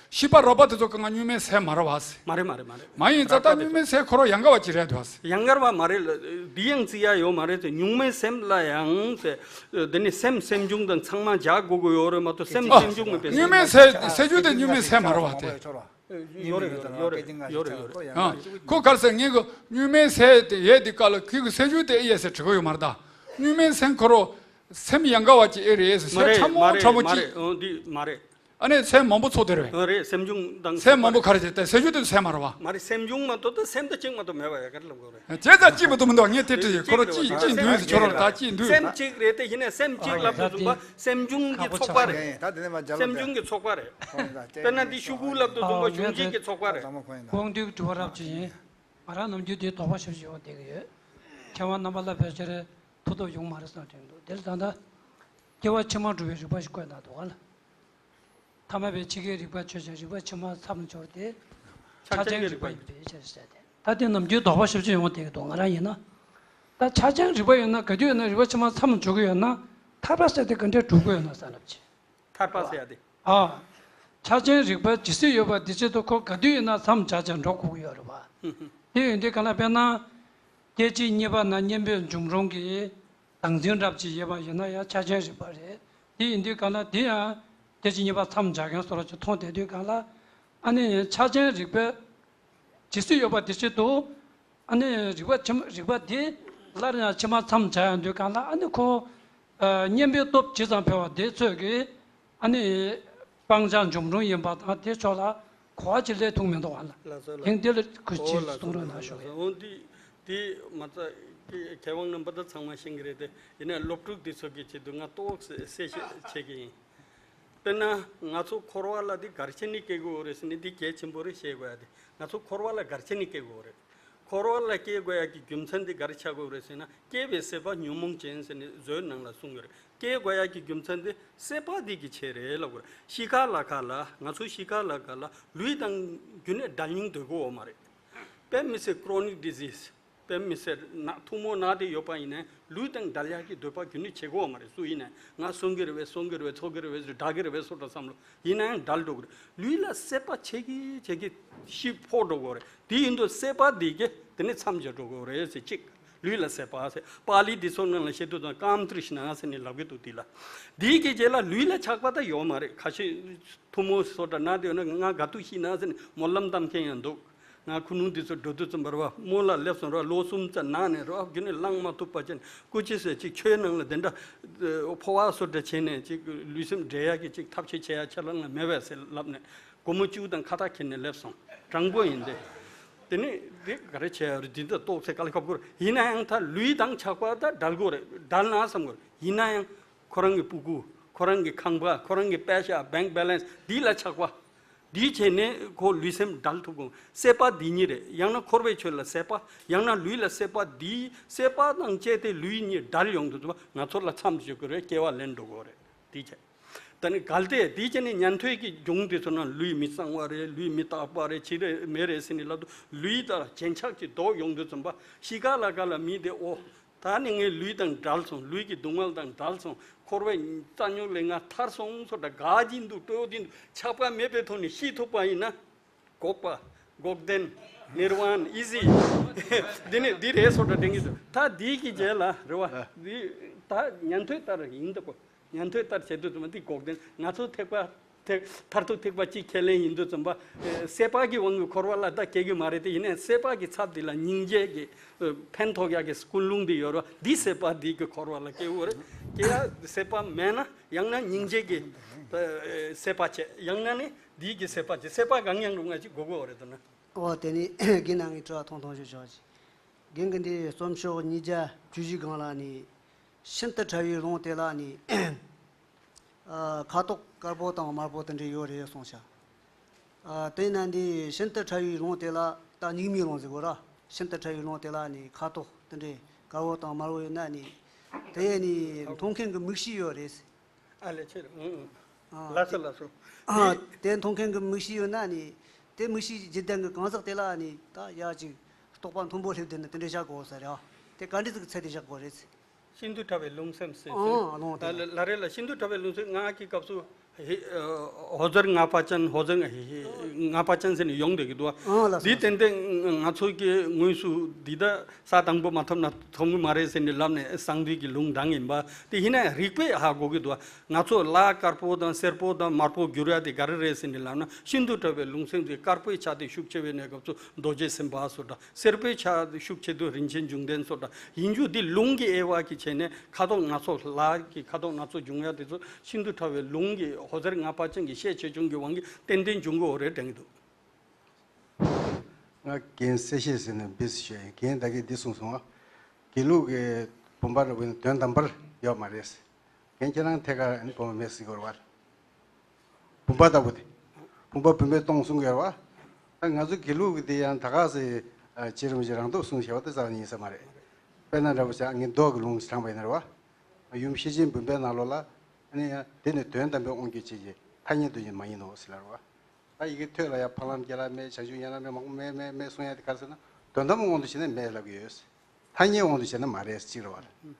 ཤི་བ་རོ་པ་དེ་ཚོ་གང་ག་སྨྱུང་མེད་ཟས་མ་རེད་བ། མ་རེད་མ་རེད་མ་རེད། མ་ཡིན་ཙང་ད་སྨྱུང་མེད་ཟས་ཁོ་རང་ཡང་ག་བ་ཅི་རེད་འདུག་ཨ། ཡང་ག་བ་མ་རེད་ལ། འདི་ཡང་བརྩི་ཡ་ཡོད་མ་རེད་ཟེར། སྨྱུང་མེད་སེམས་ལ་ཡང་ཟེར། དེ་ནི་སེམས་སེམས་བྱུང་དང་ཚང་མ་སྦྱར་དགོས་ཀྱི་ཡོད་རེད་མ་གཏོགས་སེམས་ཨ་སེམས་བྱུང་མེད་པའི་སྨྱུང་མེད་ཟས་ཟས་བཅུད་དེ་སྨྱུང་མེད་ཟས་མ་རེད་བ་དེ། ཡོད་རེད་ཡོད་རེད་ཡོད་རེད་ཡོད་རེད། ཨ་ཁོ་ག་རེ་ཟེར། ངས་གི་སྨྱུང་མེད་ཟས་དེ་ཡས་དེ་ག་ལ་ཁོས་གི་ཟས་བཅུད་དེ་ཨེ་ཡས་ཟེར་དྲི་གི་ཡོད་མ་རེད་ད། སྨྱུང་མེད་སེམས་ཁོ་རང་སེམས་ཡང་ག་བ་ཅི་ཨེ་རེད་ཟེར། མ་ཟས་རེད་ཕྲ་མོ་མ་རེད་ཕྲ་མོ་མ་ཅིག་རེད། ཨོ་འདི་མ་རེད། ཨ་ནི་ཚད་མང་པོ་ཚོགས་དེ་རེད། ཨ་རེད། སེམས་བྱུང་དང་ཚད་མང་པོ་ག་རེ་བྱེད་དེ་ཟས་བཅུད་དེ་ཚད་མ་རེད་བ། མ་རེད། སེམས་བྱུང་མ་གཏོགས་ད་སེམས་དང་གཅིག་མ་གཏོགས་མེད་པ་ཡ་ག་རེ་ལབ་དགོས་རེད། བྱས་ཙང་གཅིག་མ་གཏོགས་མི་འདུག་ངས་དེ་དྲིས་ཁོ་རང་གཅིག་གཅིག་འདུག་ཟེར་ཁྱོད་རང་ད་གཅིག་འདུག་སེམས་གཅིག་རེད་དེ་ཡིན་ནའི་སེམས་གཅིག་ལབ་དུས་ཙམ་པ་སེམས་བྱུང་གི་ཚོགས་པ་རེད། སེམས་བྱུང་གི་ཚོགས་པ་རེད། དཔེར་ན་འདི་ཤོག་གུ་ལབ་དུས་ཙམ་པ་གཞུང་འབྲེལ་གྱི་ཚོགས་པ་རེད། དབང་འདུས་དྲི་བ་རབ་ཅིག་ཡིན། ང་རང་ནམ་རྒྱུན་འདི་དོགས་པ་ཞེ་པོ་ཅིག་ཡོང་བསྡད་ཀྱི་ཡོད། མཁས་དབང་རྣམ་པ་ལ་ཕལ་ཆེར་ཐུགས་སྟོབས་ཡོང་མ་རེད་བསམ་དྲན་འདུག་དེར་ད་ལྟ་སྐྱེ་བ་ཕྱི་མ་སྒྲུབ་པའི་རིགས་པ་ཞིག་བཀོད་གནང་འདུག་ག་ལ། ཐ་མལ་པའི་འཆི་ཁའི་རིག་པ་ཆོས་ཅན། རིག་པ་ཕྱི་མ་མཚམས་སྦྱོར་ཏེ། ཆགས་ཆགས་ཅན་ཅན་རིག་རིག་པ་པ་ཡིན་ཡིན་པའི་ཕྱིར་ཟེར་ཏེ། ད་དེ་ནམ་རྒྱུན་དོགས་པ་ཞེ་པོ་ཅིག་ཡོང་བསྡད་ཀྱི་འདུག་ང་རང་ཡིན་ན། ད་ཆགས་ཆགས་ཅན་རིག་པ་ཡོད་ན་ག་དུས་ཡོད་ན་རིག་པ་ཕྱི་མ་མཚམས་སྦྱོར་གྱི་ཡོད་ན། ཐར་པ་ཟེར་དེ་ག་འདྲས་སྒྲུབ་དགོས་ཡོད་ན་བསམ་ལབ་ཀྱི། ཐར་པ་ཟེར་ཡ་དེ། ཨ། ཆགས་ཆགས་ཅན་རིག་པ་ཇི་སྲིད་ཡོད་པ་དེ་ཕྱིར་དུ་ཁོ་ག་དུས་ཡིན་ན་མཚམས་སྦྱར་བྱས་འགྲོ་དགོས་ཀྱི་ཡོད་རེད་པ། དེ་ཡིན་དུས་གང་ལ་དཔེར་ན། སྐད་ཅིག་གཉིས་པ་ན་གཉེན་པོའི་འབྱུང་རུང་གི་བདག་འཛིན་རབ་ཅིག་ཡོད་པ་ཡིན་ན་ཡང་ཆགས་ཆགས་ཅན་རིག་པ་རེད། དེ་ཡིན་དུས་གང་ལ་དེ་ཡང་སྐད་ཅིག་གཉིས་པ་མཚམས་སྦྱར་མཁན་བཟོ་འདྲ་ཅིག་མཐོང་བསྡད་དུས་གང་ལ། ཨ་ནི་ཆགས་ཆགས་ཅན་རིག་པ་ཇི་སྲིད་ཡོད་པ་དེ་ཕྱིར་དུ། ཨ་ནི་རིག་པ་ཕྱི་མ་རིག་པ་དེ་སླར་ཡང་ཕྱི་མ་མཚམས་སྦྱར་ཡོང་དུས་གང་ལ་ཨ་ནི་ཁོ། ཨ་གཉེན་པོའི་སྟོབས་ཇི་ཙམ་འཕེལ་བ་དེ་ཚོད་ཀྱིས། ཨ་ནི། སྤང་བྱ་འབྱུང་རུང་ཡིན་པ་དང་དེ་ཕྱོགས་ལ་གོ་བ་ཅིག་སླེབས་ཐུབ་མི་འདུག་བ་ལ། ལགས་སོ་ལགས། དེང་དེ་ལ་ཁུ་ཅིག་གསུང་རོགས་གནང་ཞུ་གི་ཡོད། འོ་འདི་འདི་མ་རྩ་མཁས་དབང་རྣམ་པ་ད་ཚང་མ་ཤེས་ཀྱི་རེད་དེ། ཡིན་ནའི་སློབ་ཕྲུག་འདི་ཚོ་གི་ཆེད་དུ་ང་ཏོག་ཙམ་གསལ་བཤད་བྱེད་ཀྱི་ཡིན། དཔེར་ན་ང་ཚོ་འཁོར་བ་ལ་འདི་ག་རེ་བྱས་ནས་སྐྱེ་དགོས་རེད་ཟེར་ནས་འདི་གལ་ཆེན་པོ་རེད། ཤེས་དགོས་ཡ་དེ་ང་ཚོ་འཁོར་བ་ལ་ག་རེ་བྱས་ནས་སྐྱེ་དགོས་རེད། འཁོར་བ་ལ་སྐྱེ་དགོས་ཡ་གི་རྒྱུ་མཚན་འདི་ག་རེ་ཆགས་དགོས་རེད་ཟེར་ན། སྐྱེ་བའི་སྲེད་པ་ཉོན་མོངས་ཅན་ཟེར་ནས་བཟོའི་ནང་ལ་གསུངས་ཡོད་རེད། སྐྱེ་དགོས་ཡ་གི་རྒྱུ་མཚན་དེ་སྲེད་པ་འདི་གི་ཆེད་རེད་ལབ་དགོས་རེད། གཤིས་ཀ་ལ་ཁ་ལ་ང་ཚོ་གཤིས་ཀ་ལ་ཁ་ལ་ལུས་དང་རྒྱུན་ནས་འབྲལ་སྙིང་འདོད་ཀྱི་ཡོད་མ་རེད། དཔེ་མི་སྲིད་chronic disease། དཔེ་མི་སྲིད་ན་ཐུག་མོ་ན་དེ་ཡོད་པ་ཡིན་ནའི་ལུས་དང་བྲལ་ཡག་གི་འདོད་པ་རྒྱུན་ནས་བྱེད་དགོས་པ་མ་རེད། སུ་ཡིན་ནའི་ང་གསོན་གི་རེད་བས། གསོན་གི་རེད་བས། འཚོ་གི་རེད་བས། དགྲ་གི་རེད་བས་སོགས་འདྲ་བསམ་བློ་ཡིན་ན་ཡང་བྲལ་འགྲོ་གི་རེད། ལུས་ལ་སྲེད་པ་བྱེད་ཀྱི་བྱེད་ཀྱི་ཤི་འཕོ་འགྲོ་གི་རེད། དེ་ཡིན་དུས་སྲེད་པ་འདི་གི་དེ་ནས་མཚམས་སྦྱར་འགྲོ་གི་རེད་ཟེར་གཅིག་ལུས་ལ་སྲེད་པ་ཟེར། པཱ་ལི་འདི་ཚོ་ནང་ལ་བཤད་དུས་ཙམ་ཀམ་ཏྲི་ཤི་ན་ཟེར་ནས་ལབ་གི་འདུག་དེ་ལ་འདི་གི་རྗེས་ལ་ལུས་ལ་ཆགས་པ་ད་ཡོད་མ་རེད། ཁ་ཤས་ཐུག་མོ་སོགས་འདྲ་ན་དེ་ཡོད་ན་ང་ག་དུས་ཤི་ན་ཟེར་ནས་སྨོན་ལམ་བཏབ་མཁན་ཡང་འདུག་ང་ཁུ་ནུ་འདི་ཚོ་འགྲོ་དུས་ཙམ་པར་བ་སྨོན་ལ་སླེབས་སོང་ར། ལོ་གསུམ་ཙམ་ན་ནས་ར་རྒྱུན་ནས་ལངས་མ་ཐུབ་པ་ཅན་སྐུ་ཅི་ཟེར་ཅིག་ཆོས་ནང་ལ་དེ་འདྲ་འཕོ་བ་སོགས་འདྲ་བྱས་ནས་ཅིག་ལུས་སེམས་འབྲལ་ཡག་གི་ཅིག་ཐབས་ཤེས་བྱེད་ཡག་ཁྱེད་རང་ལ་མེད་པས་ཟེར་ལབ་ནས་སྒོར་མོ་བཅུ་དང་ཁ་བཏགས་ཁྱེར་ནས་སླེབས་སོང་། དྲང་པོ་ཡིན་ཏེ། དེ་ནས་འདི་ག་རེ་བྱས་ཡོད་རེད། འདི་འདྲ་ཏོག་ཙེ་དཀའ་ལས་ཁག་པོ་རེད། ཡིན་ན་ཡང་ད་ལུས་དང་ཆགས་པ་ད་བྲལ་དགོས་རེད། བྲལ་ན་བསམ་དགོས་རེད། ཡིན་ན་ཡང་ཁོ་རང་གི་སྤུ་གུ། ཁོ་རང་གི་ཁང་པ། ཁོ་རང་གི་པེ་ཤ་bank balance འདི་ལ་ཆགས་པ། འདི་བྱས་ནས་ཁོ་ལུས་སེམས་བྲལ་ཐུབ་དགོས། སྲེད་པ་འདི་གཉིས་རེད། ཡང་ན་འཁོར་བའི་ཆོས་ལ་སྲེད་པ། ཡང་ན་ལུས་ལ་སྲེད་པ། འདི་སྲེད་པ་དང་བཅས་ཏེ་ལུས་གཉིས་བྲལ་ཡོང་དུས་ཙམ་པ་ང་ཚོ་ལ་མཚམས་བཞག་དགོས་རེད། སྐྱེ་བ་ལེན་འགྲོ་དགོས་རེད། འདི་བྱས། ད་ནི་གལ་ཏེ་དེའི་རྗེས་ནས་ཉན་ཐོས་ཀྱི་སྦྱོང་དེ་ཚོ་ནང་ལུས་མི་གཙང་བ་རེད། ལུས་མི་རྟག་པ་རེད། འཆི་རེད་མེད་རེད་ཟེར་ནས་ལབ་དུས་ལུས་དང་རྗེན་ཆགས་ཀྱི་ལྡོག་ཡོང་དུས་ཙམ་པ་ཤི་ཁ་ལ་ཁ་ལ་མི་དེ་ཨོ་ད་ནི་ངའི་ལུས་དང་བྲལ་སོང་། ལུས་ཀྱི་སྡུག་བསྔལ་དང་བྲལ་སོང་། འཁོར་བའི་རྩ་རྙོག་ལས་ང་ཐར་སོང་སོགས་འདྲ་དགའ་བཞིན་དུ་སྤྲོ་བཞིན་དུ་ཆགས་པ་མེད་པའི་ཐོག་ནས་ཤི་ཐུབ་པ་ཡིན་ན། འགོག་པ། འགོག་བདེན། ནིར་ཝཱན། ཨི་ཛི། འདི་ནི་འདི་རེད་སོགས་འདྲ་དྲན་གྱི་འདུག་ད་འདི་གི་རྗེས་ལ་རེད་བ། འདི་ད་ཉན་ཐོས་ལྟར་ཡིན་འདུག་གོ་ཉན་ཐོས་ལྟར་བྱེད་དུས་ཙམ་པ་འདི་འགོག་བདེན། ང་ཚོ་ཐེག་པ་ཐེག་མཐར་ཐུག་ཐེག་པ་གཅིག་ཁས་ལེན་ཡིན་དུས་ཙམ་པ་ཨེ་སྲེད་པ་གི་དབང་གིས་འཁོར་བ་ལ་ད་སྐྱེ་གི་མ་རེད་དེ། ཡིན་ནའི་སྲེད་པ་གི་ཚབ་འདི་ལ་སྙིང་རྗེ་གི་ཨེ་ཕན་ཐོགས་ཡག་གི་ཀུན་སློང་འདི་ཡོད་རེད་བ། འདི་སྲེད་པ་འདི་གི་འཁོར་བ་ལ་སྐྱེ་བོ་རེད། སྐྱེ་ཡ་སྲེད་པ་མེད་ན་ཡང་ན་སྙིང་རྗེ་གི་ཨེ་སྲེད་པ་བྱེད། ཡང་ན་ནི། འདིའི་གི་སྲེད་པ་ཅི། སྲེད་པ་གང་ཡང་རུང་བ་ཅིག་དགོས་དགོས་རེད་འདུག་ན། ཨོ་དེ་ནི་རྒན་ནང་གི་དྲི་བ་ཐུང་ཐུང་ཞིག་ཞུ་བ་ཅིག་རྒན་གྱི་འདི་རྩོམ་ཤོག་ཉིས་བརྒྱ་བཅུ་བཞི་སྒང་ལ་ནི་ཤིན་ཏུ་ཕྲ་བའི་རླུང་དེ་ལ་ནི་ཨ་ཁ་དོག་དཀར་པོ་དང་དམར་པོ་དེ་འདྲ་ཡོད་རེད་གསུངས་ཤག་ཨ་དེས་ན་འདི་ཤིན་ཏུ་ཕྲ་བའི་རླུང་དེ་ལ་ད་སྙིགས་མའི་རླུང་ཟེར་དགོས་ར། ཤིན་ཏུ་ཕྲ་བའི་རླུང་དེ་ལ་ནི་ཁ་དོག་དེ་འདྲ་དཀར་པོ་དང་དམར་པོ་ཡོད་ན་ནི་དེ་ནི་མཐོང་མཁན་གྱི་མིག་ཤེས་ཡོད་རེད། ཨ་ལས་ཆེ་རེད། ཨང་ཨང་། ཨ། ལགས་སོ་ལགས་སོ། ཨ། དེ་མཐོང་མཁན་གྱི་མིག་ཤེས་ཡོད་ན་ནི། དེ་མིག་ཤེས་འཇིག་རྟེན་གྱི་གང་ཟག་དེ་ལ་ནི་ད་ཡ་ཅིག་རྟོག་པ་མཐོན་པོ་སླེབས་བསྡད་ན་དེ་འདྲ་བཞག་དགོས་ས་རེད་ཨ། དེ་ག་འདྲ་ཟིག་གི་ཚད་དེ་བཞག་དགོས་རེད། ཤིན་ཏུ་ཕྲ་བའི་རླུང་སེམས་ཟེར་ཨང་ཨང་ལོང་དེ་ལ་ལ་རེད་ལ། ཤིན་ཏུ་ཕྲ་བའི་རླུང་སེམས་ང་གི་སྐབས་སུ་ཧི་ཨ་ཧོ་ཟེར་ལྔ་པ་ཅན། ཧོ་ཟེར་ལྔ་པ་ཅན་ཟེར་ནས་ཡོང་བསྡད་ཀྱི་འདུག་ཨ། ཨང་ལགས་སོ། འདི་ཏན་ཏན་ང་ཚོ་གི་དངོས་སུ་འདི་ད། ས་དང་པོ་མ་ཐོབ་ན་ཐོབ་ངེས་མ་རེད་ཟེར་ནས་ལབ་ནས་གསང་འདུས་ཀྱི་ལུང་དྲངས་ཡིན་པ་དེ་ཡིན་ན་རིགས་པས་ཧ་གོ་གི་འདུག་ང་ཚོ་ལ་དཀར་པོ་དང་སེར་པོ་དང་དམར་པོ་བསྒྱུར་ཡ་དེ་ག་རེ་རེད་ཟེར་ནས་ལབ་ན། ཤིན་ཏུ་ཕྲ་བའི་ལུང་སེམས་དེ་དཀར་པོའི་ཆ་དེ་ཤུགས་ཆེ་བའི་གནས་སྐབས་སུ་རྡོ་རྗེ་སེམས་དཔའ་སོགས་དང་། སེར་པོའི་ཆ་དེ་ཤུགས་ཆེ་དུས་རིན་ཆེན་འབྱུང་ལྡན་སོགས་དང་ཡིན་རྒྱུ་དེ་ལུང་གི་དབྱེ་བ་གི་བྱས་ནས་ཁ་དོག་སྣ་ཚོགས། ལ་གི་ཁ་དོག་སྣ་ཚོགས་འབྱུང་ཡ་དེ་ཚོ་ཤིན་ཏུ་ཕྲ་བའི་ལུང་གི་ཧོ་ཟེར་ལྔ་པ་ཅན་གྱི་ཤས་ཆེ་ཆུང་གི་དབང་གིས་ཏན་ཏན་འབྱུང་གི་ཡོད་རེད་དྲན་གྱི་འདུག་ང་རྒན་གསལ་བཤད་ཟེར་ནས་འབུ་ཞུ་ཡིན། རྒན་ད་གིན་འདི་གསུངས་སོང་ཨ། དགེ་ལུགས་ཀྱི་བུམ་པ་འདྲ་བོ་ཡིན་ན་དོན་དམ་པར་ཡོད་མ་རེད། རྒན་ཁྱེད་རང་ཐད་ཀར་ཨ་ནི་བུམ་པ་མེད་ཟེར་གྱི་ཡོད་རེད་བ། བུམ་པ་ལྟ་བུ་དེ། བུམ་པ་བུམ་པས་སྟོང་གསུང་གི་ཡོད་རེད་བ། ད་ང་ཚོ་དགེ་ལུགས་ཀྱི་དེ་ཡང་ད་ག་ཟེ་ཅི་རིན་པོ་ཆེ་རང་སྟོབས་གསུང་བྱ་བ་དེ་རྩ་བ་ཉིད་ས་མ་རེད། དཔེར་ན་འདྲ་བོ་བྱ་ངས་མདོ་གི་ལུང་དྲངས་པ་ཡིན་ན་རེད་བ། ཡུམ་ཤེར་ཕྱིན་བུམ་པའི་ནང་ལོགས་ལ་ཨ་ནི་ཡང་དེ་ནི་དོན་དམ་པའི་དབང་གིས་བྱས་ཀྱི་ཐ་སྙད་དུ་ཡིན་མ་ཡིན་ནོ་ཟེར་ལ་རེད་བ། ད་ཡི་གེ་ཐོད་ལ་ཡང་འཕགས་ལམ་རྒྱལ་ལ་མེད། བྱང་ཆུབ་ཡན་ལ་མེད། མང་པོ་མེད་མེད་མེད་གསུང་ཡ་དེ་ག་རེ་ཟེར་ན། དོན་དམ་དབང་དུ་བྱས་ན་མེད་ལབ་ཀྱི་ཡོད། ཐ་སྙད་དབང་དུ་བྱས་ན་མ་རེད་ཅིག་རེད་བ།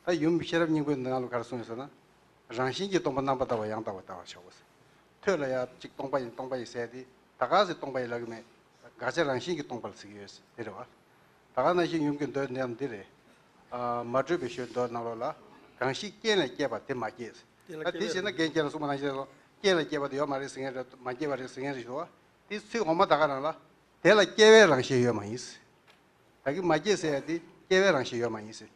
ད་ཡུམ་ཤེས་རབ་སྙིང་པོའི་ནང་ལ་ག་རེ་གསུངས་ཡོད་ཟེར་ན། རང་བཞིན་གྱིས་སྟོང་པ་རྣམ་པར་དག་པ་ཡང་དག་པར་ལྟ་བར་བྱའོ་ཟེར། ཐོད་ལ་ཡང་ཅིག་སྟོང་པ་ཡིན་སྟོང་པ་ཡིན་ཟེར་ཏེ་ད་ག་ཟེ་སྟོང་པ་ཡིན་ལབ་ཀྱི་མེད། དགག་བྱ་རང་བཞིན་གྱིས་སྟོང་པ་ལ་ཟེར་གྱི་ཡོད་དེ་རེད་བ། ད་ག་ནང་བཞིན་ཡུམ་གྱི་མདོའི་ནང་འདི་རེད། ཨ་མ་དྲོས་པའི་ཞོལ་མདོ་ནང་ལོགས་ལ་གང་ཞིག་རྐྱེན་ལས་སྐྱེས་པ་དེ་མ་སྐྱེས། དེ་ལ་ད་དེ་བྱས་ན་རྐྱེན་རྐྱེན་ལ་གསུངས་པ་ནང་བཞིན་རེད། རྐྱེན་ལ་སྐྱེས་པ་དེ་ཡོད་མ་རེད་ཟེར་མཁན་རེད། མ་སྐྱེས་པ་རེད་ཟེར་མཁན་རེད་ཞུ་བ། དེ་ཚིག་འོག་མ་ད་ག་རང་ལ། དེ་ལ་སྐྱེ་བའི་རང་བཞིན་ཡོད་མ་ཡིན། ད་གིན་མ་སྐྱེས་ཟེར་ཡ་དེ་སྐྱེ་བའི་རང་བཞིན་ཡོད་མ་ཡིན་ཟེར།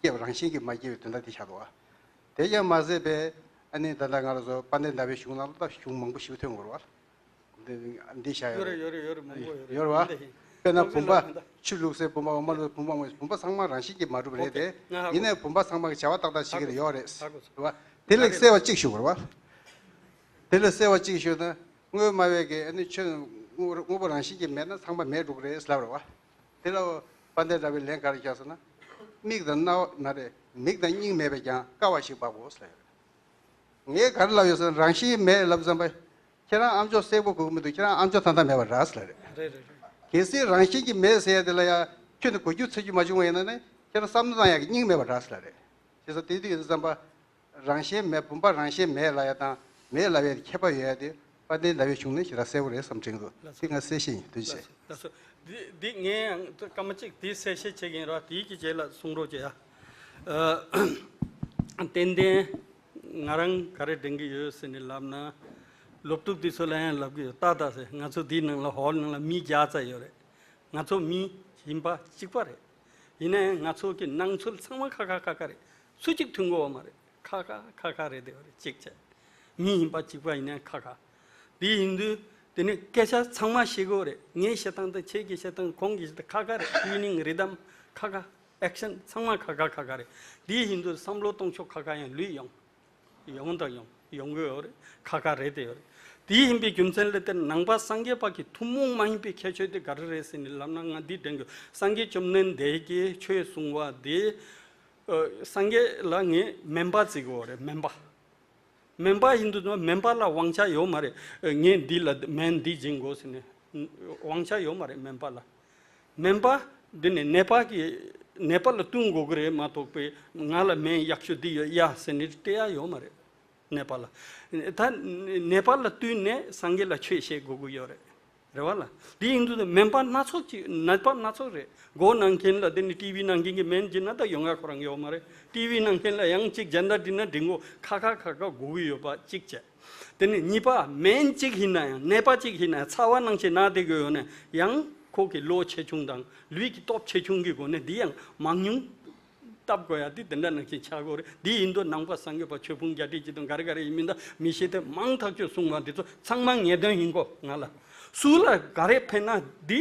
སྐྱེ་བ་རང་བཞིན་གྱིས་མ་སྐྱེ་བའི་དོན་དག་དེ་བཞག་འདུག་བ། དེ་ཀྱང་མ་ཟད་པའི་ཨ་ནི་ད་ལྟ་ང་རང་ཚོ་དཔལ་ལྡན་ཟླ་བའི་གཞུང་ནང་ལ་ད་གཞུང་མང་པོ་ཞིག་ཐོན་དགོས་རེད་བ། འདི་འདི་བཞག་ཡོད་ཡོད་རེད། རེད་ཡོད་རེད། མང་པོ་ཡོད་རེད། ཡོད་རེད་བ། འདི་དཔེར་ན་བུམ་པ་ཆུ་བླུགས་སའི་བུམ་པ། འོ་མ་བླུགས་བུམ་པ། བུམ་པ་ཚང་མ་རང་བཞིན་གྱིས་མ་གྲུབ་པ་རེད་དེ། ཡིན་ནའི་བུམ་པ་ཚང་མ་གི་བྱ་བ་ཏག་ཏག་བྱེད་ཀྱི་རེད། ཡོད་རེད། རེད་བ། དེ་ལ་གསལ་བ་གཅིག་ཞུ་དགོས་རེད་བ། དེ་ལ་གསལ་བ་གཅིག་ཞུ་ན། དངོས་སྨྲ་བས་ཀྱི་ཨ་ནི་ཆོས་དངོས་པོ་དངོས་པོ་རང་བཞིན་གྱིས་མེད་ན་ཚང་མ་མེད་འགྲོ་གི་རེད་ལབ་རེད་བ། དེ་ལ་དཔལ་ལྡན་ཟླ་བའི་ལན་ག་རེ་བཞག་ཟེར་ན། མིག་དང་རྣ་བ་མ་རེད། མིག་དང་སྙིང་མེད་པས་ཀྱང་དཀའ་བ་ཞིག་འབག་གོ་ཟེར་ལབ་ཡོད། ངས་ག་རེ་ལབ་ཡོད་ཟེར་ན། རང་བཞིན་མེད་ལབ་ཙམ་པ། ཁྱེད་རང་ཨ་མཆོག་སེར་པོ་གོ་གི་མི་འདུག་ཁྱེད་རང་ཨ་མཆོག་ཐ་ཐ་མེད་པ་རེད་ཟེར་ལབ་རེད། རེད་རེད་རེད། གལ་སྲིད་རང་བཞིན་གྱིས་མེད་ཟེར་ཡ་དེ་ལ་ཡ། ཁྱོད་ནི་གོ་རྒྱུ་ཚོད་རྒྱུ་མ་བྱུང་བ་ཡིན་ན་ནི་ཁྱེད་རང་བསམ་བློ་བཏང་ཡག་གི་སྙིང་མེད་པ་འདྲ་ཟེར་ལ་རེད། བྱས་ཙང་དེ་དུས་ཡིན་ཙམ་པ། རང་གཞན་མེད་བུམ་པ་རང་གཞན་མེད་ལབ་ཡ་དང་མེད་ལབ་ཡ་དེ་ཁྱད་པར་ཡོད་ཡ་དེ་དཔལ་ལྡན་ཟླ་བའི་གཞུང་ནས་ཞེ་དྲག་གསལ་པོ་རེད་བསམ་དྲན་གི་འདུག་དེ་ང་གསལ་བཤད་ཡིན། ཐུགས་རྗེ་ཆེ། ལགས་སོ། འདི་འདི་ངས་ཡང་སྐར་མ་གཅིག་དེ་གསལ་བཤད་བྱེད་ཀྱི་ཡིན་ར། དེའི་གི་རྗེས་ལ་གསུང་རོགས་བྱེད་ཡ། ཏན་ཏན་ང་རང་ག་རེ་དྲན་གི་ཡོད་ཟེར་ནས་ལབ་ན། སློབ་ཕྲུག་དེ་ཚོ་ལ་ཡང་ལབ་གི་ཡོད། ལྟ་ལྟ་ཟེར། ང་ཚོ་འདིའི་ནང་ལ་ཧོལ་ནང་ལ་མི་བརྒྱ་ཙམ་ཡོད་རེད། ང་ཚོ་མི་ཡིན་པ་གཅིག་པ་རེད། ཡིན་ན་ཡང་ང་ཚོ་གི་སྣང་ཚུལ་ཚང་མ་ཁ་ཁ་ཁ་ཁ་རེད། སུ་གཅིག་མཐུན་གོ་བ་མ་རེད། ཁ་ཁ་ཁ་ཁ་རེད། དེ་བ་རེད་གཅིག་བྱས། མི་ཡིན་པ་གཅིག་པ་ཡིན་ན་ཁ་ཁ། དེ་ཡིན་དུས་དེ་ནི་སྐད་ཆ་ཚང་མ་བཤད་དགོས་རེད། ངའི་བཤད་སྟངས་དང་ཁྱེད་ཀྱི་བཤད་སྟངས་ཁོང་གི་བཤད་སྟངས་ཁ་ཁ་རེད། ཊུ་ནིང་རི་དམ་ཁ་ཁ། ཨེག་ཤན་ཚང་མ་ཁ་ཁ་ཁ་ཁ་རེད། དེ་ཡིན་དུས་བསམ་བློ་གཏོང་ཕྱོགས་ཁ་ཁ་ཡང་ལུས་ཡོང་། ཡོང་དང་ཡོང་ཡོང་གི་ཡོད་རེད། ཁ་ཁ་རེད་དེ་ཡོད་རེད། དེ་ཡིན་པའི་རྒྱུ་མཚན་ལ་བརྟེན་ནང་པ་སངས་རྒྱས་པ་གི་ཐུན་མོང་མ་ཡིན་པའི་ཁྱད་ཆོས་དེ་ག་རེ་རེད་ཟེར་ནས་ལབ་ན། ང་འདི་དྲན་གི། སངས་རྒྱས་བཅོམ་ལྡན་འདས་ཀྱིས་ཆོས་གསུང་བ་དེ། ཨ། སངས་རྒྱས་ལ་ངས་སྨན་པ་བརྩི་གི་ཡོད་རེད། སྨན་པ། སྨན་པ་ཡིན་དུས་སྨན་པ་ལ་དབང་ཆ་ཡོད་མ་རེད། ངས་འདི་ལ་སྨན་འདི་སྦྱིན་དགོས་ཟེར་ནས་དབང་ཆ་ཡོད་མ་རེད་སྨན་པ་ལ། སྨན་པ་འདི་ནས་ནད་པ་གི་ནད་པ་ལ་བསྟུན་དགོས་ཀྱི་རེད་མ་གཏོགས་པའི་ང་ལ་སྨན་ཡག་ཤོས་འདི་ཡོད་ཡ་ཟེར་ནས་སྤྲད་ཡ་ཡོད་མ་རེད། ནད་པ་ལ། ད་ནད་པ་ལ་བསྟུན་ནས་སངས་རྒྱས་ལ་ཆོས་བཤད་དགོས་ཀྱི་ཡོད་རེད། རེད་བ་ལ། འདི་ཡིན་དུས་སྨན་པ་སྣ་ཚོགས་ཅིག་ནད་པ་སྣ་ཚོགས་རེད། མགོ་ན་མཁན་ལ་དེ་ནི་ཊི་བི་ན་མཁན་གྱི་སྨན་སྦྱིན་ན་ད་ཡོང་ཡ་ཁོ་རང་ཡོད་མ་རེད། ཊི་བི་ན་མཁན་ལ་ཡང་གཅིག་སྦྱིན་བདག་བྲིས་ན་འགྲིག་གོ། ཁ་ཁ་ཁ་ཁ་དགོས་ཀྱི་ཡོད་པ་གཅིག་བྱས། དེ་ནས་གཉིས་པ་སྨན་གཅིག་ཡིན་ན་ཡང་ནད་པ་གཅིག་ཡིན་ན་ཡང་ཚ་བ་ནང་བཞིན་ན་བསྡད་དགོས་ཡོད་ན་ཡང་ཁོ་གི་ལོ་ཆེ་ཆུང་དང་ལུས་ཀྱི་སྟོབས་ཆེ་ཆུང་གི་སྒོ་ནས་འདི་ཡང་མང་ཉུང་བཏབ་དགོས་ཡ་འདི་དེ་འདྲ་ནང་བཞིན་ཆགས་དགོས་རེད། འདི་ཡིན་དུས་ནང་པ་སངས་རྒྱས་པ་ཆོས་ཕུང་བརྒྱད་ཁྲི་བཞི་སྟོང་ག་རེ་ག་རེ་ཡིན་མིན་ད་མི་ཤེས་ཏེ་མང་ཐག་ཆོད་གསུང་བ་འདི་ཚོ་ཚང་མ་ངེས་དོན་ཡིན་གོ། ང་ལ་སུ་ལ་ག་རེ་ཕན་ན་འདི་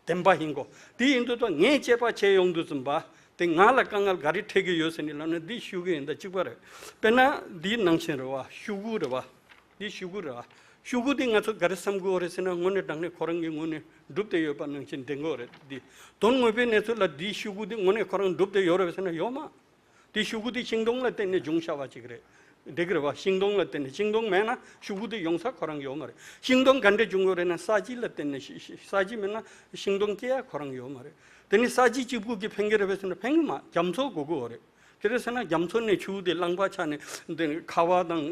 བདེན་པ་ཡིན་གོ། དེ་ཡིན་དུས་ད་ངས་དཔྱད་པ་བྱས་ཡོང་དུས་ཙམ་པ་དེ་ང་ལ་དཀའ་ངལ་ག་རེ་འཕྲད་ཀྱི་ཡོད་ཟེར་ནས་ལབ་ན་འདི་ཤུ་གུ་ཡིན་ད་གཅིག་པ་རེད། དཔེར་ན་འདིའི་ནང་བཞིན་རེད་བ། ཤུ་གུ་རེད་བ། འདི་ཤུ་གུ་རེད་བ། ཤུ་གུ་འདི་ང་ཚོ་ག་རེ་བསམ་དགོས་རེད་ཟེར་ན་དངོས་གནས་དྲང་གནས་ཁོ་རང་གི་ངོས་ནས་གྲུབ་བསྡད་ཡོད་པ་ནང་བཞིན་འདྲེན་དགོས་རེད། འདི་དོན་དངོས་པོའི་གནས་ཚུལ་ལ་འདི་ཤུ་གུ་འདི་དངོས་གནས་ཁོ་རང་གྲུབ་བསྡད་ཡོད་རེད་ཟེར་ན་ཡོད་མ། དེ་ཤུ་གུ་དེ་ཤིང་སྡོང་ལ་བརྟེན་ནས་བྱུང་བྱ་བ་ཅིག་རེད། འགྲིག་གི་རེད་བ། ཤིང་སྡོང་ལ་བརྟེན་ནས། ཤིང་སྡོང་མེད་ན་ཤུ་གུ་དེ་ཡོང་ས་ཁོ་རང་ཡོད་མ་རེད། ཤིང་སྡོང་ག་འདྲས་བྱུང་ཡོད་རེད་ན་ས་གཞི་ལ་བརྟེན་ནས་ཤི་ཤི་ས་གཞི་མེད་ན་ཤིང་སྡོང་སྐྱེ་ཡ་ཁོ་རང་ཡོད་མ་རེད། དེ་ནི་ས་གཞི་གཅིག་པུ་གིས་ཕན་གི་རེད་པས་ཟེར་ན་ཕན་གི་མ། རྒྱ་མཚོ་དགོས་ཀྱི་ཡོད་རེད། དེ་རེད་ཟེར་ན་རྒྱ་མཚོ་ནས་ཆུ་བོ་དེ་རླངས་པ་ཆགས་ནས་དེ་ནི་ཁ་བ་དང་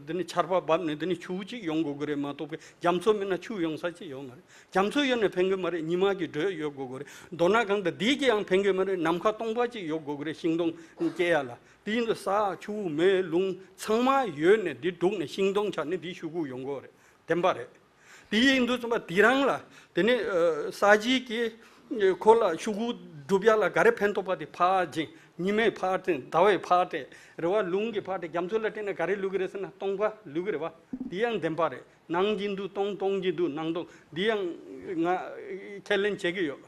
དེ་ནི་ཆར་པ་བབས་ནས་དེ་ནི་ཆུ་བོ་གཅིག་ཡོང་དགོས་ཀྱི་རེད་མ་གཏོགས་པའི་རྒྱ་མཚོ་མེད་ན་ཆུ་ཡོང་ས་ཅིག་ཡོད་མ་རེད། རྒྱ་མཚོ་ཡོད་ནས་ཕན་གི་མ་རེད། ཉི་མ་གི་དྲོད་ཡོད་དགོས་ཀྱི་རེད། མདོར་ན་གང་ལྟར་དེའི་གི་ཡང་ཕན་གི་མ་རེད། ནམ་མཁའ་སྟོང་པ་ཅིག་ཡོད་དགོས་ཀྱི་རེད། ཤིང་སྡོང་སྐྱེ་ཡ་ལ། དེ་ཡིན་དུས་ས་ཆུ་མེ་རླུང་ཚང་མ་ཡོད་ནས་འདི་དྲུག་ནས་ཤིང་སྡོང་ཆགས་ནས་འདི་ཤུ་གུ་ཡོང་གི་རེད། བདེན་པ་རེད། དེ་ཡིན་དུས་ཙམ་པ་དེ་རང་ལ་དེ་ནི་ས་གཞི་གི་ཁོ་ལ་ཤུ་གུ་སྒྲུབ་ཡ་ལ་ག་རེ་ཕན་ཐོགས་པ་དེ་ཕར་སྦྱིན། ཉི་མའི་ཕར་སྤྲད། ཟླ་བའི་ཕར་སྤྲད། རེད་བ། རླུང་གི་ཕར་སྤྲད། རྒྱ་མཚོ་ལ་སྤྲད་ན་ག་རེ་ལུས་ཀྱི་རེད་ཟེར་ན་སྟོང་པ་ལུས་ཀྱི་རེད་བ། དེ་ཡང་བདེན་པ་རེད། ནང་སྦྱིན་དུ་སྟོང་། སྟོང་སྦྱིན་དུ་ནང་སྟོང་། འདི་ཡང་ང་ཁས་ལེན་བྱེད་ཀྱི་ཡོད།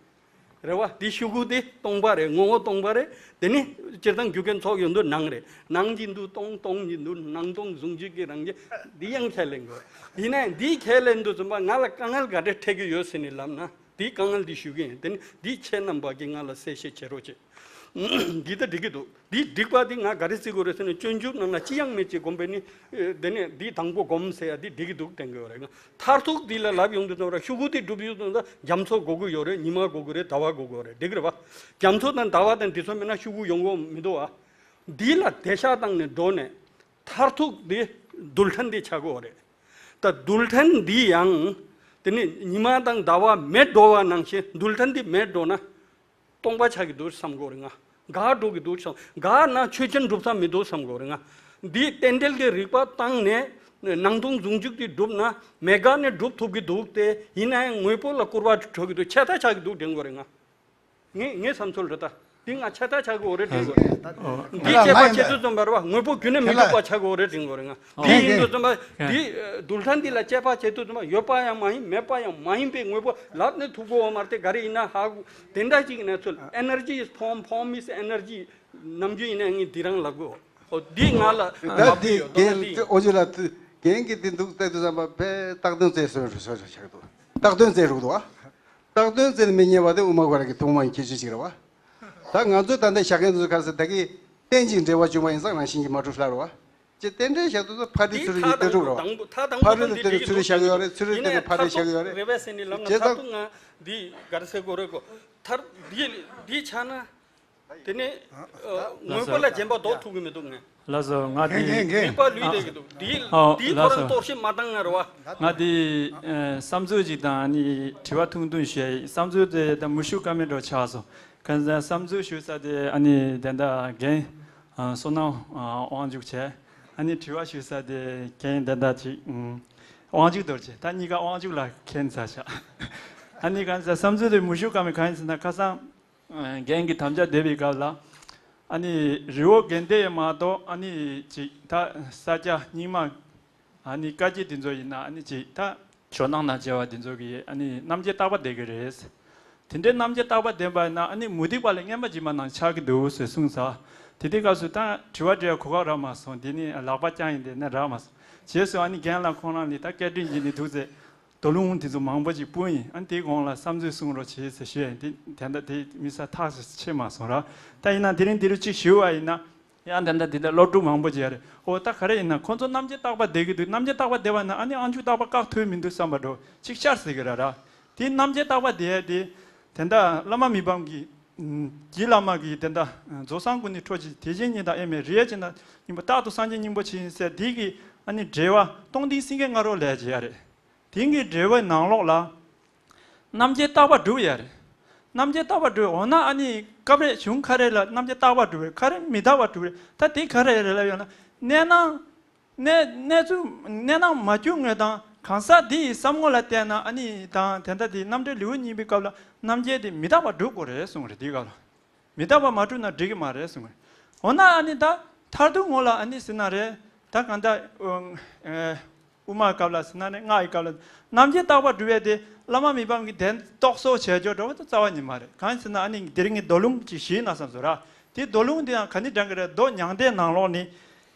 རེད་བ། འདི་ཤུ་གུ་དེ་སྟོང་པ་རེད། ངོ་བོ་སྟོང་པ་རེད། དེ་ནི་སྤྱིར་བཏང་རྒྱུ་རྐྱེན་ཚོགས་ཡོང་དུས་ནང་རེད། ནང་སྦྱིན་དུ་སྟོང་། སྟོང་སྦྱིན་དུ་ནང་སྟོང་། ཟུང་འཇུག་གི་རང་བཞིན། འདི་ཡང་ཁས་ལེན་དགོས། ཡིན་ནའི་འདི་ཁས་ལེན་དུས་ཙམ་པ་ང་ལ་དཀའ་ངལ་ག་འདྲ་འཕྲད་ཀྱི་ཡོད་ཟེར་ནས་ལབ་ན་འདི་དཀའ་ངལ་འདི་ཞུ་གི་ཡིན། དེ་ནི་འདི་ཁྱེད་རྣམ་པ་གིས་ང་ལ་གསལ་བཤད་བྱེད་རོགས་བྱེད། འདི་ལྟ་འགྲིག་གི་འདུག་འདི་འགྲིག་པ་འདི་ང་ག་རེ་བརྩི་དགོས་རེད་ཟེར་ན། སྤྱོད་འཇུག་ནང་ན་ཅི་ཡང་མེད་ཅེས་བསྒོམས་པས་ནི། ཨེ། དེ་ནས་འདི་དང་པོ་བསྒོམ་ཟེར་ཡ་འདི་འགྲིག་གི་འདུག་དྲན་གི་ཡོད་རེད། ང་མཐར་ཐུག་འདི་ལ་ལབ་ཡོང་དུས་ཙམ་ར་ཤུ་གུ་འདི་སྒྲུབ་ཡོང་དུས་ཙམ་རྒྱ་མཚོ་དགོས་ཀྱི་ཡོད་རེད། ཉི་མ་དགོས་ཀྱི་རེད། ཟླ་བ་དགོས་ཀྱི་ཡོད་རེད། འགྲིག་གི་རེད་བ། རྒྱ་མཚོ་དང་ཟླ་བ་དང་འདི་ཚོ་མེད་ན་ཤུ་གུ་ཡོང་གི་མི་འདུག་བ། འདི་ལ་དེ་ཤ་བཏང་ནས་འགྲོ་ནས་མཐར་ཐུག་འདི་རྡུལ་ཕྲན་འདི་ཆགས་ཀྱི་ཡོད་རེད། ད་རྡུལ་ཕྲན་འདི་ཡང་དེ་ནི་ཉི་མ་དང་ཟླ་བ་མེད་འགྲོ་བ་ནང་བཞིན་རྡུལ་ཕྲན་འདི་མེད་འགྲོ་ན། སྟོང་པ་ཆགས་ཀྱི་འདུག་བསམ་དགོས་རེད་ང་། འགག་འགྲོ་གི་འདུག་བསམ། འགག་ན་ཆོས་ཅན་སྒྲུབ་ས་མི་འདུག་བསམ་དགོས་རེད་ང་། འདི་རྟེན་འབྲེལ་གྱི་རིགས་པ་བཏང་ནས་ནང་སྟོང་ཟུང་འཇུག་དེ་སྒྲུབ་ན་མེད་དགག་ནས་སྒྲུབ་ཐུབ་ཀྱི་འདུག་སྟེ། ཡིན་ན་ཡང་དངོས་པོ་ལ་སྐུར་བ་འགྲོ་གི་འདུག་ཆད་ལྟ་ཆགས་ཀྱི་འདུག་དྲན་དགོས་རེད་ང་། ངས་ངའི་བསམ་ཚུལ་རེད་ད། འདི་ང་ཆད་ལྟ་ཆགས་ཀྱི་ཡོད་རེད་དྲན་དགོས་རེད། འདི་དཔྱད་པ་བྱེད་དུས་ཙམ་པ་རེད་བ། དངོས་པོ་རྒྱུན་ནས་མི་འདུག་པ་ཆགས་ཀྱི་ཡོད་རེད་དྲན་དགོས་རེད་ང་། འདི་ཡིན་དུས་ཙམ་པ་འདི་རྡུལ་ཕྲན་འདི་ལ་དཔྱད་པ་བྱེད་དུས་ཙམ་པ་ཡོད་པ་ཡང་མ་ཡིན། མེད་པ་ཡང་མ་ཡིན་པའི་དངོས་པོ་ལབ་ནས་ཐུག་གི་ཡོད་མ་རེད་དེ། ག་རེ་ཡིན་ན་ཧ་གོ། དེ་འདྲ་ཅིག་ཡིན་ན་ཚུལ། Energy is form, form is energy. ནམ་རྒྱུན་ཡིན་ན་ངས་འདི་རང་ལབ་དགོས། ཨོ་འདི་ང་ལ་ད་འདི་རྒན་ཨོ་ཇོ་ལགས་རྒན་གྱིས་འདི་འདུག་བལྟས་དུས་ཙམ་པ་དཔེ་རྟགས་དོན་བཙལ་སྲོལ་ཆགས་འདུག་རྟགས་དོན་བཙལ་རུག་འདུག་ཨ། རྟགས་དོན་བཙལ་མི་ཉན་པ་དེ་དབུ་མ་པ་ར་གི་ཐུན་མོང་མ་ཡིན་ཁྱད་ཆོས་ཅིག་རེད་བ། ད་ང་ཚོས་ད་ལྟ་བཞག་མཁན་ཚོ་ག་ཟེར་ད་གི་རྟེན་ཅིང་འབྲེལ་བར་འབྱུང་བ་ཡིན་ཙང་རང་བཞིན་གྱིས་མ་གྲུབ་ལབ་རེད་བ། ཅེས་རྟེན་འབྲེལ་བཞག་དུས་ཚོད་ཕ་རི་ཚུ་རི་ཡི་ལྟ་གྲུབ་རོ། ཕ་རི་ལ་རྟེན་འབྲེལ་ཚུ་རི་བཞག་ཡོད་རེད། ཚུ་རི་རྟེན་འབྲེལ་ཕ་རི་བཞག་ཡོད་རེད། རེ་བས་ཟེར་ནི་ལམ་ལ་བྱས་ཙང་ཐུག་ང་འདི་ག་རེ་ཟེར་དགོས་རེད་གོ། མཐར་འདི་འདི་ཆགས་ན། དེ་ནས་ངོས་པ་ལ་རྗེན་པ་ལྡོག་ཐུབ་ཀྱི་མི་འདུག་ངས། ལགས་སོ། ང་དེ་རིག་པ་ལུས་བསྡད་ཀྱི་འདུག་འདིའི་ཨོ་འདིའི་ཐོག་ལ་གཏོར་བཤིག་མ་བཏང་ང་རེད་བ། ང་དེ་བསམ་ཚུལ་ཅིག་དང་ཨ་ནི་དྲི་བ་ཐུང་ཐུང་ཞུ་ཡ་ཡིན། བསམ་ཚུལ་དེ་ད་མི་ཞུ་ཀ་མེད་འགྲོ་ཆགས་སོང་། གང་ཟེར་བསམ་ཚུལ་ཞུ་ས་དེ་ཨ་ནི་དེ་འདྲ་རྒན་བསོད་ནམས་དབང་ཕྱུག་བྱས། ཨ་ནི་དྲི་བ་ཞུ་ས་དེ་རྒན་དེ་འདྲ་ཅིག་དབང་ཕྱུག་རྡོ་རྗེ། ད་གཉིས་ཀ་དབང་ཕྱུག་ལ་མཁྱེན་ཚར་ཤག་ཨ་ནི་གང་ཟེར་བསམ་ཚུལ་དེ་མི་ཞུ་ཀ་མེད། གང་ཡིན་ཟེར་ན་ཁ་སང་། རྒན་གྱི་དམ་བཅའ་བསྡད་པའི་སྐབས་ལ། ཨ་ནི་རི་བོ་དགེ་ལྡན་མ་གཏོགས་ཨ་ནི་ཅིག་ད་ས་སྐྱ་རྙིང་མ། ཨ་ནི་བཀའ་བརྒྱུད་འདི་ཚོ་ཡིན་ན་ཨ་ནི་ཅིག་ད་ཇོ་ནང་ན་བྱ་བ་འདི་ཚོ་གི་ཨ་ནི་རྣམ་འགྱེད་རྟག་པ་བསྡད་ཀྱི་རེད། དེ་འདྲའི་རྣམ་འགྱེད་རྟག་པ་བསྡད་པ་ཡིན་ན་ཨ་ནི་མུ་སྟེགས་པ་ལ་རྔན་པ་སྦྱིན་པ་ནང་ཆགས་ཀྱི་འདུག་ཟེར་གསུངས་ས། དེ་དུས་སྐབས་སུ་ད་དྲི་བ་འདྲི་ཡ་གོ་སྐབས་རག་མ་སོང་། འདི་ནི་ལག་པ་བརྐྱངས་ཡིན་དེ་ནི་རག་མ་སོང་། རྗེས་སུ་ཨ་ནི་རྒན་ལགས་ཁོང་རང་ལ་ད་སྐད་འཕྲིན་བྱས་ནས་འདུག་ཟེར། དོ་ལུང་དེ་ཚོ་མང་པོ་ཅིག་སྤུངས་ཡིན། ཨ་ནི་དེའི་གོང་ལ་བསམ་ཚུལ་གསུང་རོགས་བྱེད་ཟེར་ཞུ་ཡ་ཡིན། དེ་དེ་འདྲ་དེ་མི་ས་ཐག་ཆོད་མ་སོང་ར། ད་ཡིན་ན་དེ་རིང་འདི་རུ་ཅིག་ཞུ་བ་ཡིན་ན། ཡང་དེ་འདྲ་དེ་འདྲ་སློབ་ཕྲུག་མང་པོ་ཅིག་ཡ་རེད། ཨོ་ད་ག་རེ་ཡིན་ན་ཁོང་ཚོ་རྣམ་འགྱེད་རྟག་པ་བསྡད་ཀྱི་འདུག་རྣམ་འགྱེད་རྟག་པ་བསྡད་པ་ན་ཨ་ནི་ཨང་ཆུ་རྟག་པ་བཀག་ཐུབ་མི་འདུག་བསམ་པ་འགྲོ་ཅིག་ཤར་ཟེར་གི་ར་ར། དེ་རྣམ་འགྱེད་རྟག་པ་བསྡད་ཡ་དེ། དེ་འདྲ་བླ་མ་མི་ཕམ་གྱི། གྱི་བླ་མ་གིས་དེ་འདྲ། རྫོགས་སངས་སྐུ་ནི་ཁྲོ་ཆེ་དེ་བཞིན་ཉིད་དང་དབྱེར་མེད་རིགས་ཅན་དང་སྙིང་པོ་རྟག་ཏུ་སངས་རྒྱས་སྙིང་པོ་ཆེ་ཟེར་དེ་གི་ཨ་ནི་འགྲེལ་པ་སྟོང་ཐུན་སེང་གེ་ལྔ་རོ་ལས་བྱེད་ཡ་རེད། དེང་གི་འགྲེལ་པའི་ནང་ལོགས་ལ། རྣམ་འགྱེད་རྟག་པ་སྒྲུབ་ཡ་རེད། རྣམ་འགྱེད་རྟག་པ་སྒྲུབ་འོ་ན་ཨ་ནི་སྐབས་རེ་བྱུང་ཁ་རེ་ལ་རྣམ་འགྱེད་རྟག་པ་སྒྲུབ་རེད། ཁ་རེ་མི་རྟག་པ་སྒྲུབ་རེད། ད་དེ་ག་རེ་རེད་ལབ་ཡོང་ན་གནས་སྣང་། གནས་གནས་ཚུལ་གནས་སྣང་མ་བྱུང་ངོས་དང་གང་ཟག་འདི་ཡི་བསམ་ངོ་ལ་བལྟས་ན་ཨ་ནི་དང་དེ་འདྲ་དེ་རྣམ་འགྲེལ་ལེའུ་གཉིས་པའི་སྐབས་ལ་རྣམ་འགྱེད་དེ་མི་རྟག་པ་སྒྲུབ་དགོས་རེད་གསུངས་རེད། དེའི་སྐབས་ལ། མི་རྟག་པ་མ་གྲུབ་ན་འགྲིག་གི་མ་རེད་གསུངས། འོ་ན་ཨ་ནི་ད་མཐར་ཐུག་ངོ་ལ་ཨ་ནི་ཟེར་ན་རེད། ད་གང་ལྟར་ཨོ་ཨེ་དབུ་མ་སྐབས་ལ་ཟེར་ན་རེད། སྔགས་ཀྱི་སྐབས་ལ་རྣམ་འགྱེད་རྟག་པ་སྒྲུབ་ཡས་དེ་བླ་མ་མི་ཕམ་གྱི་དོན་རྟོགས་སོ་བྱས་ཆོག་འགྲོ་བ་དེ་རྩ་བ་ཉིད་མ་རེད། གང་ཡིན་ཟེར་ན་ཨ་ནི་དེ་རིང་གི་མདོ་ལུང་ཅིག་ཞུས་ན་བསམ་སོང་ར། དེ་མདོ་ལུང་དེ་ཡང་ག་ནི་དྲང་གི་རེད། མདོ་མྱང་འདས་ནང་ལོགས་ནི།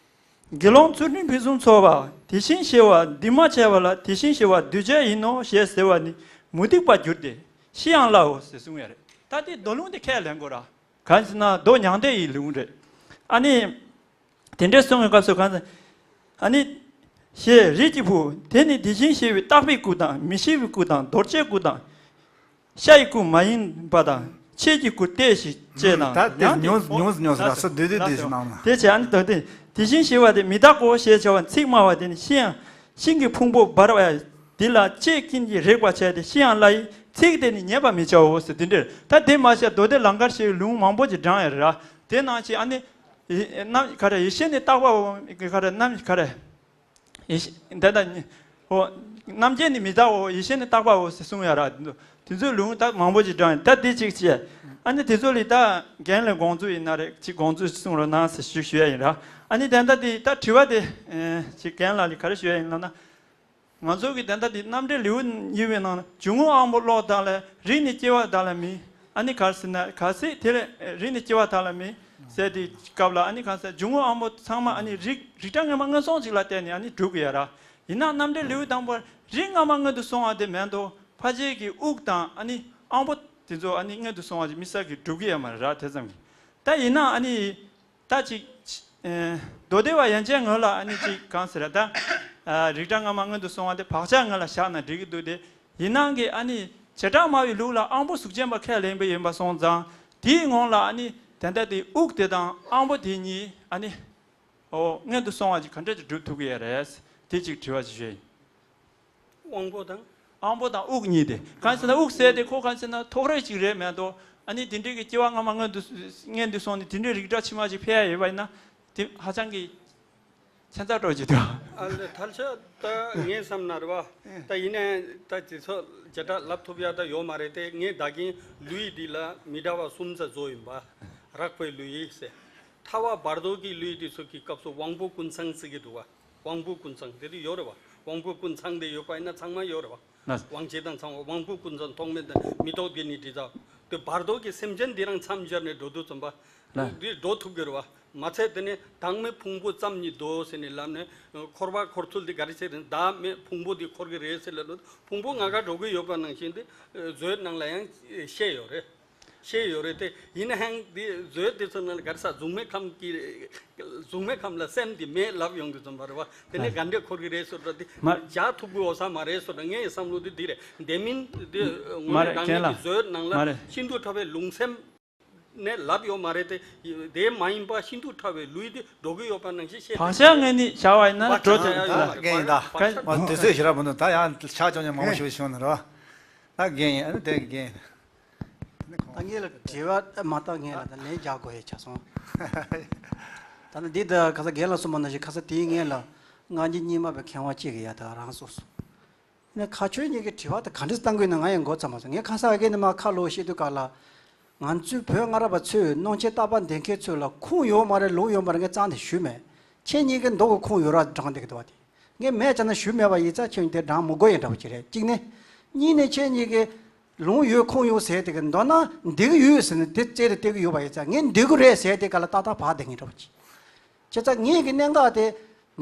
དགེ་སློང་ཚུལ་ཁྲིམས་ཕུན་སུམ་ཚོགས་པ། དེ་བཞིན་གཤེགས་པ་འདུས་མ་བྱས་པ་ལ་དེ་བཞིན་གཤེགས་པ་འདུས་བྱས་ཡིན་ནོ་ཞེས་ཟེར་བ་ནི་མུ་སྟེགས་པར་འགྱུར་ཏེ་ཤི་ཡང་སླའོ་ཞེས་གསུངས་ཡ་རེད། ད་དེ་མདོ་ལུང་དེ་ཁས་ལེན་དགོས་ར། གང་ཟེར་ན་མདོ་མྱང་འདས་ཡི་ལུང་རེད། ཨ་ནི། དེ་འདྲའི་གསུང་བའི་སྐབས་སུ་གང་ཟེར། ཨ་ནི། ཞེས་རིགས་ཀྱི་བུ་དེ་ནི་དེ་བཞིན་གཤེགས་པའི་རྟག་པའི་སྐུ་དང་མི་ཤིགས་པའི་སྐུ་དང་རྡོ་རྗེའི་སྐུ་དང་། ཤ་ཡི་སྐུ་མ་ཡིན་པ་དང་ཆས་ཀྱི་སྐུ་སྟེ་ཞེས་བྱས་དང་། ད་དེ་ཡང་དེ་ཉུང་ཉུང་ཉུང་ལ་སོ་བསྡུས་བསྡུས་བསྡུས་ཤིག་གནང་ན། དེ་བྱས་ཨ་ནི་དོན་དེ་དེ་བཞིན་གཤེགས་པ་དེ་མི་རྟག་གོ་ཞེས་བྱ་བ་ཚིག་སྨྲ་བ་དེ་ནི་ཤི་ཡང་ཤིང་གི་ཕུང་པོ་འབར་བ་འདི་ལ་ལྕེ་ཀུན་གྱིས་རེག་པར་བྱས་ཏེ་ཤི་ཡང་སླ་ཡི་ཚིག་དེ་ནི་ཉན་པར་མི་བྱའོ་ཟེར་དེ་འདྲར། ད་དེ་མ་ཟད་མདོ་སྡེ་ལང་ཀར་ཞེས་པའི་ལུང་མང་པོ་ཅིག་བགྲངས་ཡོད་རེད་ར། དེ་ནང་བཞིན་ཨ་ནི། ཡེ་རྣམ་ག་རེ་ཡེ་ཤེས་ནི་རྟག་པའོ། ག་རེ་རྣམ་ག་རེ། ཡེ་ཤེས་འདི་ལྟ་ནི། ཨོ། རྣམ་འགྱེད་ནི་མི་རྟག་གོ་ཡེ་ཤེས་ནི་རྟག་པའོ་ཟེར་གསུངས་ཡ་ར། དེ་ཚོའི་ལུང་ད་མང་པོ་ཅིག་བགྲངས་ཡོད། ད་འདི་གཅིག་བྱས། ཨ་ནི་དེ་ཚོ་ལ་ད་རྒན་ལ་དགོངས་ཚུལ་ཡིན་ན་རེད། ཅིག་དགོངས་ཚུལ་གསུང་རོགས་གནང་ཟེར་ཞུ་ཞུ་ཡ་ཡིན་ར། ཨ་ནི་དེ་ལྟ་དེ་ད་དྲི་བ་དེ། ཅིག་རྒན་ལགས་ལ་ག་རེ་ཞུ་ཡ་ཡིན་ལབ་ན། ང་ཚོ་གི་དེ་འདྲ་དེ་རྣམ་འགྲེལ་ལེའུ་གཉིས་པའི་ནང་ན་འཇུག་ངོགས་དབང་པོ་བློ་དག་ལས་རིགས་ནི་སྐྱེ་བ་དག་ལ་མེད། ཨ་ནི་ག་རེ་ཟེར་ན་གལ་སྲིད་དེ་ལས་རིགས་ནི་སྐྱེ་བ་དག་ལ་མེད་ཟེར་དེ་སྐབས་ལ་ཨ་ནི་ག་རེ་ཟེར་འཇུག་ངོགས་དབང་པོ་ཚང་མ་ཨ་ནི་རིགས་རིགས་འདྲ་སྔ་མ་སྔོན་སོང་ཅིག་ལ་བརྟེན་ནས་ཨ་ནི་གྲུབ་ཀྱི་ཡ་ར། ཡིན་ན་རྣམ་འགྲེལ་ལེའུ་དང་པོར་རིགས་སྔ་མ་སྔོན་དུ་སོང་བ་དེ་མེད་དོ། ཕལ་ཆེར་གྱི་དབུགས་དང་ཨ་ནི་དབང་པོ་དེ་ཚོ་ཨ་ནི་སྔོན་དུ་སོང་བ་ཅིག་མི་ས་གི་གྲུབ་ཀྱི་ཡ་མ་རེད་ར་དེ་ཙམ་གྱི། ད་ཡིན་ན་ཨ་ནི། ད་ཅིག་ཨེ། མདོ་སྡེ་པ་ཡན་ཆད་ངོས་ལ་ཨ་ནི་ཅིག་གང་ཟེར་ད། ཨ། རིགས་འདྲ་སྔ་མ་སྔོན་དུ་སོང་བ་དེ་བག་ཆགས་ངོས་ལ་བཞག་ན་འགྲིག་གི་འདུག་སྟེ། ཡིན་ནའང་གི་ཨ་ནི་བྱེ་བྲག་སྨྲ་བའི་ལུགས་ལ་དབང་པོ་གཟུགས་ཅན་པ་ཁས་ལེན་པ་ཡིན་པ་སོང་ཙང་དེའི་ངོས་ལ་ཨ་ནི་དེ་འདྲ་དེ་དབུགས་དེ་དང་དབང་པོ་དེ་གཉིས་ཨ་ནི། ཨོ་སྔོན་དུ་སོང་བ་ཅིག་ག་འདྲ་ཅིག་སྒྲུབ་ཐུབ་ཀྱི་ཡོད་རེད། དེ་ཅིག་དྲི་བ་ཅིག་ཞུ་ཡིན། དབང་པོ་དང་། དབང་པོ་དང་དབུགས་གཉིས་ཏེ། གང་ཟེར་ན་དབུགས་ཟེར་ཏེ་ཁོ་གང་ཟེར་ན་ཐོགས་རེག་ཅིག་རེད་མེད་དོ། ཨ་ནི་དེ་འདྲའི་གི་སྐྱེ་བ་སྔ་མ་སྔོན་དུ་སྔོན་དུ་སོང་ནས་དེ་འདྲའི་རིགས་འདྲ་ཕྱི་མ་ཅིག་ཕེབས་ཡ་ཡོད་པ་ཡིན་ན་དེ་ཧ་ཅང་གི་ཁྱད་མཚར་སྤྲོ་ཅིག་འདུག་ཨ་ལས་ཐལ་ཆ་ད་ངས་བསམ་ན་རེད་བ། ད་ཡིན་ནའི་ད་དེ་ཚོ་བྱེ་བྲག་ལབ་ཐུབ་ཡ་ད་ཡོད་མ་རེད་དེ། ངས་ད་གིན་ལུས་འདི་ལ་མི་འདྲ་བ་གསུམ་ཙམ་བཟོ་ཡིན་པ། རགས་པའི་ལུས་ཟེར། ཐལ་བ་བར་དོ་གི་ལུས་དེ་ཚོ་གི་སྐབས་སུ་དབང་པོ་ཀུན་ཚང་ཟེར་གི་འདུག་བ། དབང་པོ་ཀུན་ཚང་དེ་དུ་ཡོད་རེད་བ། དབང་པོ་ཀུན་ཚང་དེ་ཡོད་པ་ཡིན་ན་ཚང་མ་ཡོད་རེད་བ། ལགས། དབང་བྱེད་དང་ཚང་བ་དབང་པོ་ཀུན་ཚང་ཐོགས་མེད་དང་མི་རྟོག་དེ་ནི་དྲི་ཚ། དེ་བར་དོ་གི་སེམས་ཅན་འདི་རང་མཚམས་སྦྱར་ནས་འགྲོ་དུས་ཙམ་པ། ལགས། འདི་འགྲོ་ཐུབ་ཀྱི་རེད་བ། མ་ཚད་དེ་ནས་བདག་མེད་ཕུང་པོ་ཙམ་ཉིད་དོ་ཟེར་ནས་ལབ་ནས་འཁོར་བ་འཁོར་ཚུལ་འདི་ག་རེ་བྱས་རེད། བདག་མེད་ཕུང་པོ་འདི་འཁོར་གྱི་རེད་ཟེར་ལབ་ནས་ཕུང་པོ་ལྔ་ཀ་འགྲོ་གི་ཡོད་པ་ནང་བཞིན་དེ་བཟོའི་ནང་ལ་ཡང་བཤད་ཡོད་རེད། བཤད་ཡོད་རེད་དེ། ཡིན་ན་ཧང་འདི་བཟོས་དེ་ཚོ་ནང་ལ་ག་རེ་ཟ། གཟུགས་མེད་ཁམས་ཀྱི་གཟུགས་མེད་ཁམས་ལ་སེམས་འདི་མེད་ལབ་ཡོང་གི་ཙམ་པ་རེད་བ། དེ་ནས་ག་འདྲས་འཁོར་གི་རེད་ཟེར་ད་དེ་མ་བྱ་ཐུབ་གི་འོ་ས་མ་རེད་ཟེར་ད། ངའི་བསམ་བློ་དེ་འདི་རེད། དེ་མིན་དེ་ངོས་མ་ནས་རེད་རང་ཉིད་ཀྱི་བཟོས་ནང་ལ་ཤིན་ཏུ་ཕྲ་བའི་ལུང་སེམས་ནས་ལབ་ཡོད་མ་རེད་དེ། དེ་མ་ཡིན་པ་ཤིན་ཏུ་ཕྲ་བའི་ལུས་དེ་འགྲོ་གི་ཡོད་པ་ནང་བཞིན་བཤད་བག་ཆགས་ངན་ནི་བྱ་བ་ཡིན་ན་འགྲོ་དེ་ལ་རྒན་ཡིན་ད། དུས་ཚོད་ཞེ་དྲག་མི་འདུག་ད་ཡང་ཕྱག་ཅོག་ཉན་མང་པོ་ཞིག་བྱུང་ན་རོ། ད་རྒན་ཡིན། ཨ་ནི་དེ་རྒན་ཡིན། ད་ངས་ལ་དྲི་བ་མ་བཏང་ངས་ལ་ད་ལན་རྒྱག་དགོས་ཡ་ཆགས་སོང་། ད་ནི་འདི་ད་ཁ་ས་རྒན་ལ་གསུངས་པ་ནང་བཞིན་ཁ་ས་དེའི་ངས་ལ་སྔ་འགྱུར་རྙིང་མ་པའི་མཁས་དབང་གཅིག་གི་ཡ་ད་རང་སོ་སོ། ནས་ཁ་ཆོས་གཉིས་ཀྱི་དྲི་བ་དེ་ག་འདྲས་བཏང་དགོས་ན་ང་ཡང་མགོ་ཚ་མ་སོང་། ངས་ཁ་སང་ཨ་རྒན་ནི་མ་ཁ་ལོ་བཤད་དུས་ག་ལ། ང་ཚོའི་བོད་སྔ་རབས་པ་ཚོས་སྣང་ཆེན་བརྟག་པ་འདོན་མཁན་ཚོ་ལ་ཁུངས་ཡོད་མ་རེད་ལུང་ཡོད་མ་རེད་ངས་རྩང་དེ་ཞུས་མེད། ཁྱེད་གཉིས་ཀྱི་མདོག་གི་ཁུངས་ཡོད་ར་དྲང་བསྡད་ཀྱི་འདུག་བ་དེ། ངས་མེད་ཙང་ན་ཞུས་མེད་པ་ཡིན་ཙང་ཁྱེད་གཉིས་དེ་དྲང་མི་དགོས་ཡིན་འདྲ་པོ་ཅིག་རེད་གཅིག་ནས། གཉིས་ནས་ཁྱེད་གཉིས་ཀྱི་ལུང་ཡོད་ཁུངས་ཡོད་ཟེར་དེ་གི་མདོར་ན་འདི་གི་ཡོད་ཟེར་ནས་དེ་རྩལ་དུ་བལྟས་ཀྱི་ཡོད་པ་ཡིན་ཙང་ངས་འདི་གི་རེད་ཟེར་དེ་ག་ལ་ཏག་ཏག་བག་བསྡད་མཁན་འདྲ་པོ་ཅིག་བྱས་ཙང་ངེད་ཀྱི་གནད་འགག་དེ།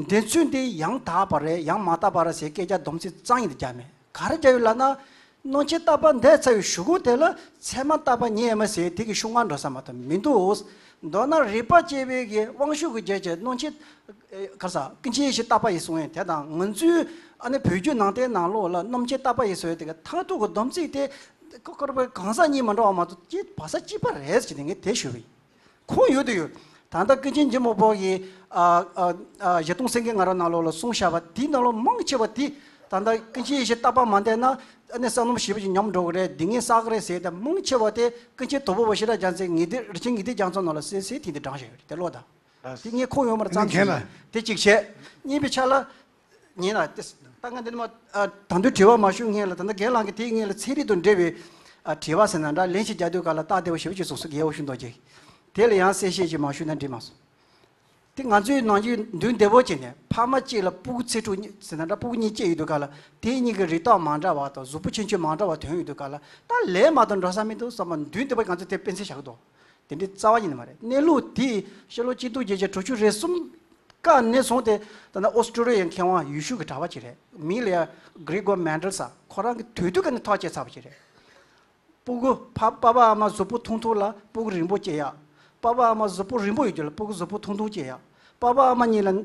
འདི་ཚོས་འདི་ཡང་དག་པ་རེད་ཡང་མ་དག་པ་རེད་ཟེར་སྐད་ཆ་སྡོམ་ཚིག་རྩ་ཡིན་དུ་རྒྱག་མེད། ག་རེ་རྒྱག་ཡོད་ལབ་ན། སྣང་ཆེན་བརྟག་པ་འདས་ཚར་བའི་གཞུག་གུ་དེ་ལ་ཚད་མ་བརྟག་པ་ཉིད་ཡིན་མ་ཟེར་དེ་གི་ཤུགས་ངར་འགྲོ་ས་མ་གཏོགས་མི་འདུག་མདོར་ན་རིགས་པ་དཔྱད་པའི་གི་དབང་ཤུགས་ཀྱི་རྒྱས་བྱས་སྣང་ཆེན། ག་ས་ཀུན་མཁྱེན་ཡེ་ཤེས་བརྟག་པ་ཡིན་གསུང་ཡས་དེ་དང་ང་ཚོའི་ཨ་ནི་བོད་བརྒྱུད་ནང་བསྟན་ནང་ལོགས་ལ་སྣང་ཆེན་བརྟག་པ་ཡིན་གསུང་ཡས་དེ་གི་མཐར་ཐུག་གི་སྡོམ་ཚིག་དེ། ཀ་ཀ་ར་པའི་གང་ཟག་གཉིས་མ་འདྲ་བ་མ་གཏོགས་ཅི་བ་ས་གཅིག་པ་རེད་ཟེར་ནས་ངས་དེ་ཞུས་པ་ཡིན། ཁུངས་ཡོད་དུ་ཡོད། ད་ལྟ་ཀུན་མཁྱེན་འཇམ་དཔལ་གྱིས་ཨ་ཨ་ཨ་ཞལ་གདོང་སེང་གེ་ང་རང་ནང་ལོགས་ལ་གསུངས་བཞག་པ་དེའི་ནང་ལོགས་མང་ཆེ་བ་དེ་ད་ལྟ་ཀུན་མཁྱེན་ཡེ་ཤེས་བརྟག་པ་མ་བསྟེན་ན་ཨ་ནི་བསམ་བློ་ཞིབ་ཅིག་ཉམས་འགྲོ་གི་རེད། འདི་ངས་བསགས་གི་རེད་ཟེར་ཏེ་མང་ཆེ་བ་དེ་ཀུན་མཁྱེན་དོལ་པོ་པ་ཤེས་རབ་རྒྱལ་མཚན་ངེས་དེ་རི་ཆེན་ངེས་དེ་རྒྱ་མཚོ་ནང་ལ་གསལ་གསལ་དེ་འདི་དྲངས་བཞག་ཡོད་རེད་དེ་ལོ་ད། དེ་ངས་ཁུངས་ཡོད་མ་རེད་ད་ཁྱེད་ལ། དེ་གཅིག་བྱས། གཉིས་པའི་ཆ་ལ། ཉིན་ལ་ཏེ། ད་ང་འདི་ནས་མ། ཨ་ད་དུང་དྲི་བ་མ་ཞུ་སྔོན་ལ་ད་ལྟ་རྒན་ལགས་ཀྱིས་དེའི་སྔོན་ལ་ཚན་རིག་དང་འབྲེལ་བའི་ཨ་དྲི་བ་ཟེར་ན་འདྲ་ལན་ཞིག་རྒྱག་དུས་ག་ལ་སྟབས་བདེ་བོ་ཞེ་པོ་ཅིག་གསུངས་སོང་རྒན་འོད་ཤུགས་རྡོ་རྗེ། དེ་ལ་ཡང་གསལ་བཤད་ཅིག་མ་ཞུས་ན་འགྲིག་མ་སོང་། དེ་ང་ཚོའི་ནང་བཞིན་མདུན་བདེ་བོ་བྱས་ནས་ཕ་མ་གཅིག་ལ་སྤུ་གུ་ཚེ་དྲུག་གཉིས་ཟེར་ན་འདྲ་སྤུ་གུ་གཉིས་སྐྱེས་ཡོད་དུས་ག་ལ་དེ་གཉིས་ཀྱི་རིགས་རྟགས་མ་འདྲ་བ་དང་གཟུགས་པོ་ཁྱད་ཆོས་མ་འདྲ་བ་ཐོན་ཡོད་དུས་ག་ལ་ད་ལས་མ་གཏོགས་འགྲོ་ས་མི་འདུག་བསམ་པ་མདུན་བདེ་བོ་ང་ཚོ་དེ་དཔེ་མཚོན་བཞག་གི་འདུག་དེ་འདྲའི་རྩ་བ་ཉིད་ནས་མ་རེད། གནས་ལུགས་དེ་ཕྱི་ལོ་གཅིག་སྟོང་བརྒྱད་བརྒྱ་དྲུག་ཅུ་རེ་གསུམ་ཀ་ནས་བཟུང་སྟེ་ད་ལྟ་ཨོ་སི་ཀྲོ་ལི་ཡའི་མཁས་དབང་ཡུལ་ཤུལ་གྱི་གྲྭ་པ་ཅིག་རེད། མིང་ལ་ཡ་གྷི་རི་གོ་མན་ཌལ་ཟེར། ཁོ་རང་གི་དུས་དུས་ཀ་ནས་ཐག་བཅད་ཚར་བ་ཅིག་རེད། སྤུ་གུ་ཕ་པ་ཕ་ཨ་མ་གཟུགས་པོ་ཐུང་ཐུང་ལ་སྤུ་གུ་རིང་པོ་སྐྱེ་ཡག་ཕ་པ་ཨ་མ་གཟུགས་པོ་རིང་པོ་ཡོད་རྒྱུ་ལ་སྤུ་གུ་གཟུགས་པོ་ཐུང་ཐུང་སྐྱེ་ཡག་ཕ་པ་ཨ་མ་གཉིས་ལ།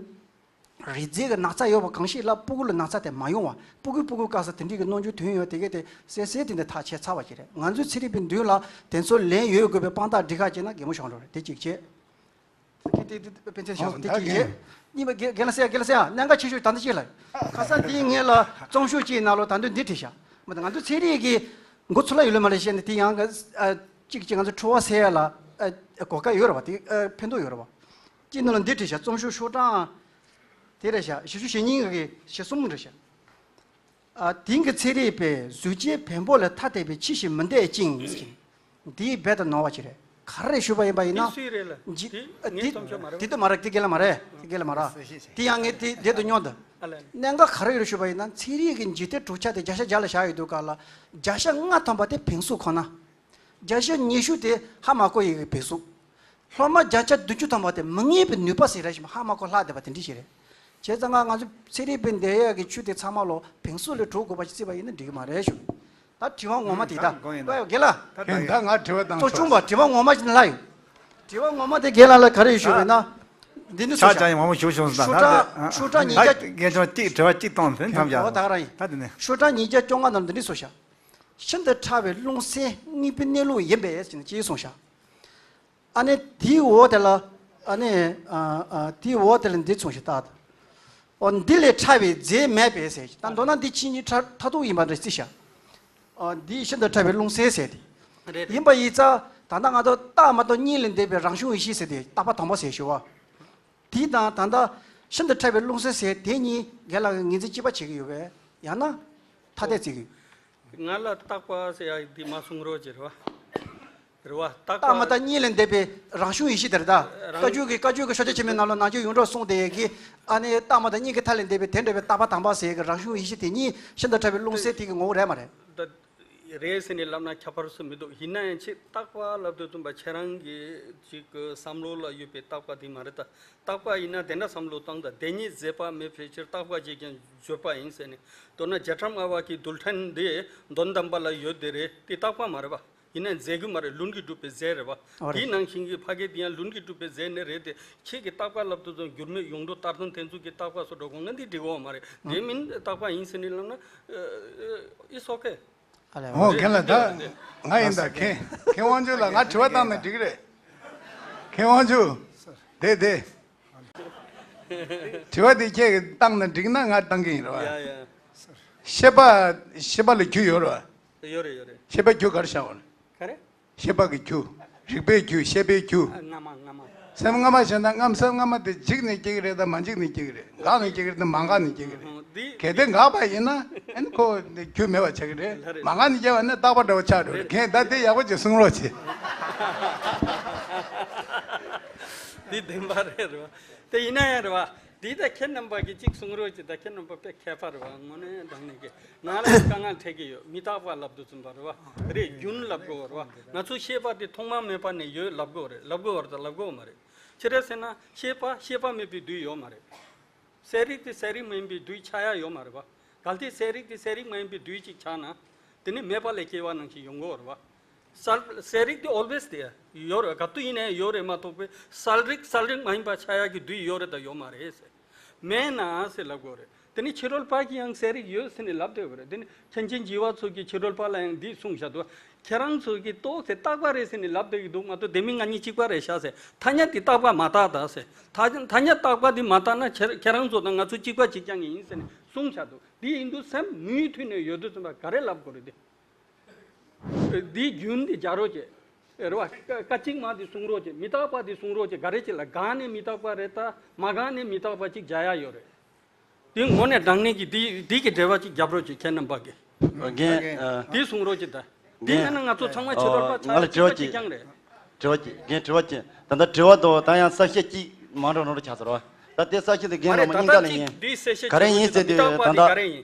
རིགས་རྫས་ཀྱི་ན་ཚ་ཡོད་པ་གང་ཞིག་ལ་སྤུ་གུ་ལ་ན་ཚ་དེ་མ་ཡོང་བ། སྤུ་གུ་སྤུ་གུ་བཀག་ས་དེ་འདྲའི་གི་རྣམ་འགྱུར་ཐོན་ཡོད་དེ་གས་དེ་གསལ་གསལ་དེ་འདྲ་ཐག་བཅད་ཚར་བ་ཞིག་རེད། ང་ཚོའི་ཚན་རིག་པའི་མདུན་ལ་དེ་ཚོ་ལན་ཡོད་དགོས་པའི་དཔང་རྟགས་འགྲིག་ཁ་བྱས་ན་གད་མོ་ཤོར་འགྲོ་རེད། དེ་གཅིག་བྱས། དེ་དེ་དེ་དཔེ་མཚོན་བཞག་སོང་དེ་གཅིག་བྱས། གཉིས་པ་རྒན་རྒན་ལགས་ཟེར་ཡ་རྒན་ལགས་ཟེར་ཡ་གནད་འགག་ཆེ་ཤོས་ད་འདི་གཅིག་ལ། ཁ་སང་དེའི་ངེད་ལ་རྩོམ་ཤོག་གཅིག་ནང་ལོགས་ད་དུང་འདི་བྲིས་ཤག་མ་ད་ང་ཚོའི་ཚན་རིག་གི་འགོ་ཚུགས་ལ་ཡོད་ལ་མ་ལ་བཤད་ནས་དེ་ཡང་ག་ཨ་གཅིག་གཅིག་ང་ཚོ་འཁྲུལ་བ་སེལ་ཡ་ལ་ཨ་གོ་སྐབས་ཡོད་རེད་བ། དེ་ཨ་ཕན་ཐོགས་ཡོད་རེད་བ། གཅིག་ནང་ལ་འདི་བྲིས་ཤག་རྩོམ་ཤོག་ཤོག་གྲངས། དེ་རེད་ཤག་བཞི་བཅུ་ཞེ་གཉིས་ཀྱི་ཞེ་གསུམ་རེད་ཤག་ཨ་དེང་གི་ཚན་རིག་པས་གཟུགས་ཅན་བེམ་པོ་ལས་ཐ་དད་པའི་ཕྱི་བཤད་མི་འདོད་ཅིང་། འདིའི་རྦད་དུ་ནོར་བ་ཅིག་རེད། ག་རེ་ཞུས་པ་ཡིན་པ་ཡིན་ན། འདི་སུའི་རེད་ལ། འཇི་འདི་ངའི་རྩོམ་ཤོག་མ་རེད་འདི་བ། དུ་མ་རེད། འདི་རྒན་ལགས་མ་རེད། འདི་རྒན་ལགས་མ་རེད། དེ་ཡང་ངས་དེ་དེ་དུ་སྙོན་དུ། ཨ་ལས། གནད་འགག་ག་རེ་ཡོད་རེད་ཞུས་པ་ཡིན་ན་ཚན་རིག་གི་འཇིག་རྟེན་གྲུབ་ཆ་དེ་བརྒྱ་ཆ་བརྒྱ་ལ་བཞག་ཡོད་དུས་ག་ལ་བརྒྱ་ཆ་ལྔ་ཐམ་པ་དེ་བེམ་གཟུགས་ཁོ་ན། བརྒྱ་ཆ་ཉི་ཤུ་དེ་ཧ་མ་གོ་ཡི་གི་བེམ་གཟུགས། སློབ་མ་བརྒྱ་ཆ་བདུན་ཅུ་ཐམ་པ་དེ་མི་ངེས་པའི་ནུས་པ་ཟེར་ར་ཞིག་ཧ་མ་གོ་ལྷག་བསྡད་པ་དེ་འདྲ་ཞིག་རེད། བྱས་ཙང་ང་ང་ཚོ་ཚན་རིག་པའི་འདས་ཡག་གི་ཆོས་དེ་ཚང་མ་ལོ་བེམ་གཟུགས་ལས་གྲུབ་དགོས་པ་ཞིག་བརྩིས་པ་ཡིན་ན་འགྲིག་གི་མ་རེད་ཞུ། ད་དྲི་བ་ངོ་མ་དེ་ད་ད་དགོངས་ཡིན་ད། ཨོ་རྒན་ལགས། ད་ད་རྒན་ད་ང་དྲི་བ་བཏང་གཙོ་ཆུང་བ་དྲི་བ་ངོ་མ་ཞིག་ལྷག་ཡོད། དྲི་བ་ངོ་མ་དེ་རྒན་ལགས་ལ་ག་རེ་ཡོད་ཞུ་བས་ན། འདི་ནི་ཆ་སོ་ཆ་ཡང་མང་པོ་ཞུ་བྱུང་སོང་ད་ཤོག་གྲངས་ད་ཤོག་གྲངས་ཉིས་བརྒྱ། རྒན་ཆུང་གཅིག་དྲི་བ་གཅིག་བཏང་ཟིན་ཐམས་ཅད་ཨོ་ད་ག་རང་ཡིན། ད་དེ་ནས་ཤོག་གྲངས་ཉིས་བརྒྱ་བཅོ་ལྔ་ནང་འདི་འདྲ་སོ་ཤ། ཤིན་ཏུ་ཕྲ་བའི་རླུང་སེམས་དངོས་པོའི་གནས་ལུགས་ཡིན་པས་ཅེས་གསུངས་ཤག་ཨ་ནི་དེའི་འོག་དེ་ལ་ཨ་ནི་ཨ་ཨ་དེའི་འོག་དེ་ལ་འདི་གསུངས་ཤག་ད། ཨོ་འདི་ལས་ཕྲ་བའི་རྫས་མེད་པས་ཟེར། ད་མདོར་ན་འདི་ཕྱི་གཉིས་ཕྲ་མཐར་ཐུག་ཡིན་པ་འདྲ་རྩི་ཤག་ཨོ་འདི་ཤིན་ཏུ་ཕྲ་བའི་རླུང་སེམས་ཟེར་ཏེ། རེད་རེད། ཡིན་པ་ཡིན་ཙང་ད་ལྟ་ང་ཚོ་རྟགས་མ་གཏོགས་གཉིས་ལས་འདས་པའི་རང་བྱུང་ཡེ་ཤེས་ཟེར་ཏེ་བརྟག་པ་དང་པོ་ཟེར་ཞུ་བ། དེ་དང་ད་ལྟ་ཤིན་ཏུ་ཕྲ་བའི་རླུང་སེམས་ཟེར་དེ་གཉིས་རྒན་ལགས་ཀྱིས་ངོས་འཛིན་གཅིག་པ་བྱེད་ཀྱི་ཡོད་པས་ཡང་ན་ཐ་དད་བརྩི་གི་ཡོད། ང་ལ་བརྟག་པ་ཟེར་ཡག་འདི་མ་གསུང་རོགས་བྱེད་རེད་བ། རེད་བ། བརྟག་པ། རྟགས་མ་དང་གཉིས་ལས་འདས་པའི་རང་བྱུང་ཡེ་ཤེས་དེ་རེད་ད། རང་བཀའ་བརྒྱུད་ཀྱི་བཀའ་བརྒྱུད་ཀྱི་ཤོ་ཆ་ཆེན་མོའི་ནང་ལ་ནང་རྒྱུད་ཡོངས་གྲགས་གསུངས་དེ་ཡས་ཀྱི་ཨ་ནི་རྟགས་མ་དང་གཉིས་ཀྱི་མཐའ་ལས་འདས་པའི་དེ་འདྲ་བའི་བརྟག་པ་དང་པ་ཟེར་ཡས་ཀྱི་རང་བྱུང་ཡེ་ཤེས་དེ་གཉིས་ཤིན་ཏུ་ཕྲ་བའི་རླུང་སེམས་དེ་གི་ངོ་བོ་རེད་མ་རེད། ད་རེད་ཟེར་ནས་ལབ་ན་ཁྱད་པར་སུ་མི་འདུག་ཡིན་ན་ཡང་ཆེས་བརྟག་པ་ལབ་དུས་ཙམ་པ་ཁྱེད་རང་གི་ཅིག་གི་བསམ་བློ་ལ་ཡོད་པའི་བརྟག་པ་དེ་མ་རེད་ད། བརྟག་པ་ཡིན་ན་དེ་འདྲ་བསམ་བློ་བཏང་ད། དེ་ཉིད་བཟོད་པ་མེད་པའི་ཕྱིར། བརྟག་པ་བྱས་ཀྱང་བརྗོད་པ་ཡིན་ཟེར་ནས། མདོར་ན་རྒྱ་གྲམ་ཨ་བ་གི་རྡུལ་ཕྲན་འདི་དོན་དམ་པ་ལ་ཡོད་དེ་རེད། དེ་བརྟག་པ་མ་རེད་པ། ཡིན་ན་རྫས་རྒྱུ་མ་རེད། ལུན་གྱིས་གྲུབ་པའི་རྫས་རེད་བ། ཨོ་རེད། དེའི་ནང་བཞིན་གྱི་ཕ་གི་དེ་ཡང་ལུན་གྱིས་གྲུབ་པའི་རྫས་ནི་རེད་དེ། ཁྱེད་ཀྱིས་རྟག་པ་ལབ་དུས་ཙམ་འགྱུར་མེད་ཡོངས་གྲུབ་རྟག་སྟོང་ཐེར་འཛིན་གྱི་རྟག་པ་སོགས་འགྲོ་དགོས། ང་འདི་འགྲིག་གོ་མ་རེད། དེ་མིན་རྟག་པ་ཡིན་ཟེར་ནས་ལབ་ན། ཨ། ཨ། It's okay། ཨ་ལས། ཨོ། རེད། མཁན་ལགས། ད་རེད། རེད། ང་ཡིན། ད་མཁན། མཁན་དབང་ཕྱུག་ལགས། ང་དྲི་བ་བཏང་ན་འགྲིག་གི་རེད། མཁན་དབང་ཕྱུག་དེ་དེ། དྲི་བ་དེ་ཁྱེད་ཀྱིས་བཏང་ན་འགྲིག་ན་ང་བཏང་གི་ཡིན། རེད་བ། ཡ་ཡ། ཤེས་པ། ཤེས་པ་ལ་རྒྱུ་ཡོད་རེད་བ། ཡོད་རེད། ཡོད་རེད། ཤེས་པ་རྒྱུ་ག་རེ་བཞག་པ་རེད། ག་རེ། ཤེས་པ་གི་རྒྱུ། རིག་པའི་རྒྱུ། ཤེས་པའི་རྒྱུ། ཨ། སྔ་མ། སྔ་མ། སེམས་སྔ་མ་བྱས་ན། སྔ་མ། སེམས་སྔ་མ་དེ་འཇིག་ནས་སྐྱེ་གི་རེད་དམ་མ་འཇིག་ནས་སྐྱེ་གི་རེད། འགག་ནས་སྐྱེ་གི་རེད་དམ་མ་འགག་ནས་སྐྱེ་གི་རེད། ཨ། འདི། གལ་ཏེ་འགག་པ་ཡིན་ན། ཨ་ནི་ཁོ་འདི་རྒྱུ་མེད་པ་ཆགས་ཀྱི་རེད། ལགས་རེད། མ་འགག་ནས་སྐྱེ་བ་ནི་རྟག་པ་འདྲ་བོ་ཆགས་འགྲོ་རེད། རེད། མཁན། ད་དེ་ཡག་པོ་ཅིག་གསུང་རོགས་བྱེད། འདི་བདེན་པ་རེད། རེད་བ། དེ་ཡིན་ན་ཡང་རེད་བ། འདི་ད་ཁྱེད་རྣམ་པ་གིས་གཅིག་གསུང་རོགས་གྱིས། ད་ཁྱེད་རྣམ་པ་དཔེ་མཁས་པ་རེད་བ། དངོས་གནས་དྲང་གནས་ཀྱི་ང་ལ་དཀའ་ངལ་འཕྲད་ཀྱི་ཡོད། མི་རྟག་པ་ལབ་དུས་ཙམ་པ་རེད་བ། རེད། རྒྱུན་ལབ་དགོས་རེད་བ། ང་ཚོ་ཤེས་པ་དེ་ཐོག་མ་མེད་པ་ནས་ཡོད་ལབ་དགོས་རེད། ལབ་དགོས་རེད་དང་ལབ་དགོས་མ་རེད། ཅི་རེད་ཟེར་ན། ཤེས་པ་ཤེས་པ་མེད་པའི་དུས་ཡོད་མ་རེད། གསལ་རིག་དེ་གསལ་རིག་མ་ཡིན་པའི་དུས་ཆགས་ཡ་ཡོད་མ་རེད་བ། གལ་ཏེ་གསལ་རིག་དེ་གསལ་རིག་མ་ཡིན་པའི་དུས་གཅིག་ཆགས་ན། དེ་ནི་མེད་པ་ལས་སྐྱེ་བ་ནང་བཞིན་ཡོང་གི་ཡོད་རེད་བ། གསལ། གསལ་རིག་དེ་always there ཡོད་རེད། ག་དུས་ཡིན་ནའི་ཡོད་རེད་མ་གཏོགས་པའི། གསལ་རིག་གསལ་རིག་མ་ཡིན་པ་ཆགས་ཡག་གི་དུས་ཡོད་རེད་དང་ཡོད་མ་རེད་ཟེར། མེད་ན་ཟེར་ལབ་དགོས་རེད། དེ་ནི་ཕྱི་རོལ་པ་གིས་ཡང་གསལ་རིག་ཡོད་ཟེར་ནས་ལབ་བསྡད་ཡོད་རེད། དེ་ནི་མཁན་ཆེན་ཞི་བ་འཚོ་གིས་ཕྱི་རོལ་པ་ལ་ཡང་འདི་གསུངས་བཞག་འདུག་ཁྱེད་རང་ཚོ་གིས་རྟོགས་ཟེར། རྟག་པ་རེད་ཟེར་ནས་ལབ་བསྡད་ཀྱི་འདུག་མ་གཏོགས་དེ་མིན་ང་གཉིས་གཅིག་པ་རེད་ཤག་ཟེར། ཐ་སྙད་དེ་རྟག་པ་མ་བཏགས་དང་ཟེར། ཐ་ཐ་སྙད་རྟག་པ་དེ་མ་བཏགས་ན་ཁྱེད་ཁྱེད་རང་ཚོ་དང་ང་ཚོ་གཅིག་པ་གཅིག་རྐྱང་ཡིན་ཟེར་ནས་གསུངས་བཞག་འདུག་འདི་ཡིན་དུས་སེམས་མུ་མཐུད་ནས་ཡོད་དུས་ཙམ་པ་ག་རེ་ལབ་དགོས་རེད་དེ། འདིའི་རྒྱུན་འདི་སྦྱར་རོགས་བྱེད། རེད་བ། སྐད་ཅིག་མ་འདི་གསུང་རོགས་བྱེད། མི་རྟག་པ་འདི་གསུང་རོགས་བྱེད། ག་རེ་བྱེད་ལ། འགག་ནས་མི་རྟག་པ་རེད་ད། མ་འགག་ནས་མི་རྟག་པ་ཅིག་སྦྱར་ཡ་ཡོད་རེད། འདི་དངོས་གནས་དྲང་གནས་ཀྱི་འདི་འདི་གི་འགྲེལ་བ་ཅིག་རྒྱབ་རོགས་བྱེད། ཁྱེད་རྣམ་པ་གིས། རྒན། ཨ། འདི་གསུང་རོགས་བྱེད་ད། འདི་རྒན། མེད་ན་ང་ཚོ་ཚང་མ་ཕྱི་རོལ་པ་ཆགས་ཡ་གཅིག་པ་གཅིག་རྐྱང་རེད། དྲི་བ་གཅིག་རྒན། དྲི་བ་གཅིག་ད་ལྟ་དྲི་བ་དང་ད་ཡང་གསལ་བཤད་གཅིག་མ་འགྲོ་ནོར་ཆགས་ཚར་བ། ད་དེ་གསལ་བཤད་དེ་རྒན་མ་རེད། ལ་ད་སྙིང་ལྟ་ལ་ཡིན། ག་རེ་ཡིན་ཟེར་དུས་ད་ལྟ།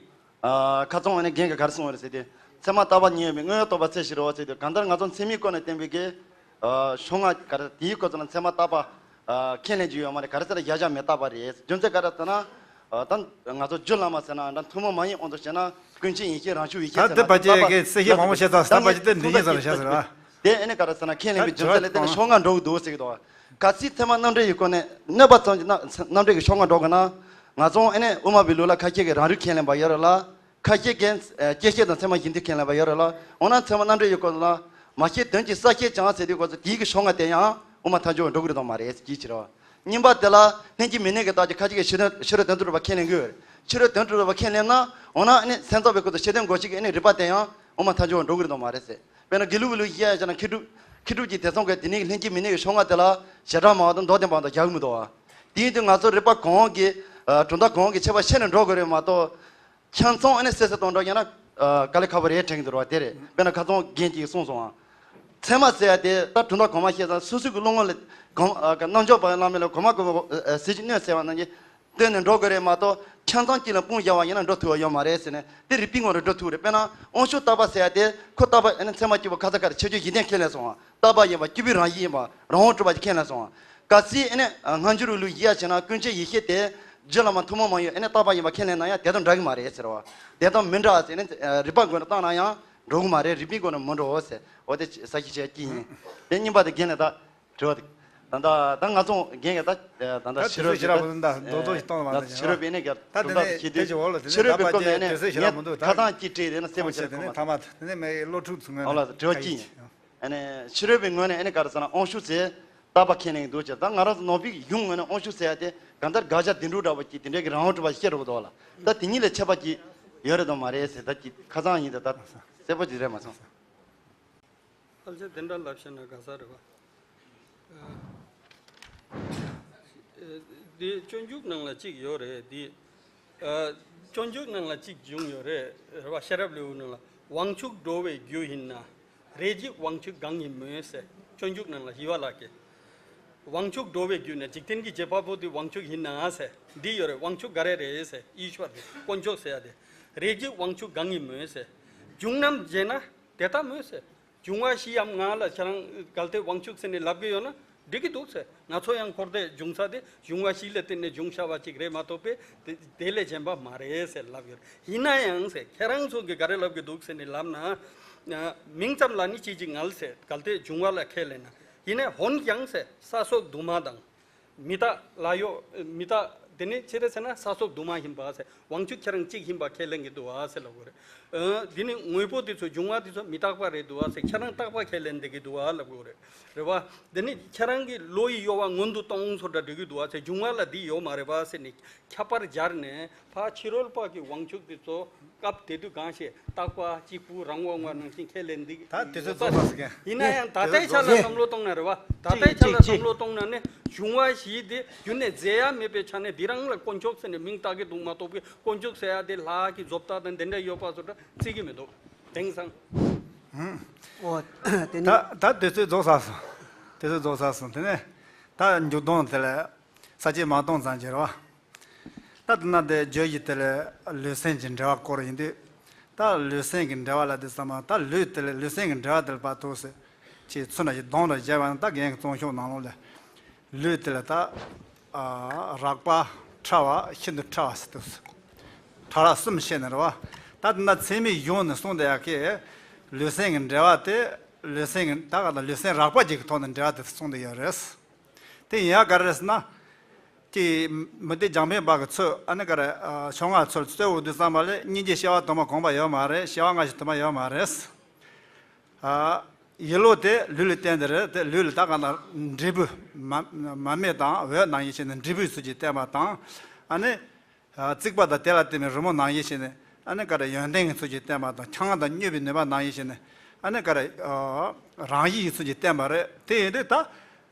ཨ། ཁ་ཚོང་ཨ་ནི་རྒན་གྱིས་ག་རེ་གསུངས་པ་རེད་ཟེར་དུས། ཚད་མ་རྟག་པ་ཉིད་ཡོད་པའི་དངོས་ཡོད་རྟོགས་པ་ཚད་གཞི་རེད་བ་ཟེར་དུས། གང་ལྟར་ང་ཚོ་ཚད་མའི་སྐོར་ནས་བསྟན་པའི་གི། ཨ། ཤོག་ལྔ་ག་རེ་དེའི་སྐོར་ཚོ་ལ་ཚད་མ་རྟག་པ། ཨ། ཁས་ལེན་རྒྱུ་ཡོད་མ་རེད། ག་རེ་ཟེར་ན་གཞལ་བྱ་མེད། རྟག་པ་རེད། རྒྱུ་མཚན་ག་རེ་ཟེར་ན། ཨ། ད་ང་ཚོ་རྒྱུ་ལ་མ་ཟེར་ན་འདྲ་ཐུན་མོང་མ་ཡིན་དབང་དུ་བྱས་ན་ཀུན་མཁྱེན་ཡེ་ཤེས་རང་ཤུགས་ཡེ་ཤེས་ད་ཟེར་ན། དེ་བ་ཅེ་རྟག་པ་གི་གསལ་བཤད་མང་པོ་བཤད་ཚར། ད་བ་ཅེ་དེ་འདི་ཉིད་ཟེར་ན་བཤད་ཟེར་བ། དེ་ཨ་ནི་ག་རེ་ཟེར་ན་ཁས་ལེན་པའི་རྒྱུ་མཚན་ལ་བརྟེན་ནས་ཤོག་ལྔ་འགྲོ་གི་འདུག་ཟེར་གི་འདུག་གལ་སྲིད་ཚད་མ་རྣམ་འགྲེལ་ཡི་སྐོར་ནས་གནོད་པ་ཙམ་གྱི་རྣམ་རྣམ་འགྲེལ་གྱི་ཤོག་ལྔ་འགྲོ་དགོས་ན། ང་ཚོ་ཨ་ནི་དབུ་མ་པའི་ལུགས་ལ་ཁ་ཤས་ཀྱིས་རང་རིག་ཁས་ལེན་པ་ཡོད་རེད་ལ། ཁ་ཤས་ཀྱིས་ཨ་བཅད་ཤེས་དང་ཚད་མ་གཞི་འདུས་ཁས་ལེན་པ་ཡོད་རེད་ལ། འོ་ན་ཚད་མ་རྣམ་འགྲེལ་ཡི་སྐོར་ལ་མ་ཤེས་དོན་གྱི་གསལ་བཤད་ཀྱང་ཟེར་དུས་སྐོར་ཚོ་དེའི་གི་ཤོག་ལྔ་དེ་ཡང་དབུ་མ་ཐལ་འགྱུར་བ་འགྲོ་གི་རེད་དང་མ་རེད་ཅིའི་ཕྱིར་རོ། གཉིས་པ་དེ་ལ་ལྷན་སྐྱེས་མི་གནས་ཀྱི་རྟགས་ཀྱི་ཁ་ཅིག་གིས་ཕྱི་དོན་ཕྱི་རོལ་དོན་དུ་གྲུབ་པ་ཁས་ལེན་གྱི་ཡོད་རེད། ཕྱི་རོལ་དོན་དུ་གྲུབ་པ་ཁས་ལེན་ན། འོ་ན་ཨ་ནི་སེམས་ཙམ་པའི་སྐབས་སུ་ཤེས་ལྡན་སྒོ་ཕྱེ་གི་ཨ་ནི་རིགས་པ་དེ་ཡང་དབུ་མ་ཐལ་འགྱུར་བ་འགྲོ་གི་རེད་དང་མ་རེད་ཟེར། དཔེར་ན་དགེ་ལུགས་པའི་ལུགས་བཞིན་བྱས་ན་མཁས་གྲུབ་མཁས་གྲུབ་ཀྱི་སྡེ་ཚན་གྱིས་དེ་ནི་ལྷན་སྐྱེས་མི་གནས་ཀྱི་ཤོག་ལྔ་དེ་ལ་བྱེ་བྲག་སྨྲ་བ་དང་མདོ་སྡེ་པ་དང་རྒྱག་གི་མི་འདུག་བ། དེ་ཡིན་དུས་ང་ཚོ་རིགས་པ་གང་གི་ཨ་གྲུབ་མཐའ་གང་གི་ཁྱད་པར་ཕྱེ་ནས་འགྲོ་དགོས་རེད་མ་གཏོགས། ཁྱིམ་ཚང་ཨ་ནི་སད་སེ་གཏོང་འགྲོ་ཡིན་ན་ཨ་དཀའ་ལས་ཁག་པོ་རེད་དྲན་གྱི་འདུག་བ། དེ་རེད། དཔེར་ན་ཁ་ཚོང་རྒན་གྱིས་གསུངས་སོང་ཨ། ཚད་མ་ཟེར་ཡ་དེ་ད་གྲུབ་མཐའ་གོང་མ་བཤད་ཙང་སོ་སོ་གི་བློ་ངོ་ལ་གོང་ཨ་རྣལ་འབྱོར་པ་བླ་མེད་ལ་གོང་མ་གོང་མ་ཨ་ཟིལ་གྱིས་གནོན་ཟེར་བ་ནང་བཞིན་བཏོན་ནས་འགྲོ་དགོས་རེད་མ་གཏོགས། ཁྱིམ་ཚང་གཅིག་ལ་དཔུང་བཞག་པ་ཡིན་ན་འགྲོ་ཐུབ་པ་ཡོད་མ་རེད་ཟེར་ནས་དེ་རིགས་པའི་ངོ་རུ་འགྲོ་ཐུབ་རེད། དཔེར་ན་དབང་ཕྱུག་རྟག་པ་ཟེར་ཡ་དེ་ཁོ་རྟག་པ་ཨ་ནི་ཚད་མ་གཅིག་པོ་ཁ་ཚ་ཁ་རེ་ཆེ་ཆུང་གཞི་རྟེན་ཁས་ལེན་སོང་བ། རྟག་པ་ཡིན་པ་སྐྱེས་བུའི་རང་བཞིན་ཡིན་པ་རང་དབང་གྲུབ་པ་ཞིག་ཁས་ལེན་སོང་བ། གལ་སྲིད་ཨ་ནི་སྔ་འགྱུར་བའི་ལུགས་ཡིན་ཡ་བྱས་ན་ཀུན་མཁྱེན་ཡེ་ཤེས་དེ་རྒྱུ་ལ་མ་ཐུན་མོང་མ་ཡིན་ཨ་ནི་རྟག་པ་ཡིན་པ་ཁས་ལེན་ན་ཡང་དེ་དང་འདྲ་གི་མ་རེད་ཟེར་བ། དེ་དང་མི་འདྲ་ཟེར་ནས་རིགས་པ་སྒོ་ནས་བཏང་ན་ཡང་འགྲོ་གི་མ་རེད། རིགས་པའི་སྒོ་ནས་མི་འགྲོ་ཟེར། འོ་དེ་ས་ཞིག་བྱས་ཀྱི་ཡིན། དེ་གཉིས་པ་དེ་རྒན་ལ་ད། དྲི་བ་དེ། ད་ད་ད་ང་ཚོ་རྒན་གྱི་ད་ད་ད་ད་ཕྱི་རོལ་དུས་ཚོད་ཞེ་དྲག་མི་འདུག་ད་མདོར་བསྡུས་ཤིག་གཏོང་ལ་མ་ད་ཕྱི་རོལ་པའི་ནས་ཀྱང་ད་དེ་གྲུབ་མཐའ་ནས་ཤེས་དེ་དུས་ཕྱི་རོལ་པའི་སྐོར་ནས་ནི་ངས་ཁ་སང་གཅིག་བྲིས་རེད་ན་གསལ་པོ་ཆེ་ར་མི་འདུག་ད་ད་ཕྱི་དེ་ནས་མེད་བློ་འཁྲུག་ཚུགས་ངོས་ཨོ་ལ་དྲི་བ་གཅིག་ཡིན། ཨ་ནི་ཕྱི་རོལ་པའི་ངོས་ནས་ཨ་ནི་ག་རེ་ཟེར་ན་དབང་ཕྱུག་ཟེར་རྟག་པ་ཁས་ལེན་གྱི་འདུག་ཅེས། ད་ང་རང་ཚོ་ནང་པའི་གཞུང་ངོས་ནས་དབང་ཕྱུག་ཟེར་ཡ་དེ་གང་ལྟར་དགག་བྱ་བདེན་གྲུབ་འདྲ་པོ་གཅིག་དེ་འདྲའི་གི་རང་དབང་གྲུབ་པ་ཞིག་བཤད་འགྲོ་གི་འདུག་ལ། ད་དེ་གཉིས་ལ་ཁྱད་པར་གཅིག་ཡོད་རེད་དང་མ་རེད་ཟེར། ད་ཅིག་ཁ་སང་ཡིན་ད་ད་གསལ་པོ་ཅིག་རེད་མ་སོང་། ཕལ་ཆེར་དེ་འདྲ་ལབ་བཤད་ན་དགའ་ས་རེད་བ། ཨ། འདི་སྤྱོད་འཇུག་ནང་ལ་གཅིག་ཡོད་རེད། འདི། ཨ། སྤྱོད་འཇུག་ནང་ལ་གཅིག་བྱུང་ཡོད་རེད། རེད་བ། ཤེས་རབ་ལེའུ་ནང་ལ་དབང་ཕྱུག་འགྲོ་བའི་རྒྱུ་ཡིན་ན། རེས་འཇིག་དབང་ཕྱུག་གང་ཡིན་མོད་ཟེར། སྤྱོད་འཇུག་ནང་ལ་ཞི་བ་ལྷ་གིས། དབང་ཕྱུག་འགྲོ་བའི་རྒྱུ་ནི་འཇིག་རྟེན་གྱི་བྱེད་པ་པོ་དེ་དབང་ཕྱུག་ཡིན་ན་ཟེར། འདི་ཡོད་རེད། དབང་ཕྱུག་ག་རེ་རེད་ཟེར། ཨི་ཤྭར་དེ་དཀོན་མཆོག་ཟེར་ཡ་དེ། རེས་འཇིག་དབང་ཕྱུག་གང་ཡིན་མོད་ཟེར། འབྱུང་རྣམ་བྱས་ན། དེ་ལྟ་མོད་ཟེར། འབྱུང་བ་བཞི་འམ་ལྔ་ལ་ཁྱེད་རང་གལ་ཏེ་དབང་ཕྱུག་ཟེར་ནས་ལབ་ཀྱི་ཡོད་ན་འགྲིག་གི་འདུག་ཟེར། ང་ཚོ་ཡང་འཁོར་འདས་འབྱུང་ས་དེ་འབྱུང་བ་བཞི་ལ་བརྟེན་ནས་འབྱུང་བྱ་བ་ཅིག་རེད་མ་གཏོགས་པས་དེ་དེ་ལས་གཞན་པ་མ་རེད་ཟེར་ལབ་ཡོད་རེད། ཡིན་ན་ཡང་ཟེར། ཁྱེད་རང་ཚོ་གིས་ག་རེ་ལབ་ཀྱི་འདུག་ཟེར་ནས་ལབ་ན། མིང་ཙམ་ལ་ནི་ཅི་ཅི་ངལ་ཟེར། གལ་ཏེ་འབྱུང་བ་ལ་ཁས་ལེན་ན། ཡིན་ནའི་འོན་ཀྱང་ཟེར། ས་སོགས་དུ་མ་དང་། མི་རྟག་ལ་ཡོད། མི་རྟག་དེ་ནི་ཅི་རེད་ཟེར་ན་ས་སོགས་དུ་མ་ཡིན་པ་ཟེར། དབང་ཕྱུག་ཁྱེད་རང་གཅིག་ཡིན་པ་ཁས་ལེན་གྱི་འདུག་བ་ཟེར་ལབ་དགོས་རེད། ཨ། དེ་ནི་དངོས་པོ་དེ་ཚོ་འབྱུང་བ་དེ་ཚོ་མི་རྟག་པ་རེད་འདུག་བ་ཟེར། ཁྱེད་རང་རྟག་པ་ཁས་ལེན་བསྡད་ཀྱི་འདུག་བ་ལབ་དགོས་རེད། རེད་བ། དེ་ནི་ཁྱེད་རང་གི་བློ་ཡི་གཡོ་བ་སྔོན་དུ་གཏོང་ཚོ་འདྲ་འགྲོ་གི་འདུག་བ་ཟེར། འབྱུང་བ་ལ་འདི་ཡོད་མ་རེད་བ་ཟེར་ནས་ཁྱབ་པར་སྦྱར་ནས། ཕར་ཕྱི་རོལ་པ་གི་དབང་ཕྱུག་དེ་ཚོ་སྐབས་དེ་དུས་གང་ཞིག་རྟག་པ་གཅིག་པུ་རང་དབང་བ་ནང་བཞིན་ཁས་ལེན་འདི། ད་དེ་ཚོ་རྫོགས་ས་ཟེར་མཁན། ཡིན་ན་ཡང་ད་ལྟའི་ཆ་ལ་བསམ་བློ་གཏོང་ན་རེད་བ། ད་ལྟའི་ཆ་ལ་བསམ་བློ་གཏོང་ན་ནི་འབྱུང་བ་བཞི་དེ་རྒྱུན་ནས་རྫས་ཡ་མེད་པའི་ཆ་ནས་འདི་རང་ལ་དཀོན་མཆོག་ཟེར་ནས་མིང་བཏགས་ཀྱི་འདུག་མ་གཏོགས་པའི། དཀོན་མཆོག་ཟེར་ཡ་དེ་ལྷ་གི་བཟོ་ལྟ་དང་དེ་འདྲ་ཡོད་པ་བཟོ་འདྲ་བརྩི་གི་མི་འདུག་དེང་སང་། ཨོ། དེ་ནི། ད་ད་དེ་ཚོ་རྫོགས་ས་སོང་། དེ་ཚོ་རྫོགས་ས་སོང་། དེ་ནས་ད་འཇུག་ལྡོག་དེ་ལ་ས་བཅད་མ་གཏོང་ཙམ་གྱི་རེད་བ། ད་དེ་ན་དེ་བརྗོད་གཞི་དེ་ལ་ལུས་སེམས་ཀྱི་འབྲེལ་བ་སྐོར་ཡིན་དུས། ད་ལུས་སེམས་ཀྱི་འབྲེལ་བ་ལ་དེ་ཚང་མ། ད་ལུས་དེ་ལ་ལུས་སེམས་ཀྱི་འབྲེལ་བ་དེ་ལ་བར་དུ་ཟེར། ཅེས་ཚུལ་འདྲ་ཞིག་གདོང་ལ་བཞག་པ་ན། ད་རྒན་གྱི་རྩོམ་ཤོག་ནང་ལོགས་ལ་ལུས་དེ་ལ་ད་ཨ་རགས་པ་ཕྲ་བ་ཤིན་ཏུ་ཕྲ་བ་ཟེར་དུས། ཕྲ་རགས་གསུམ་བཤད་ནས་རེད་བ། ད་དེ་ན་ཚད་མའི་གཞུང་ནས་གསུངས་བསྡད་ཡག་གི་ལུས་སེམས་ཀྱི་འབྲེལ་བ་དེ། ལུས་སེམས་ཀྱི་ད་ག་ད་ལུས་སེམས་རགས་པ་ཅིག་གི་ཐོག་ནས་འབྲེལ་བ་དེ་གསུངས་བསྡད་ཡོད་རེད། དེ་ཡིན་ཡག་ག་རེ་རེད་ཟེར་ན། དེ་མུ་སྟེགས་རྒྱང་འཕེན་པ་གི་ཚུལ། ཨ་ནི་ག་རེ། ཨ། ཕྱོགས་སྔ་ཚུལ་རྩོད་འོང་དུས་ཙམ་པ་ལ་སྙིང་རྗེ་སྐྱེ་བ་དུ་མ་གོམས་པ་ཡོད་མ་རེད། སྐྱེ་བ་སྔ་ཕྱི་དུ་མ་ཡོད་མ་རེད། ཨ། ཡིད་བློ་དེ་ལུས་ལ་བརྟེན་ཏེ་རེད། དེ་ལུས་ལ་ད་ག་ན་འབྲས་བུ། མ་མ་སྨད་དང་འོད་ནང་བཞིན་བྱས་ནས་འབྲས་བུའི་ཚུལ་གྱིས་བསྟན་པ་དང་། ཨ་ནི། ཨ། རྩིག་པ་དང་དེ་ལ་བརྟེན་པའི་རི་མོ་ནང་བཞིན་བྱས་ནས། ཨ་ནི་ག་རེ། ཡོན་ཏན་གྱི་ཚུལ་གྱིས་བསྟན་པ་དང་། འཆང་དང་སྨྱོས་པའི་ནུས་པ་ནང་བཞིན་བྱས་ནས། ཨ་ནི་ག་རེ། ཨ། རང་བཞིན་གྱི་ཚུལ་གྱིས་བསྟན་པ་རེད། དེ་ཡིན་དུས་ད་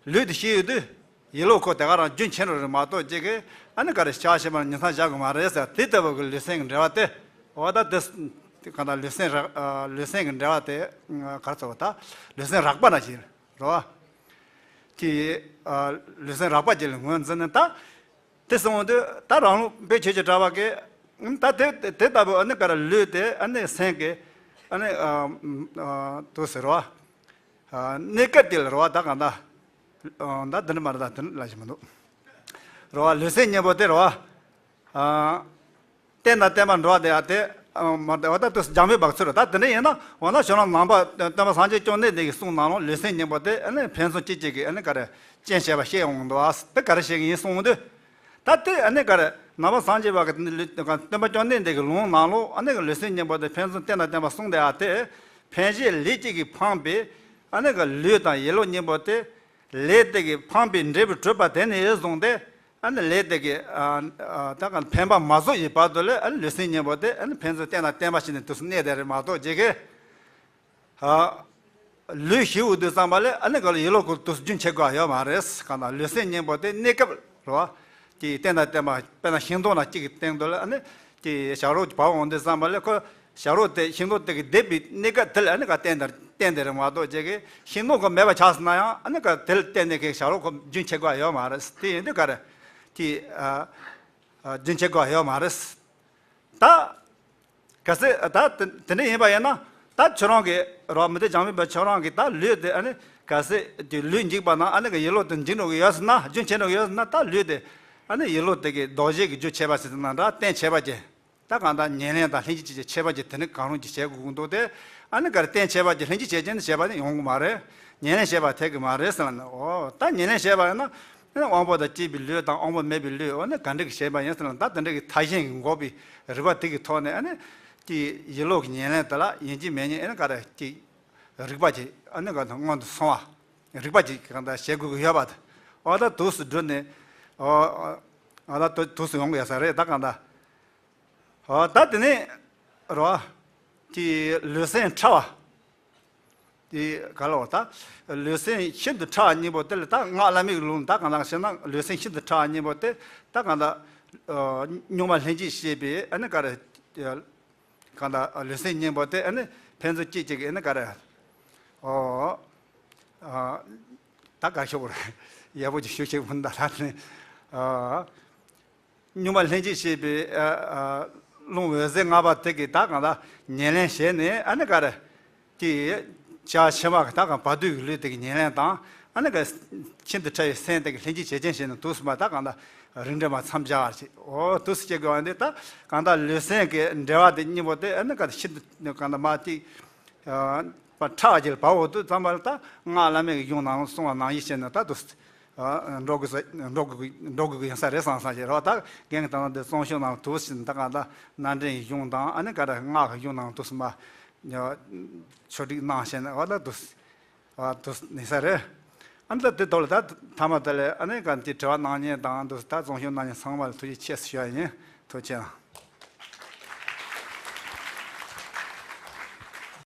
ལུས་དེ་ཤི་ཡོང་དུས། ཡིད་བློ་ཁོ་དེ་ག་རང་རྒྱུན་ཆད་འགྲོ་རེད་མ་གཏོགས། ཅིག་གིས་ཨ་ནི་ག་རེ་བྱ་ཞེས་པ་ཉིན་མཚན་བཞག་གི་མ་རེད་ཟེར། དེ་ལྟ་བུ་གི་ལུས་སེམས་ཀྱི་འབྲེལ་བ་དེ། འོ་ད་དེ་གང་ལྟར་ལུས་སེམས་རགས། ཨ། ལུས་སེམས་ཀྱི་འབྲེལ་བ་དེ་ག་རེ་ཟེར་བ། ད་ལུས་སེམས་རགས་པ་ན་ཞིག་རེད་བ། དེ། ཨ། ལུས་སེམས་རགས་པ་ཅིག་ལ་ངོས་འཛིན་ནས། ད་དེ་སོང་དུས་ད་རང་ལུགས་དཔེ་ཆོས་ཀྱི་གྲགས་པ་གིས། ད་དེ་དེ་ལྟ་བུ། ཨ་ནི་ག་རེ། ལུས་དེ། ཨ་ནི་སེམས་ཀྱི། ཨ་ནི། ཨ། ཨ། དུ་ཟེར་བ། ཨ། གནས་སྐབས་དེ་ལ་རེད་བ། ད་གང་ལྟར། ཨ། ད་འདི་འདྲ་མ་རེད། ད་དེ་འདྲ་ལབ་ཀྱི་མི་འདུག་རེད་བ། ལུས་སེམས་གཉིས་པོ་དེ་རེད་བ། ཨ། རྟེན་དང་བརྟེན་པར་འགྲོ་བ་དེ་ཡང་དེ། ཨ། མ་རེད་བ། ད་དུས་སུ་རྒྱང་འཕེན་པ་ཚུར་རེད། ད་དེ་འདྲ་ཡིན་ན་འོ་ན་ཁྱོད་རང་ནང་པ་སྟོན་པ་སངས་རྒྱས་བཅོམ་ལྡན་འདས་ཀྱིས་གསུངས་ནང་ལོགས་ལུས་སེམས་གཉིས་པོ་དེ། ཨ་ནི་ཕན་ཚུན་གཅིག་གཅིག་གིས། ཨ་ནི་ག་རེ། རྐྱེན་བྱེད་པ་བཤད་ཡོང་གི་འདུག་ཨ། དེ་ག་རེ་བཤད་ཀྱི་ཡིན་གསུངས་དུས། ད་དེ། ཨ་ནི་ག་རེ། ནང་པ་སངས་རྒྱས་པ་གི་སྟོན་པ་བཅོམ་ལྡན་འདས་ཀྱི་ལུང་ནང་ལོགས། ཨ་ནི་ག་ལུས་སེམས་གཉིས་པོ་དེ་ཕན་ཚུན་རྟེན་དང་བརྟེན་པ་གསུངས་བསྡད་ཡ་དེ། ཕན་བྱེད་ལས་གཅིག་གིས་འཕངས་པའི། ཨ་ནི་ག་ལུས་དང་ཡིད་བློ་གཉིས་པོ་དེ། ལས་དེ་གིས་འཕངས་པའི་འབྲས་བུ་གྲུབ་པ་དེ་ནས་བཟུང་སྟེ། ཨ་ནི་ལས་དེ་གིས། ཨ། ཨ། ད་ག་ཕན་པ་མ་རྫོགས་ཀྱི་བར་དུ་ལ། ཨ་ནི་ལུས་སེམས་གཉིས་པོ་དེ། ཨ་ནི་ཕན་ཚུན་རྟེན་དང་བརྟེན་པ་བྱས་ནས་དུས་སུ་གནས་བསྡད་རེད་མ་གཏོགས། ཅིག་གིས། ཨ། ལུས་ཤི་འོང་དུས་ཙམ་པ་ལ། ཨ་ནི་ག་ལ་ཡིད་བློ་ཁོ་དུས་སུ་རྒྱུན་ཆད་དགོས་ཡོད་མ་རེད། གང་ལྟར་ལུས་སེམས་གཉིས་པོ་དེ་གནས་སྐབས་རེད་བ། དེ་རྟེན་དང་བརྟེན་པ། དཔེར་ན་ཤིང་སྡོང་ནང་གཅིག་གི་སྟེང་དུ་ལ། ཨ་ནི་དེ་བྱ་རོག་བབས་འོང་དུས་ཙམ་པ་ལ། ཁོ་བྱ་རོག་དེ་ཤིང་སྡོང་དེ་གི་འདེབས་པའི་གནས་སྐབས་དེ་ལ། ཨ་ནི་ག་རྟེན་དང་བརྟེན་བསྡད་རེད་མ་གཏོགས། ཅིག་གིས་ཤིང་སྡོང་ཁོ་མེད་པ་ཆགས་སོང་ན་ཡང་། ཨ་ནི་ག་དེ་ལ་བརྟེན་ནས་གི་བྱ་རོག་ཁོ་རྒྱུན་ཆད་དགོས་ཡོད་མ་རེད། དེ་ཡིན་དུས་ག་རེ། དེ། ཨ། ཨ། རྒྱུན་ཆད་དགོས་ཡོད་མ་རེད། ད་གལ་སྲིད་ད་དེ་དེ་འདྲ་ཡིན་པ་ཡིན་ན། ད་ཁྱོད་རང་གི་རོ། མུ་སྟེགས་རྒྱང་འཕེན་པ་ཁྱོད་རང་གིས་ད་ལུས་དེ། ཨ་ནི་གལ་སྲིད་དེ་ལུས་འཇིག་པ་ན། ཨ་ནི་ག་ཡིད་བློ་དེ་འཇིག་འགྲོ་གི་ཡོད་ཟེར་ན། རྒྱུན་ཆད་འགྲོ་གི་ཡོད་ཟེར་ན། ད་ལུས་དེ། ཨ་ནི་ཡིད་བློ་དེ་གི་ལྡོག་བྱེད་ཀྱི་རྒྱུ་བྱས་པ་ཟེར་ན་འདྲ། རྟེན་བྱས་པ་ཅན། ད་གང་ལྟར་ཉེར་ལེན་དང་ལྷན་ཅིག་བྱེད་ཅིང་ཁྱབ་པ་ཅན་དེ་ནི་གང་རུང་གིས་བྱེད་དགོས་ཀྱི་འདུག་སྟེ། ཨ་ནི་ག་རེ། རྟེན་བྱས་པ་ཅན་ལྷན་ཅིག་བྱེད་ཅན་དེ་བྱས་པ་ནི་ཡོང་གི་མ་རེད། ཉེར་ལེན་བྱས་པ་ཐེག་གི་མ་རེད་ཟེར་ལབ་ནས། འོ། ད་ཉེར་ལེན་བྱས་པ་ཡིན་ན། ཨ་ནི་དབང་པོ་དང་བཅས་པའི་ལུས་དང་དབང་པོ་མེད་པའི་ལུས། འོ་ནི་ག་འདྲ་གི་བྱས་པ་ཡིན་ཟེར་ན། ད་དེ་འདྲ་གི་མཐའ་གཞན་གྱིས་འགོག་པའི་རིགས་པ་དེ་གི་ཐོག་ནས། ཨ་ནི་དེ་ཡིད་བློ་གི་ཉེར་ལེན་དེ་ལ་ཡིན་གཅིག་མིན་གཉིས། ཨ་ནི་ག་རེ། དེ་རིགས་པ་ཅིག་ཨ་ནི་ག་སྔོན་དུ་སོང་བ། རིགས་པ་ཅིག་གང་ལྟར་བྱེད་དགོས་ཀྱི་ཡོད་པ་དེ། འོ། ད་དུས་སུ་བསྒྲུབས་ནས། འོ། འོ། ད་དུས་དུས་སུ་ཡོང་གི་ཡོད་ས་རེད། ད་གང་ལྟར། འོ། ད་དེ་ནས་རོ། དེ་ལུས་སེམས་ཕྲ་བ། དེ་ག་ལ་འོ། ད་ལུས་སེམས་ཤིན་ཏུ་ཕྲ་བ་གཉིས་པོ་དེ་ལ། ད་སྔགས་བླ་མེད་ཀྱི་ལུང་ད་གང་ལྟར་བཤད་ན། ལུས་སེམས་ཤིན་ཏུ་ཕྲ་བ་གཉིས་པོ་དེ། ད་གང་ལྟར། ཨ། གཉུག་མ་ལྷན་ཅིག་སྐྱེས་པའི། ཨ་ནི་ག་རེ། གང་ལྟར་ལུས་སེམས་གཉིས་པོ་དེ། ཨ་ནི་ཕན་ཚུན་གཅིག་གཅིག་གི། ཨ་ནི་ག་རེ། འོ། ཨ། ད་ག་ཤོག་རེད། ཡག་པོ་ཅིག་ཞུ་ཤེས་མི་འདུག་ད་ནི། ཨ། གཉུག་མ་ལྷན་ཅིག་སྐྱེས་པའི། ཨ། ཨ། རླུང་འོད་ཟེར་ལྔ་པ་དེ་གིས་ད་གང་ལྟར་ཉེར་ལེན་བྱས་ནས། ཨ་ནི་ག་རེ། དེ་ཕྱི་མ་གི་ད་གང་བར་དོའི་ལུས་དེ་གི་ཉེར་ལེན་དང་། ཨ་ནི་ག་ཤིན་ཏུ་ཕྲ་བའི་སེམས་དེ་གི་ལྷན་ཅིག་བྱེད་ཅན་བྱས་ནས། དུས་སུ་མ་ད་གང་ལྟར་རིགས་འགྲེ་མ་མཚམས་སྦྱར་བ་བྱེད། འོ། དུས་སུ་སྐྱེ་དགོས་པ་འདི། ད་གང་ལྟར་ལུས་སེམས་ཀྱི་འབྲེལ་བ་དེ་གཉིས་པོ་དེ། ཨ་ནི་ག་ཤིན་ཏུ་གང་ལྟར་མ་དེ། པ་ཁྲ་རྒྱལ་བ་འོ་དུ་ཙམ་པ་ལ་ད་སྔགས་བླ་མེད་ཀྱི་གཞུང་ནང་གསུངས་པ་ནང་བཞིན་བྱས་ནས་ད་དུ་འགྲོ་དགོས་ས་འགྲོ་དགོས་འགྲོ་དགོས་ཀྱི་ཡིན་ས་རེད་བསམ་བསམ་ཞིག་རེད་བ། ད་རྒན་གྱི་ད་ནང་དེ་རྩོམ་ཤོག་ནང་དུ་ཕྱིན་ད་ག་ད་རྣམ་འདྲེན་གཞུང་དང་ཨ་ནི་ག་ད་སྔགས་ཀྱི་གཞུང་ནང་དུ་སུ་མ་ཆོས་སྒྲིག་གནང་བྱས་ནས་བ་ད་དུ་བ་དུ་ནི་ས་རེད། ཨ་ནི་ད་དེ་ཐོག་ལ་ད་ཐ་མ་དེ་ལས་ཨ་ནི་ག་དེ་དྲི་བ་གནང་མཁན་དང་དུ་ད་རྩོམ་ཤོག་གནང་མཁན་ཚང་མ་ལ་ཐུགས་རྗེ་ཆེ་ཞུ་བ་ཡིན། ཐུགས་རྗེ་ཆེ།